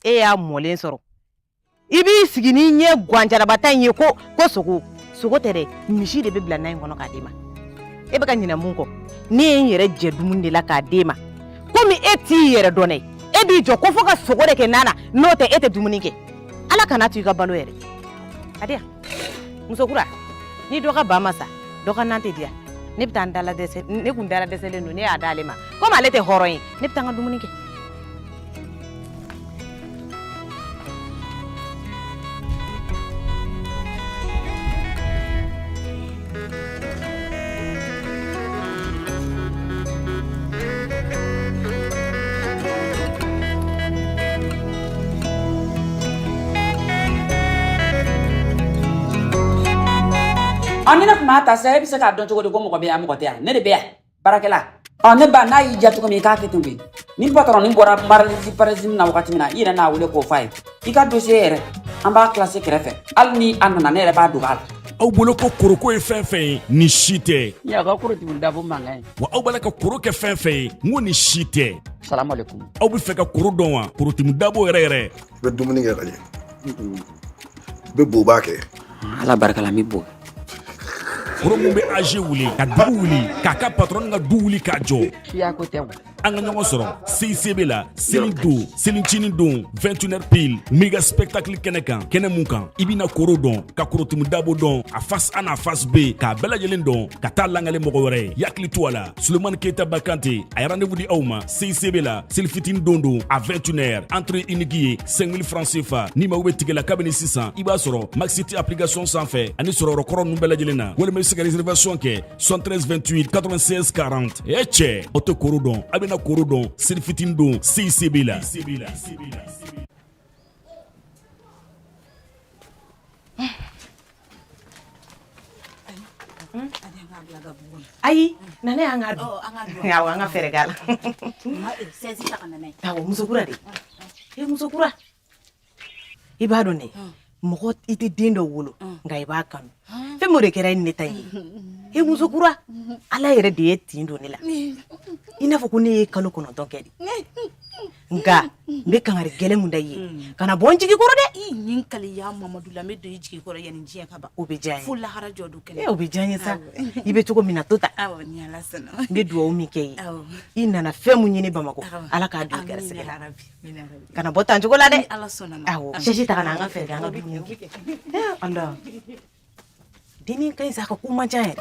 E y'a mɔlen sɔrɔ i b'i sigi n'i ɲɛ gwanjarabata in ye ko ko sogo sogo tɛ dɛ misi de bɛ bila na in kɔnɔ k'a d'e ma e bɛ ka ɲinɛ mun kɔ ne ye n yɛrɛ jɛ dumuni de la k'a d'e ma komi e t'i yɛrɛ dɔn dɛ e b'i jɔ ko fo ka sogo de kɛ na na n'o tɛ e tɛ dumuni kɛ ala kana to i ka balo yɛrɛ a di yan musokura ni dɔ ka ba ma sa dɔ ka nan tɛ diya ne bɛ taa n dala dɛsɛ ne kun dala dɛsɛlen don ne y'a d'ale ma komi ale tɛ hɔrɔn ye ne bɛ taa n ka dumuni kɛ Ɔ ni ne tun m'a ta sisan e bɛ se k'a dɔn cogo di ko mɔgɔ bɛ yan mɔgɔ tɛ yan ne de bɛ yan baarakɛla ɔ ne ba n'a y'i diya cogo min i k'a kɛ ten koyi ni patɔrɔn nin bɔra maralisi parisi na wagati min na i yɛrɛ n'a wele k'o f'a ye i ka dossier yɛrɛ an b'a classé kɛrɛfɛ hali ni a nana ne yɛrɛ b'a dogo a la. Aw bolo ko koroko ye fɛn fɛn ye nin si tɛ. Y'a ka korotumu dabo mankan ye. Wa aw b'a la ka koro kɛ fɛn fɛn ye n ko nin si tɛ. Salamalekun. Aw bɛ fɛ ka koro dɔn wa korotumu dabo yɛrɛ yɛrɛ. I bɛ dumuni kɛ ka ɲɛ. I bɛ boba kɛ. Ala barika la n bɛ bo. Koro mun bɛ AG wuli ka dugu wuli k'a ka patɔrɔn ka du wuli k'a jɔ. Suya ko tɛ o. An ka ɲɔgɔn sɔrɔ CICB la seli don, selincinin don, 21h pile, méga spectacle kɛnɛ kan, kɛnɛ mun kan i bɛna koro dɔn, ka korotumu dabo dɔn, a face A n'a face B k'a bɛɛ lajɛlen dɔn, ka taa langale mɔgɔ wɛrɛ ye. Yakili to a la, Sulemani Keyita Bakante a ye rendez-vous di aw ma CICB la selifitinin don à 21h. Entrée unique ye 5000 francs CFA. Ni mago bɛ ticket la kabini sisan, i b'a sɔrɔ Maxit application sanfɛ ani sɔrɔyɔrɔ kɔrɔ ninnu bɛɛ lajɛlen na, walima i bɛ se ka réservation kɛ 73 28 96 40. E cɛ, aw tɛ koro dɔn, a bɛna koro dɔn selifitinin don CICB la. Ayi, na ne, an ka dun. Awɔ, an ka fɛɛrɛ k'a la. Awɔ, musokura de e, musokura, i b'a dɔn dɛ, mɔgɔ i tɛ den dɔ wolo nka i b'a kanu. Fɛn min o de kɛra e ni ne ta ye. E musokura, Ala yɛrɛ de ye tin don ne la, i n'a fɔ ko ne ye kalo 9 kɛ de. Nka n bɛ kangari gɛlɛn mun da i ye, kana bɔ n jigi kɔrɔ dɛ. I nin kaliya Mamadu la, n bɛ don i jigi kɔrɔ yanni diɲɛ ka ban. O bɛ diya n ye. Fo lahara jɔ don kɛnɛ. E, o bɛ diya n ye sa. I bɛ cogo min na, to ta. Awɔ, ni Ala sɔnna. N bɛ dugawu min kɛ i ye, Awɔ. i nana fɛn mun ɲini Bamakɔ, Ala k'a don i gɛrɛsɛgɛ la. Kana bɔ tan cogo la dɛ. Ni Ala sɔnna ma. Awɔ, sɛsi ta ka na, an ka fɛɛrɛ kɛ, an ka dumuni kɛ. Ala, dennin ka ɲi sa, a ka ko man ca yɛrɛ.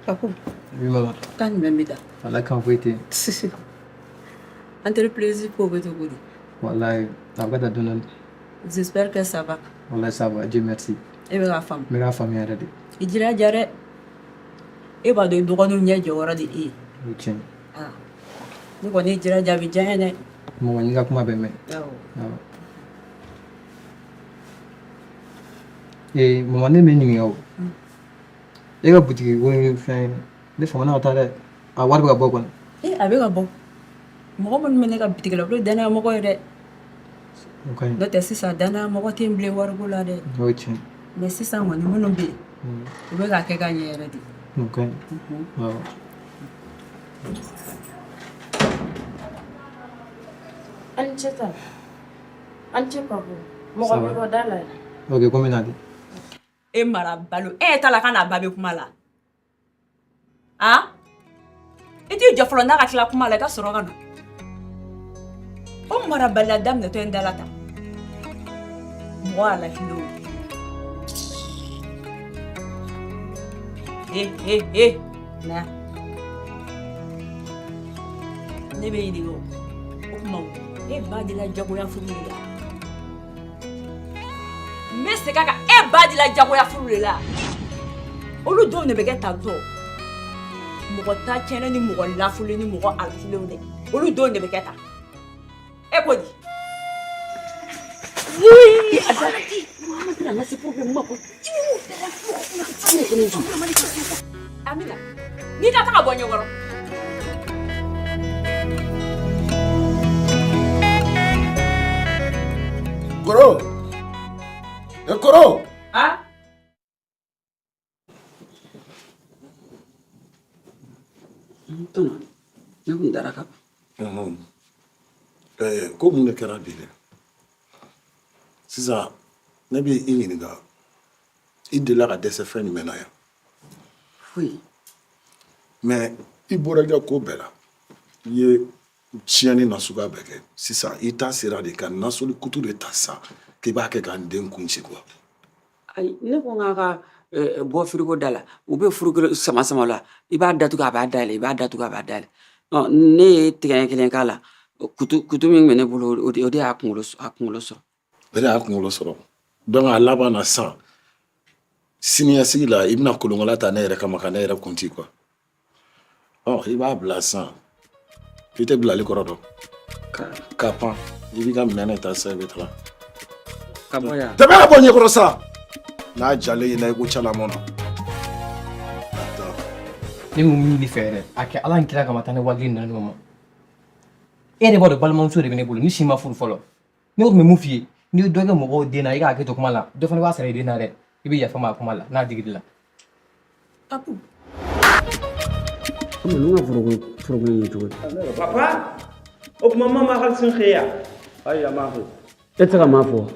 Papu. Oui, maman. Kan jumɛn bɛ da? Wala kan foyi tɛ yen. Entreprise ko bɛ cogo di? Wallahi, a bɛ ka taa dɔɔni dɔɔni. J'espère que ça va. Wallahi, ça va, Dieu merci. E bɛ k'a faamu? N bɛ k'a faamuya yɛrɛ de. I jilaja dɛ. E b'a dɔn i dɔgɔninw ɲɛ jɔyɔrɔ de e ye. O ye tiɲɛ ye. Ah. Ne kɔni y'i jilaja, a bɛ diya n ye dɛ. Maman, n y'i ka kuma bɛɛ mɛn. Awɔ. Awɔ. Ee, maman, ne bɛ ɲininka o. E ka butigi ko ni fɛn, ne famana ka taa dɛ. A wari bɛ ka bɔ kɔni. E, a bɛ ka bɔ. Mɔgɔ minnu bɛ ne ka bitigi la, olu ye danaya mɔgɔ ye dɛ. O ka ɲi. N'o tɛ sisan danaya mɔgɔ tɛ yen bilen wariko la dɛ. O ye tiɲɛ ye. Mais sisan kɔni minnu bɛ yen, u bɛ k'a kɛ ka ɲɛ yɛrɛ de. O ka ɲi. Awɔ. A ni ce ta. A ni ce Papu. Mɔgɔ bɛ bɔ da la yan. Ok, ko n bɛ na di. E mara balo, e t'a la ka n'a ba bɛ kuma la. A? I t'i jɔ fɔlɔ n'a ka tila kuma la, i ka sɔrɔ ka na. O marabaliya daminɛtɔ ye n dala ta. Mɔgɔ y'a lafilen o. E, e, e, na. Ne bɛ ɲininka o. O tuma o, e ba dila jagoya furu de la. N bɛ segin a kan, e ba dila jagoya furu de la. Olu denw de bɛ kɛ tantɔ. Mɔgɔ ta tiɲɛnen ni mɔgɔ lafulen ni mɔgɔ alafilenw dɛ. Olu denw de bɛ kɛ tan. E ko di? Oui, Muhammad na se problème ma ko. Amina, n'i ka taga bɔ ɲɛkɔrɔ. Koro! E Koro! Ah? Tɔnɔ, ne kun dara ka ban. Ɛɛ, ko mun de kɛra bi dɛ? Sisan ne bɛ i ɲininka, i delila ka dɛsɛ fɛn jumɛn na yan? Foyi. Mais i bɔra i ka ko bɛɛ la, i ye tiɲɛni nasuguya bɛɛ kɛ. Sisan i ta sera de ka nasoli kutu de ta sisan k'i b'a kɛ ka n den kun ci quoi. Ayi, ne ko n k'a ka bɔ frigo da la, u bɛ frigo sama sama la, i b'a datugu a b'a dayɛlɛ, i b'a datugu a b'a dayɛlɛ. Ɔ, ne ye tigɛ kelen k'a la, kutu min bɛ ne bolo, o de y'a kunkolo sɔrɔ. O de y'a kunkolo sɔrɔ. Donc a laban na sisan, siniɲɛsigi la i bɛna kolonkala ta ne yɛrɛ kama ka ne yɛrɛ kun ci quoi. Ɔ, i b'a bila sisan, i tɛ bilali kɔrɔ dɔn. Ka pan, i b'i ka minɛn de ta sisan, i bɛ taga. Ka bɔ yan. Tɛmɛ ka bɔ ɲɛkɔrɔ sa. N'a jalen i la i ko calamɔ na. Ne bɛ mun ɲini fɛ yɛrɛ, a kɛ Ala ni kira kama, taa ne wali nana ma. E yɛrɛ b'a dɔn balimamuso de bɛ ne bolo, ni si ma furu fɔlɔ. Ne tun bɛ mun f'i ye, n'i ye dɔ kɛ mɔgɔw den na, i ka hakɛ to kuma la, dɔ fana b'a sara i den na dɛ. I bɛ yafa ma kuma la n'a digir'i la. Papu. Komi ninnu ka foroko in ye cogo di? Papa, o tuma mama hali sin xeya. Ayiwa, m'a fɔ. E tɛ se ka maa fɔ.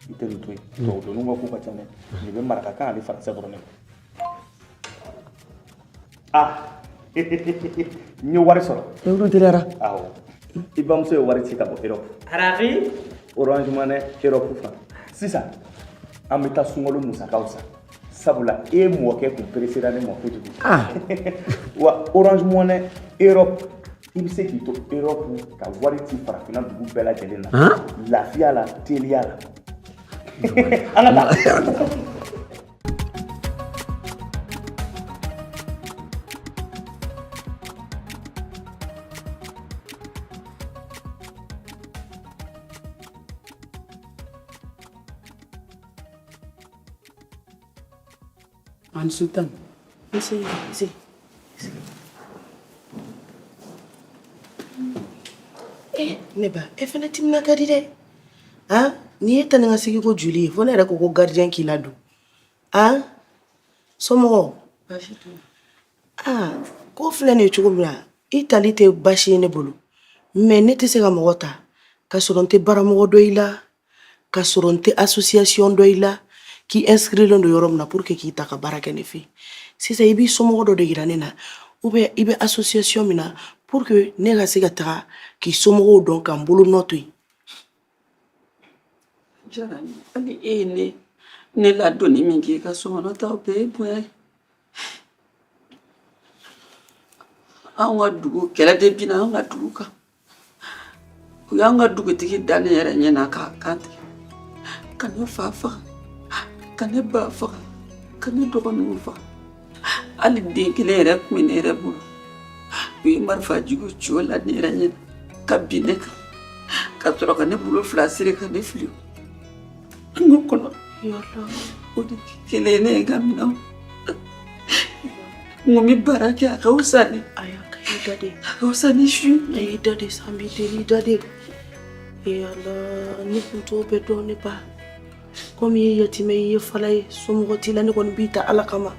I tɛ nin to yen, tubabu ninnu ka ko ka ca dɛ. Nin bɛ marakakan ani faransɛ dɔrɔn de. Ah, n ye wari sɔrɔ. E olu teliyara. Awɔ, i bamuso ye wari ci ka bɔ Europe. Araki. Orange Money Europe fan. Sisan an bɛ taa sunkalo musakaw san, sabula e mɔkɛ kun peresera ne ma kojugu. Wa Orange Money Europe, i bɛ se k'i to Europe ka wari ci farafinna dugu bɛɛ lajɛlen na. Lafiya la, teliya la. An ka taa. Ani Sultan. Nse, nse. Eh, ne ba, e fana timina ka di dɛ. Han, nin ye taa ni ka segin ko joli ye? Fo ne yɛrɛ ko ko gardien k'i ladon. Han, somɔgɔw? Baasi t'u la. Aa, ko filɛ nin ye cogo min na, i tali tɛ baasi ye ne bolo. Mais ne tɛ se ka mɔgɔ ta ka sɔrɔ n tɛ baramɔgɔ dɔ i la, ka sɔrɔ n tɛ association dɔ i la, k'i inscrilen don yɔrɔ min na pour que k'i ta ka baara kɛ ne fɛ yen. Sisan i b'i somɔgɔ dɔ de yira ne na, ou bien i bɛ association min na pour que ne ka se ka taga k'i somɔgɔw dɔn ka n bolo nɔ to yen. Diyara n ye. Hali e ye ne ladonni min kɛ i ka so kɔnɔ ta, o bɛɛ ye bonya ye. Anw ka dugu kɛlɛ de binna an ka dugu kan. U y'an ka dugutigi da ne yɛrɛ ɲɛ na k'a kan tigɛ, ka ne fa faga, ka ne ba faga, ka ne dɔgɔninw faga. Hali den kelen yɛrɛ tun bɛ ne yɛrɛ bolo, u ye marifa jugu ci o la ne yɛrɛ ɲɛ na ka bin ne kan, ka sɔrɔ ka ne bolo fila siri ka ne fili kungo kɔnɔ. O de kɛlen ne ye ka minɛnw n ko n bɛ baara kɛ, a ka fisa ni I da de. A ka fisa ni su. A y'i da de, san b'i deli, i da de. Ee Ala, ne kun t'o bɛɛ dɔn ne ba. Komi i ye yatimɛ ye, i ye fala ye, somɔgɔ t'i la, ne kɔni b'i ta Ala kama.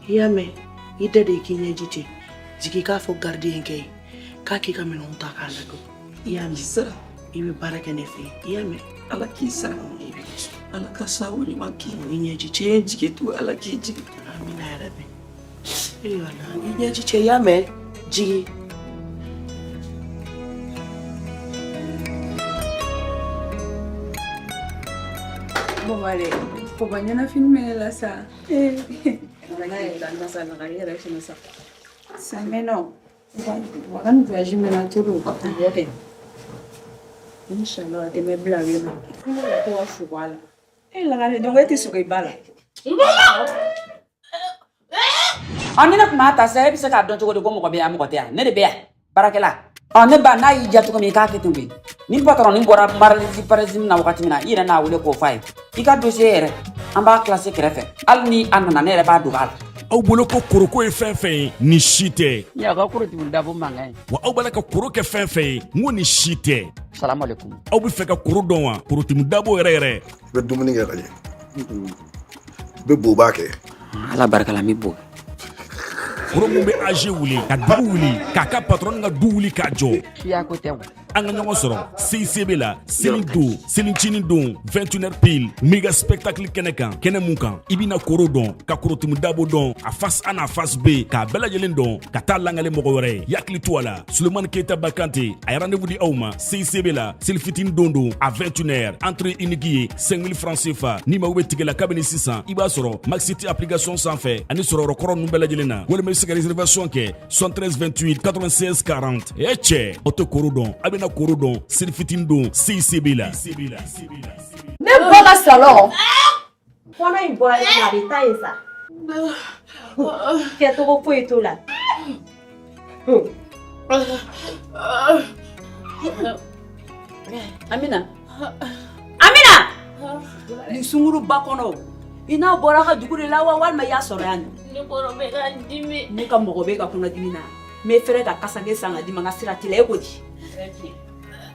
I y'a mɛn, i da de k'i ɲɛji cɛ. Jigin k'a fɔ gardien kɛ ye k'a k'i ka minɛnw ta k'a ladon. I y'a mɛn, i bɛ baara kɛ ne fɛ yen. I y'a mɛn. Ala k'i sara. Ala ka sago ɲuman k'i ye. I ɲɛji cɛ. I ye jigi tugu, Ala k'i jigi. Amina yarabi. Ee Ala, i ɲɛji cɛ, i y'a mɛn, jigin. Baba dɛ, papa ɲɛnafin bɛ ne la sa. Sa mɛnna o. Wa ka nin voyage mɛnna trop ka bɔ kɛ. Inshallah a tɛ mɛn bila yen nɔ. N bɛ to ka fugo a la. E lagare, donc e tɛ sogo i ba la. Ɔ, ni ne tun b'a ta sisan, e bɛ se k'a dɔn cogo di ko mɔgɔ bɛ yan, mɔgɔ tɛ yan? Ne de bɛ yan baarakɛla. Ɔ, ne ba, n'a y'i diya cogo min, i k'a kɛ ten koyi. Ni patɔrɔnin bɔra maralisi parasi na wagati min na, i yɛrɛ n'a wele k'o f'a ye. I ka dossier yɛrɛ, an b'a classé kɛrɛfɛ. Hali ni a nana, ne yɛrɛ b'a dogo a la. Aw bolo ko koroko ye fɛn fɛn ye, nin si tɛ. Ɲa ka korotumu dabo mankan ye. Wa aw b'a la ka koro kɛ fɛn fɛn ye, n ko nin si tɛ. Salamu aleykum. Aw bɛ fɛ ka koro dɔn wa? Korotumu dabo yɛrɛ yɛrɛ. I bɛ dumuni kɛ ka ɲɛ, i bɛ boba kɛ. Ala barika la, n bɛ bo. Koro mun bɛ AG wuli ka dugu wuli k'a ka patron ka du wuli k'a jɔ. Siya ko tɛ o. An ka ɲɔgɔn sɔrɔ CICB la seli don, selincinin don, 21h pile, méga spectacle kɛnɛ kan, kɛnɛ mun kan i bɛna koro dɔn, ka korotumu dabo dɔn, a face A n'a face B, k'a bɛɛ lajɛlen dɔn, ka taa langale mɔgɔ wɛrɛ ye. Yakili to a la, Sulemani Keyita Bakante a ye rendez-vous di aw ma CICB la selifitinin don don à 21h. Entrée unique ye 5000 francs CFA. Ni mago bɛ ticket la kabini sisan, i b'a sɔrɔ Maxit application sanfɛ ani sɔrɔyɔrɔ kɔrɔ ninnu bɛɛ lajɛlen na, walima i bɛ se ka réservation kɛ 73 28 96 40. E cɛ, aw tɛ koro dɔn, a bɛna koro dɔn selifitinin don CICB la. Ne ba ka salon. Kɔnɔ in bɔra a bɛ taa yen sa. Kɛcogo foyi t'o la. Amina. Amina. Nin sunguruba kɔnɔ, i n'a bɔra ka dugu de la wa, walima i y'a sɔrɔ yan nɔ? Ne kɔnɔ bɛ ka n dimi. Ne ka mɔgɔ bɛ ka kɔnɔdimi na. N bɛ fɛrɛ ka kasange san ka d'i ma, n ka sira t'i la, e ko di?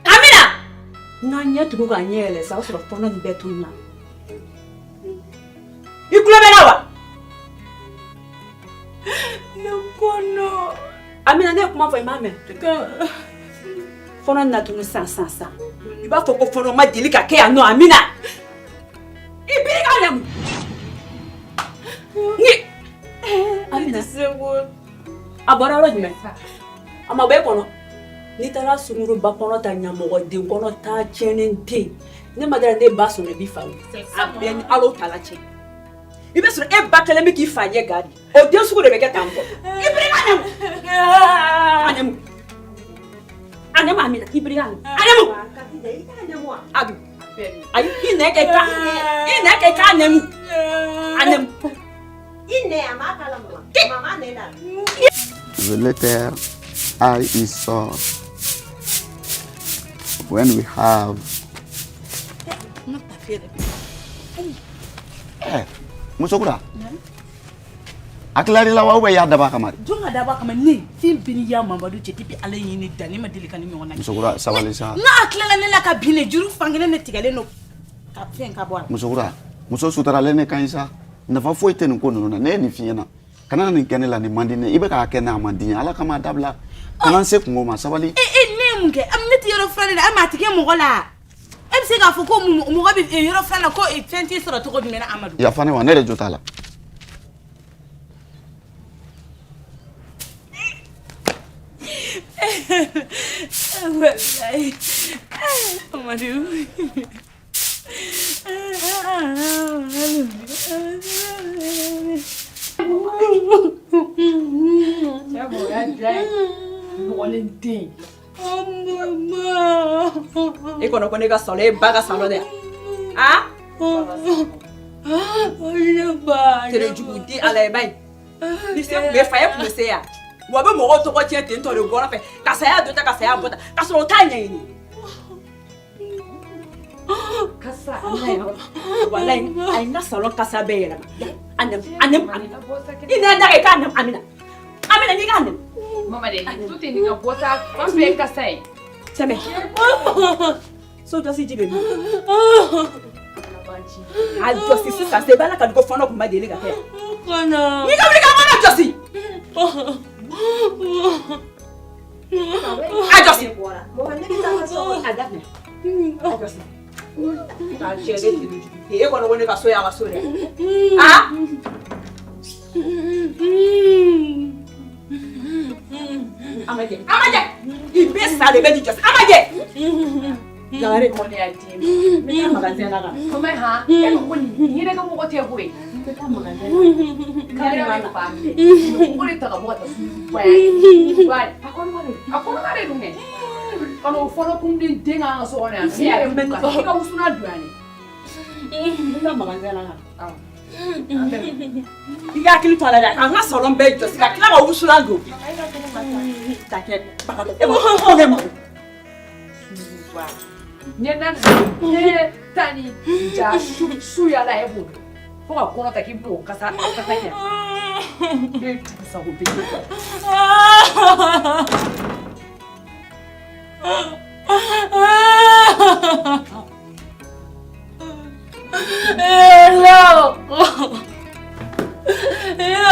Amina! N ka ɲɛ tugu ka ɲɛ yɛlɛ sa, o sɔrɔ fɔɔnɔ nin bɛɛ tununna. I tulo bɛ n na wa? Ne kɔnɔ. Amina, ne ye kuma fɔ, i m'a mɛn. Fɔɔnɔ na tunu san san san. I b'a fɔ ko fɔɔnɔ ma deli ka kɛ yan nɔ, Amina. tɛ se ko. A bɔra yɔrɔ jumɛn? A ma bɔ e kɔnɔ. N'i taara sunguruba kɔnɔ ta ɲamɔgɔden kɔnɔ ta tiɲɛnen tɛ yen. Ne ma dala ne ba sɔnna i b'i fa wuli. A bɛɛ ni Ala ta la cɛ. I bɛ sɔrɔ e ba kelen bɛ k'i fa ɲɛ ga de. O den sugu de bɛ kɛ tan tɔ. I biri ka nɛmu. A nɛmu. A nɛmu Amina. I biri ka nɛmu. A nɛmu. A dun. Ayi i nɛ kɛ ka i nɛ kɛ k'a nɛmu. A nɛmu. I nɛ a m'a k'a la mama. Mama nɛ la. The letter I is soft. When we have. Musokura. A tilar'i la wa ou bien i y'a dab'a kama de? Jɔn ka dab'a kama ne fɛn bɛɛ ni ya Mamadu cɛ depuis Ala ye ne dan ne ma deli ka ni ɲɔgɔn na kɛ. Musokura sabali sa. N'a tilala ne la ka bin de juru fankelen de tigɛlen don ka fɛn ka bɔ a la. Musokura muso sutaralen de ka ɲi sa. Nafa foyi tɛ nin ko ninnu na ne ye nin f'i ɲɛna. Kana nin kɛ ne la nin man di ne ye i bɛ k'a kɛ ne a man di n ye Ala kama a dabila. Kana n se kungo ma sabali. E ne ye mun kɛ? Ne tɛ yɔrɔ furan de la a ma a tɛ kɛ mɔgɔ la. E bɛ se k'a fɔ ko mɔgɔ bɛ yɔrɔ furan la ko fɛn t'i sɔrɔ cogo jumɛn na Amadu? Yafa ne ma ne de jo t'a la. Wallahi Amadu. E kɔnɔ ko ne ka salon e ba ka salon dɛ. A? Tere jugu di Ala ye ba ye. Ni se tun bɛ fa ye tun bɛ se yan. Wa a bɛ mɔgɔw tɔgɔ tiɲɛ ten tɔ de bɔra fɛ ka saya don ta ka saya bɔ ta ka sɔrɔ o t'a ɲɛɲini. Kasa walayi a ye n ka salon kasa bɛɛ yɛlɛma. A nɛmu a nɛmu i nɛ da i k'a nɛmu Amina. Amina n'i k'a nɛmu. Mama de tu tɛ nin ka bɔ sa fan bɛɛ ye kasa ye. Sɛmɛ. So jɔsi ji bɛ min? A jɔsi sisan se b'a la ka ko fɔnɔ kun ma deli ka kɛ yan. N'i ka wuli ka kɔnɔ jɔsi. A jɔsi. A daminɛ. A jɔsi. K'a cɛ de tiri jugu. E kɔnɔ ko ne ka so y'a ka so dɛ. A? Amajɛ. Amajɛ. I bɛ sa de bɛ n'i jɔsi. Amajɛ. Lagare. Mɔnɛ y'a di n bɛ taa magasin na ka na. Mama han e ko ko nin yɛrɛ ka mɔgɔ tɛ koyi. N bɛ taa magasin na. Kamera bɛ fa minɛ. Mɔgɔ de ta ka bɔ ka taa sugu ba ye. Ba a kɔnɔma de a kɔnɔma de dun kɛ. Ka n'o fɔlɔ kun den den k'an ka so kɔnɔ yan. Ne yɛrɛ bɛ i ka wusulan don yan de. N bɛ taa magasin na ka na. I ka hakili to a la dɛ ka n ka salon bɛɛ jɔsi ka tila ka wusulan don. Ka kɛ bagatɔ e ko ne ma. Ɲɛna ta ni ja su yala e b'o dɔn fo ka kɔnɔ ta k'i b'o kasa kasa kɛ e ye dugu sago bɛ kɛ.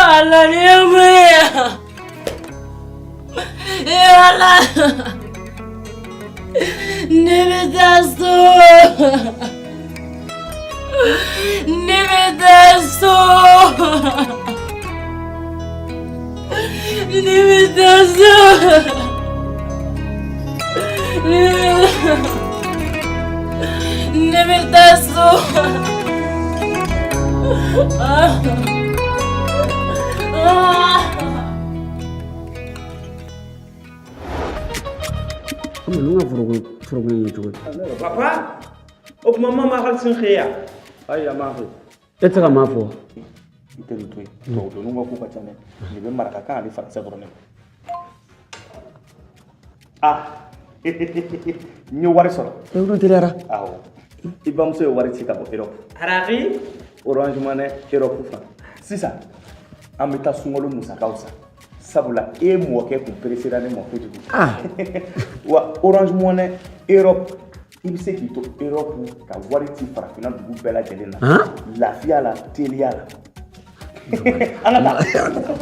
Ala ni ye mun ye? Ala. Ne bɛ taa so. Ne bɛ taa so. Ne bɛ taa so. Ne bɛ taa so. Ninnu ka foroko in ye cogo di? Papa, o tuma ma hali sin xeya. Ayi a ma fɛ. E tɛ se ka maa fɔ. I tɛ nin to yen. Tubabu ninnu ka ko ka ca dɛ. Nin bɛ marakakan ani faransɛ dɔrɔn de. Ah, n ye wari sɔrɔ. E dun teliyara. Awɔ. I bamuso ye wari ci ka bɔ Europe. Harari. Orange Money Europe fan. Sisan an bɛ taa sunkalo musakaw san. Sabula e mɔkɛ kun peresera ne ma kojugu. Wa Orange Money Europe i bɛ se k'i to Europe ka wari ci farafinna dugu bɛɛ lajɛlen na. Lafiya la teliya la. An ka taa.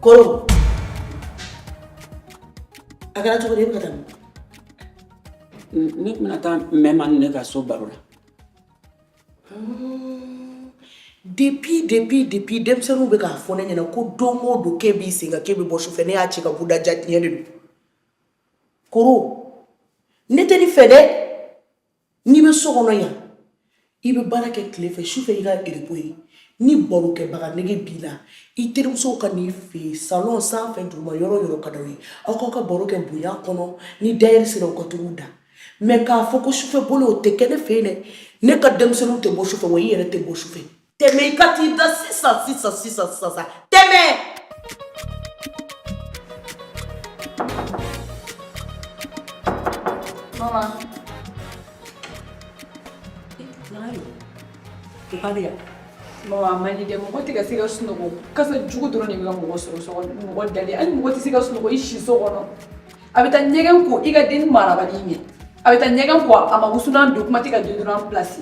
Koro, a kɛra cogo di? E bɛ ka taa min? Ne tun bɛna taa Mɛma ni ne ka so baro la. Depuis denmisɛnninw bɛ k'a fɔ ne ɲɛna ko don o don k'e b'i sen kan, k'e bɛ bɔ sufɛ, ne y'a ci ka b'u da, ja tiɲɛ de don. Koro, ne tɛ nin fɛ dɛ. N'i bɛ so kɔnɔ yan, i bɛ baara kɛ tile fɛ, sufɛ i ka repos ye. Ni barokɛbaga nege b'i la, i terimusow ka n'i fɛ yen, salon sanfɛ, duguma, yɔrɔ o yɔrɔ ka d'aw ye, aw k'aw ka baro kɛ bonya kɔnɔ. Ni dayɛri sera, aw ka tugu da. Mais k'a fɔ ko sufɛ bolo, o tɛ kɛ ne fɛ yen dɛ. Ne ka denmisɛnninw tɛ bɔ sufɛ, wa i yɛrɛ tɛ bɔ sufɛ. Tɛmɛ, i ka t'i da sisan sisan sisan sisan, tɛmɛ. Mama. Mama, a man di dɛ. Mɔgɔ tɛ ka se ka sunɔgɔ, kasa jugu dɔrɔn de bɛ ka mɔgɔ sɔrɔ so kɔnɔ, mɔgɔ dalen. Hali mɔgɔ tɛ se ka sunɔgɔ i si so kɔnɔ. A bɛ taa ɲɛgɛn ko, i ka den marabali ɲɛ, a bɛ taa ɲɛgɛn ko, a ma wusulan don, kuma tɛ ka déodorant place.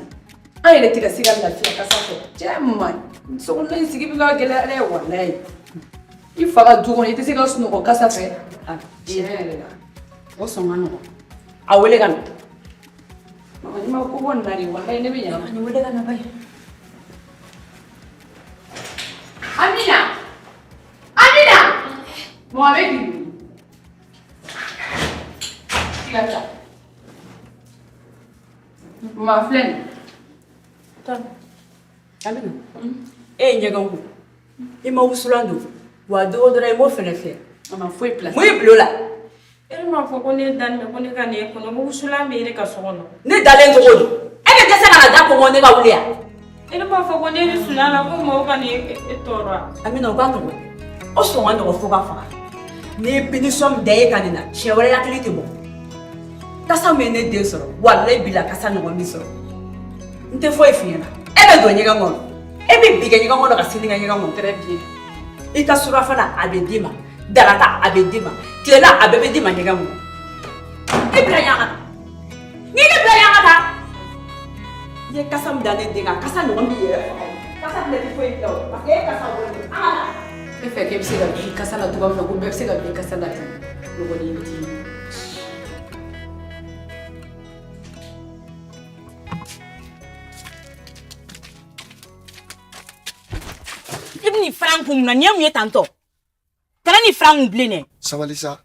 An yɛrɛ tɛ ka se ka lafiya kasa fɛ. Cɛ ma, sokɔnɔna in sigi bɛ ka gɛlɛya dɛ, walayi. I fa ka du kɔnɔ, i tɛ se ka sunɔgɔ kasa fɛ, tiɲɛ yɛrɛ la. O sɔn ka nɔgɔn, a wele ka na. Mama, ni ma ko bɔ nin na de, walayi ne bɛ ɲa. Nin wele ka na bayi. Amina, Amina, mama bɛ k'i wele. I ka taa. Mama filɛ nin. Amina, e ye ɲɛgɛn ko, i ma wusulan don wa, déodorant i m'o fɛnɛ fiyɛ. A ma foyi place. Mun y'i bil'o la? E m'a fɔ ko ne dalen bɛ, ko ne ka nin kɔnɔ, ko wusulan bɛ e ka so kɔnɔ. Ne dalen cogo di? E bɛ dɛsɛ ka na da kɔngɔ, ne ka wuli yan. E m'a fɔ ko ne bɛ sunɔgɔ la, ko mɔgɔw ka nin e tɔɔrɔ wa? Amina, o ka nɔgɔn, o sɔn ka nɔgɔn fo ka faga. N'i ye punition min da e kan nin na, siɲɛ wɛrɛ hakili tɛ bɔ. Kasa min ye ne den sɔrɔ, walayi bila kasa ɲɔgɔn min sɔrɔ, n tɛ foyi f'i ɲɛna. E bɛ don ɲɛgɛn kɔnɔ, e bɛ bi kɛ ɲɛgɛn kɔnɔ ka sini kɛ ɲɛgɛn kɔnɔ. Très bien. I ka surafana a bɛ d'i ma, daraka a bɛ d'i ma, tilela a bɛɛ bɛ d'i ma ɲɛgɛn kɔnɔ. E bila yan ka taa, n'i ne bila yan ka taa, i ye kasa min da ne den kan, kasa ɲɔgɔn b'i yɛrɛ faga. Kasa filɛ, tɛ foyi dilan o, parce que e kasa bɔlen don. An ka taa. E fɛ k'e bɛ se ka bi kasa la cogoya min na, ko bɛɛ bɛ se ka bi kasa la ten, mɔgɔnin di. I bɛ nin fara n kun mun na? Nin ye mun ye tantɔ? Kana nin fara n kun bilen dɛ. Sabali sa,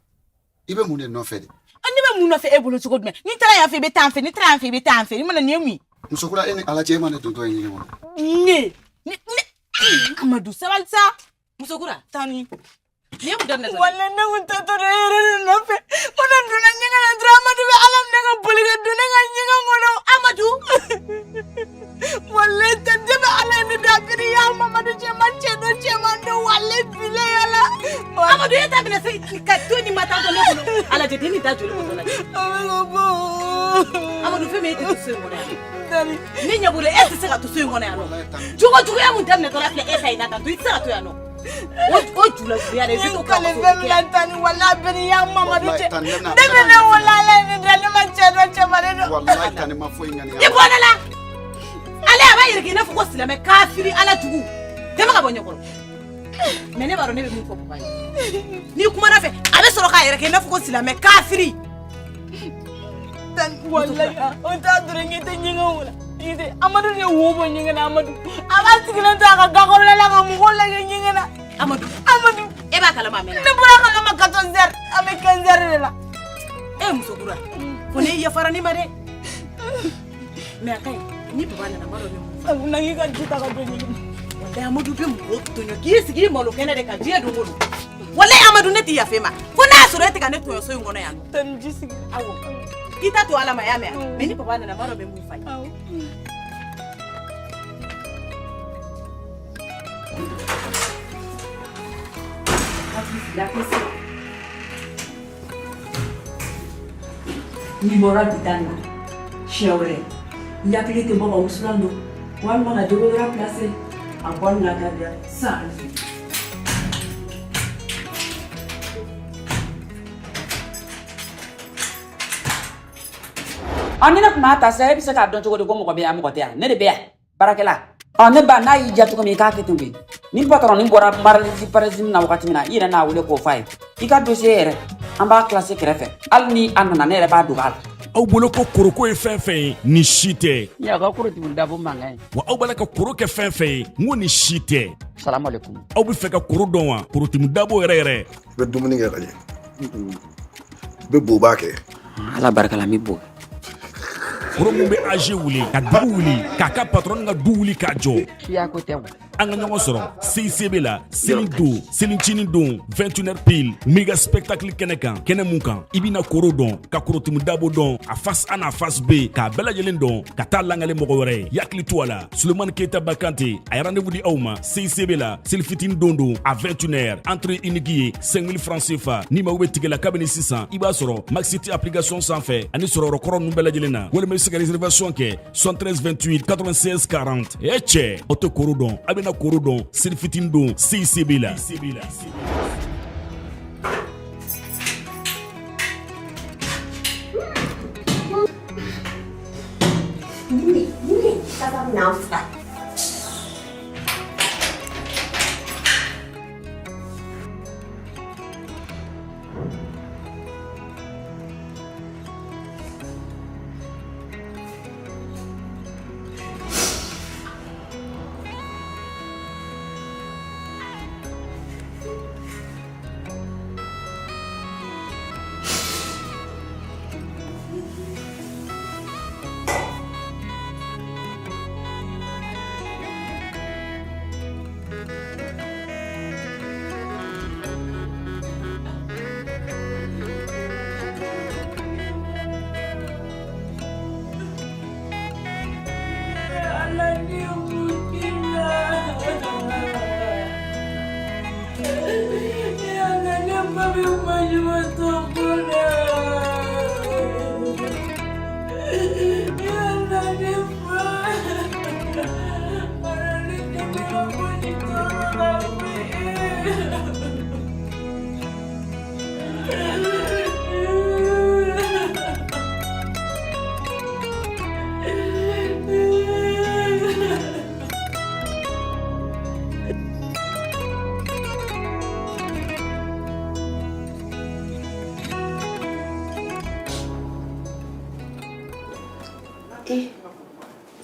i bɛ mun de nɔfɛ de? Ne bɛ mun nɔfɛ e bolo cogo jumɛn? Ni taara yan fɛ, i bɛ taa an fɛ, ni taara yan fɛ, i bɛ taa an fɛ. I mana nin ye mun ye? Musokura, e ni Ala cɛ, e ma ne dontɔ ye ɲɛgɛn kɔnɔ? Ne Amadu, sabali sa. Musokura, taa ni nin ye mun daminɛ? Walayi, ne kun taatɔ de e yɛrɛ de nɔfɛ. Ko ne donna ɲɛgɛn na dɔrɔn, Amadu bɛ Ala minɛ ka boli ka don ne ka ɲɛgɛn kɔnɔ. Amadu, walayi tɛ ne bɛ Ala ye, ne da biri ya Mamadu, cɛman cɛ don, cɛman don, walayi bilayi Ala. Amadu, e ta bɛna se ka to nin ma taa ne bolo. A lajɛ, den nin da joli bɔtɔ lajɛ. Amadu, fɛn min, e tɛ to so in kɔnɔ yan. Ne ɲɛ b'o la, e tɛ se ka to so in kɔnɔ yan nɔ. Jogo juguya mun daminɛtɔ la filɛ e ta in na tan to, i tɛ se ka to yan nɔ. O jula juguya de, i bɛ to k'a fɔ fɛn min na tan ni walayi bɛ ni ya Mamadu cɛ. Ne bɛ ne wala Ala ye ne da, ne ma cɛ dɔn, cɛman de don. Walayi tan, ne ma foyi ŋaniya. I bɔ ne la. Ale a b'a yɛrɛ kɛ i n'a fɔ ko silamɛ kafiri Ala jugu. Tɛmɛ ka bɔ ɲɛkɔrɔ. Mais ne b'a dɔn ne bɛ min fɔ papa ye. N'i kumana fɛ, a bɛ sɔrɔ k'a yɛrɛ kɛ i n'a fɔ ko silamɛ kafiri. Walayi, o t'a dɔrɔn ɲɛ tɛ ɲɛgɛn o la. Amadu de ye wo bɔ ɲɛgɛn na. Amadu, a b'a sigilen to a ka gakɔrɔla la ka mɔgɔw lajɛ ɲɛgɛn na. Amadu, Amadu, e b'a kalama a mɛnna. Ne bɔra a kalama 14 heures, a bɛ 15 heures de la. E musokura, ko ne yafara ne ma dɛ. Mais a ka ɲi, ni papa nana, n b'a dɔn n bɛ mun fɔ. A kunna k'i ka ji ta ka don ɲɛgɛn na. Walayi Amadu bɛ mɔgɔ tɔɲɔ k'i sigi i malo kɛnɛ de kan diɲɛ don o don. Walayi Amadu, ne t'i yafa e ma fo n'a y'a sɔrɔ e tɛ ka ne tɔɲɔ so in kɔnɔ yan nɔ. Tani, ji sigi. Awɔ. K'i ta to Ala ma, y'a mɛn? Mais ni papa nana, n b'a dɔn n bɛ mun f'a ye. N'i bɔra bi ta na, siɲɛ wɛrɛ i hakili tɛ bɔ ka wusulan don walima ka déodorant placer. A bɔ na ka san. Ɔ, ni ne tun b'a ta sa, e bɛ se k'a dɔn cogo di ko mɔgɔ bɛ yan, mɔgɔ tɛ yan? Ne de bɛ yan, baarakɛla. Ɔ ne ba, n'a y'i diya cogo min, i k'a kɛ ten koyi. Ni patɔrɔn ni bɔra maralisi paralisi na wagati min na, i yɛrɛ n'a wele k'o f'a ye. I ka dossier yɛrɛ, an b'a classé kɛrɛfɛ. Hali ni a nana, ne yɛrɛ b'a dogo a la. Aw bolo ko koroko ye fɛn fɛn ye, nin si tɛ. Ɲa ka korotumu dabo mankan ye. Wa aw b'a la ka koro kɛ fɛn fɛn ye, n ko nin si tɛ. Salamalekun. Aw bɛ fɛ ka koro dɔn wa? Korotumu dabo yɛrɛ yɛrɛ. I bɛ dumuni kɛ ka ɲɛ, i bɛ boba kɛ. Ala barika la, n bɛ bo. Koro mun bɛ AG wuli ka dugu wuli k'a ka patɔrɔn ka du wuli k'a jɔ. Siya ko tɛ o. An ka ɲɔgɔn sɔrɔ CICB la seli don, selincinin don, 21h pile, méga spectacle kɛnɛ kan. Kɛnɛ mun kan i bɛna koro dɔn, ka korotumu dabo dɔn, a face A n'a face B, k'a bɛɛ lajɛlen dɔn ka taa langale mɔgɔ wɛrɛ ye. Yakili to a la, Sulemani Keyita Bakante a ye rendez-vous di aw ma CICB la selifitinin don don à 21h. Entrée unique ye 5000 francs CFA. Ni mago bɛ ticket la kabini sisan, i b'a sɔrɔ Maxit application sanfɛ ani sɔrɔyɔrɔ kɔrɔ ninnu bɛɛ lajɛlen na, walima i bɛ se ka réservation kɛ 73 28 96 40. E cɛ, aw tɛ koro dɔn, a bɛna koro dɔn selifitinin don CICB la. Kasa bɛna an faga.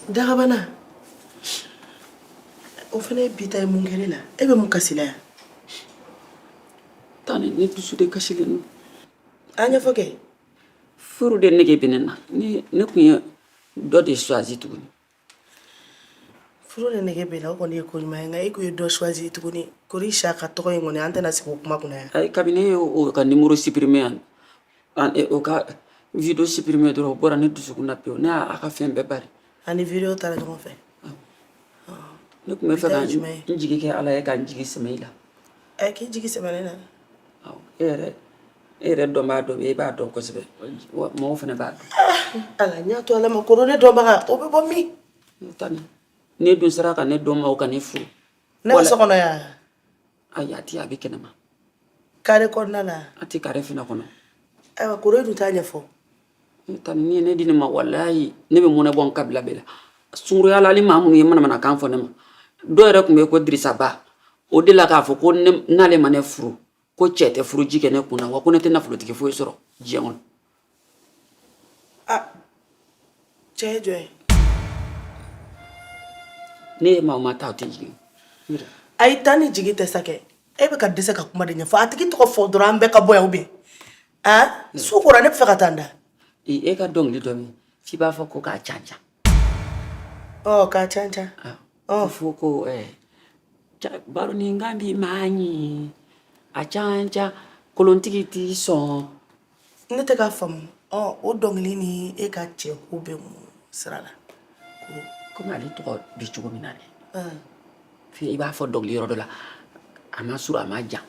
Dagabana, o fana ye bi ta ye. Mun kɛra e la? E bɛ mun kasi la yan? Tani, ne dusu de kasilen don. A ɲɛfɔ kɛ. Furu de nege bɛ ne na. Ni ne tun ye dɔ de choisi tuguni. Furu de nege b'e la, o kɔni ye ko ɲuman ye, nka e ko ye dɔ choisi tuguni. Kori Saka tɔgɔ in kɔni, an tɛna sigi o kuma kunna yan. Ayi, kabini e y'o ka numéro supprimer yan, o ka vidéo supprimer dɔrɔn, o bɔra ne dusukun na pewu. Ne y'a ka fɛn bɛɛ bari. Ani vidéo taara ɲɔgɔn fɛ. Ne tun bɛ fɛ ka n jigi kɛ Ala ye, ka n jigi sɛmɛ i la. Ɛ, k'i jigi sɛmɛ ne na? E yɛrɛ, e yɛrɛ dɔnbaa dɔ bɛ yen, e b'a dɔn kosɛbɛ, mɔgɔw fana b'a dɔn. Ala n y'a to Ala ma. Koro, ne dɔnbaga, o bɛ bɔ min? Tani, ne dun sera ka ne dɔn ma, o ka ne furu. Ne ka so kɔnɔ yan? Ayi, a ti, a bɛ kɛnɛma. Kare kɔnɔna la? A ti kare fana kɔnɔ. Ayiwa Koro, e dun t'a ɲɛfɔ. Tani, n'i ye ne di ne ma, walayi, ne bɛ mɔnɛ bɔ n kabila bɛɛ la. Sunkuruya la, hali maa minnu ye manamanakan fɔ ne ma, dɔw yɛrɛ tun bɛ yen ko Dirisa Ba, o de la k'a fɔ ko n'ale ma ne furu, ko cɛ tɛ furuji kɛ ne kun na, wa ko ne tɛ nafolotigi foyi sɔrɔ diɲɛ kɔnɔ. Ah, cɛ ye jɔn ye? Ne ye maa ma ta, o tɛ jigin. Ayi, taa ni jigi tɛ sa kɛ. E bɛ ka dɛsɛ ka kuma de ɲɛfɔ. A tigi tɔgɔ fɔ dɔrɔn, an bɛɛ ka bɔ yan. Ou bien ah, su kora, ne bɛ fɛ ka taa n da. E ka dɔnkili dɔ min f'i b'a fɔ ko k'a can can. Ɔ, k'a can can. Ɔ, fo ko baronin kan bi maa ɲi a can can, kolontigi t'i sɔn. Ne tɛ k'a faamu. Ɔ, o dɔnkili ni e ka cɛ ko bɛ mun sira la? Komi ale tɔgɔ bɛ cogo min na dɛ, i b'a fɔ dɔnkili yɔrɔ dɔ la, a ma surun, a ma jan,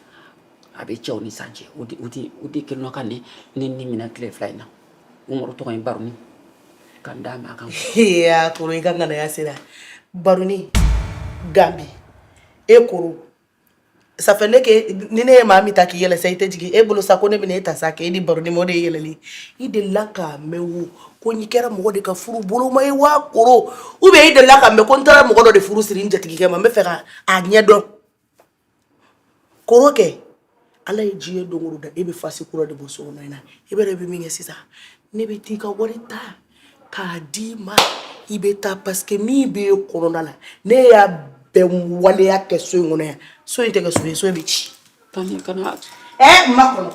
a bɛ cɛw ni san cɛ. O de kɛlen don ka ne ni minɛ tile fila in na. Umaru tɔgɔ ye Baroni, ka n d'a ma kan. Yaa Koro, i ka ŋanaya sera. Baroni Gambi, e Koro. Ça fait ne ke ni ne ye maa min ta k'i yɛlɛ sa, i tɛ jigin e bolo sa, ko ne bɛna e ta sa k'e di baroni ma, o de ye yɛlɛli. I delila k'a mɛn wo ko n kɛra mɔgɔ de ka furu boloma ye wa koro, ou bien i delila k'a mɛn ko n taara mɔgɔ dɔ de furu siri n jatigikɛ ma? N bɛ fɛ ka a ɲɛ dɔn. Koro kɛ, Ala ye diɲɛ don o don da, e bɛ fasi kura de bɔ so kɔnɔ in na. I bɛ i bɛ min kɛ sisan, ne bɛ t'i ka wari ta k'a d'i ma, i bɛ taa, parce que min b'e kɔnɔna la, ne y'a bɛɛ waleya kɛ so in kɔnɔ yan. So in tɛ kɛ so ye, so in bɛ ci. Tani, kana. Ɛ, ma kɔnɔ.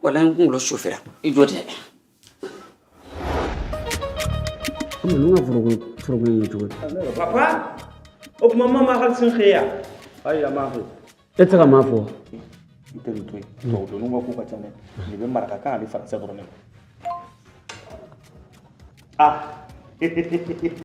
Walayi, n kunkolo sofera, i jɔ dɛ. Ninnu ka foroko in ye cogo di? Papa, o tuma ma ma hali sin xeya. Ayi, a ma fɛ. E tɛ se ka maa fɔ. I tɛ nin to yen, tubabu denninw ka ko ka ca dɛ. Nin bɛ marakakan ani faransɛ dɔrɔn de ma. Ah.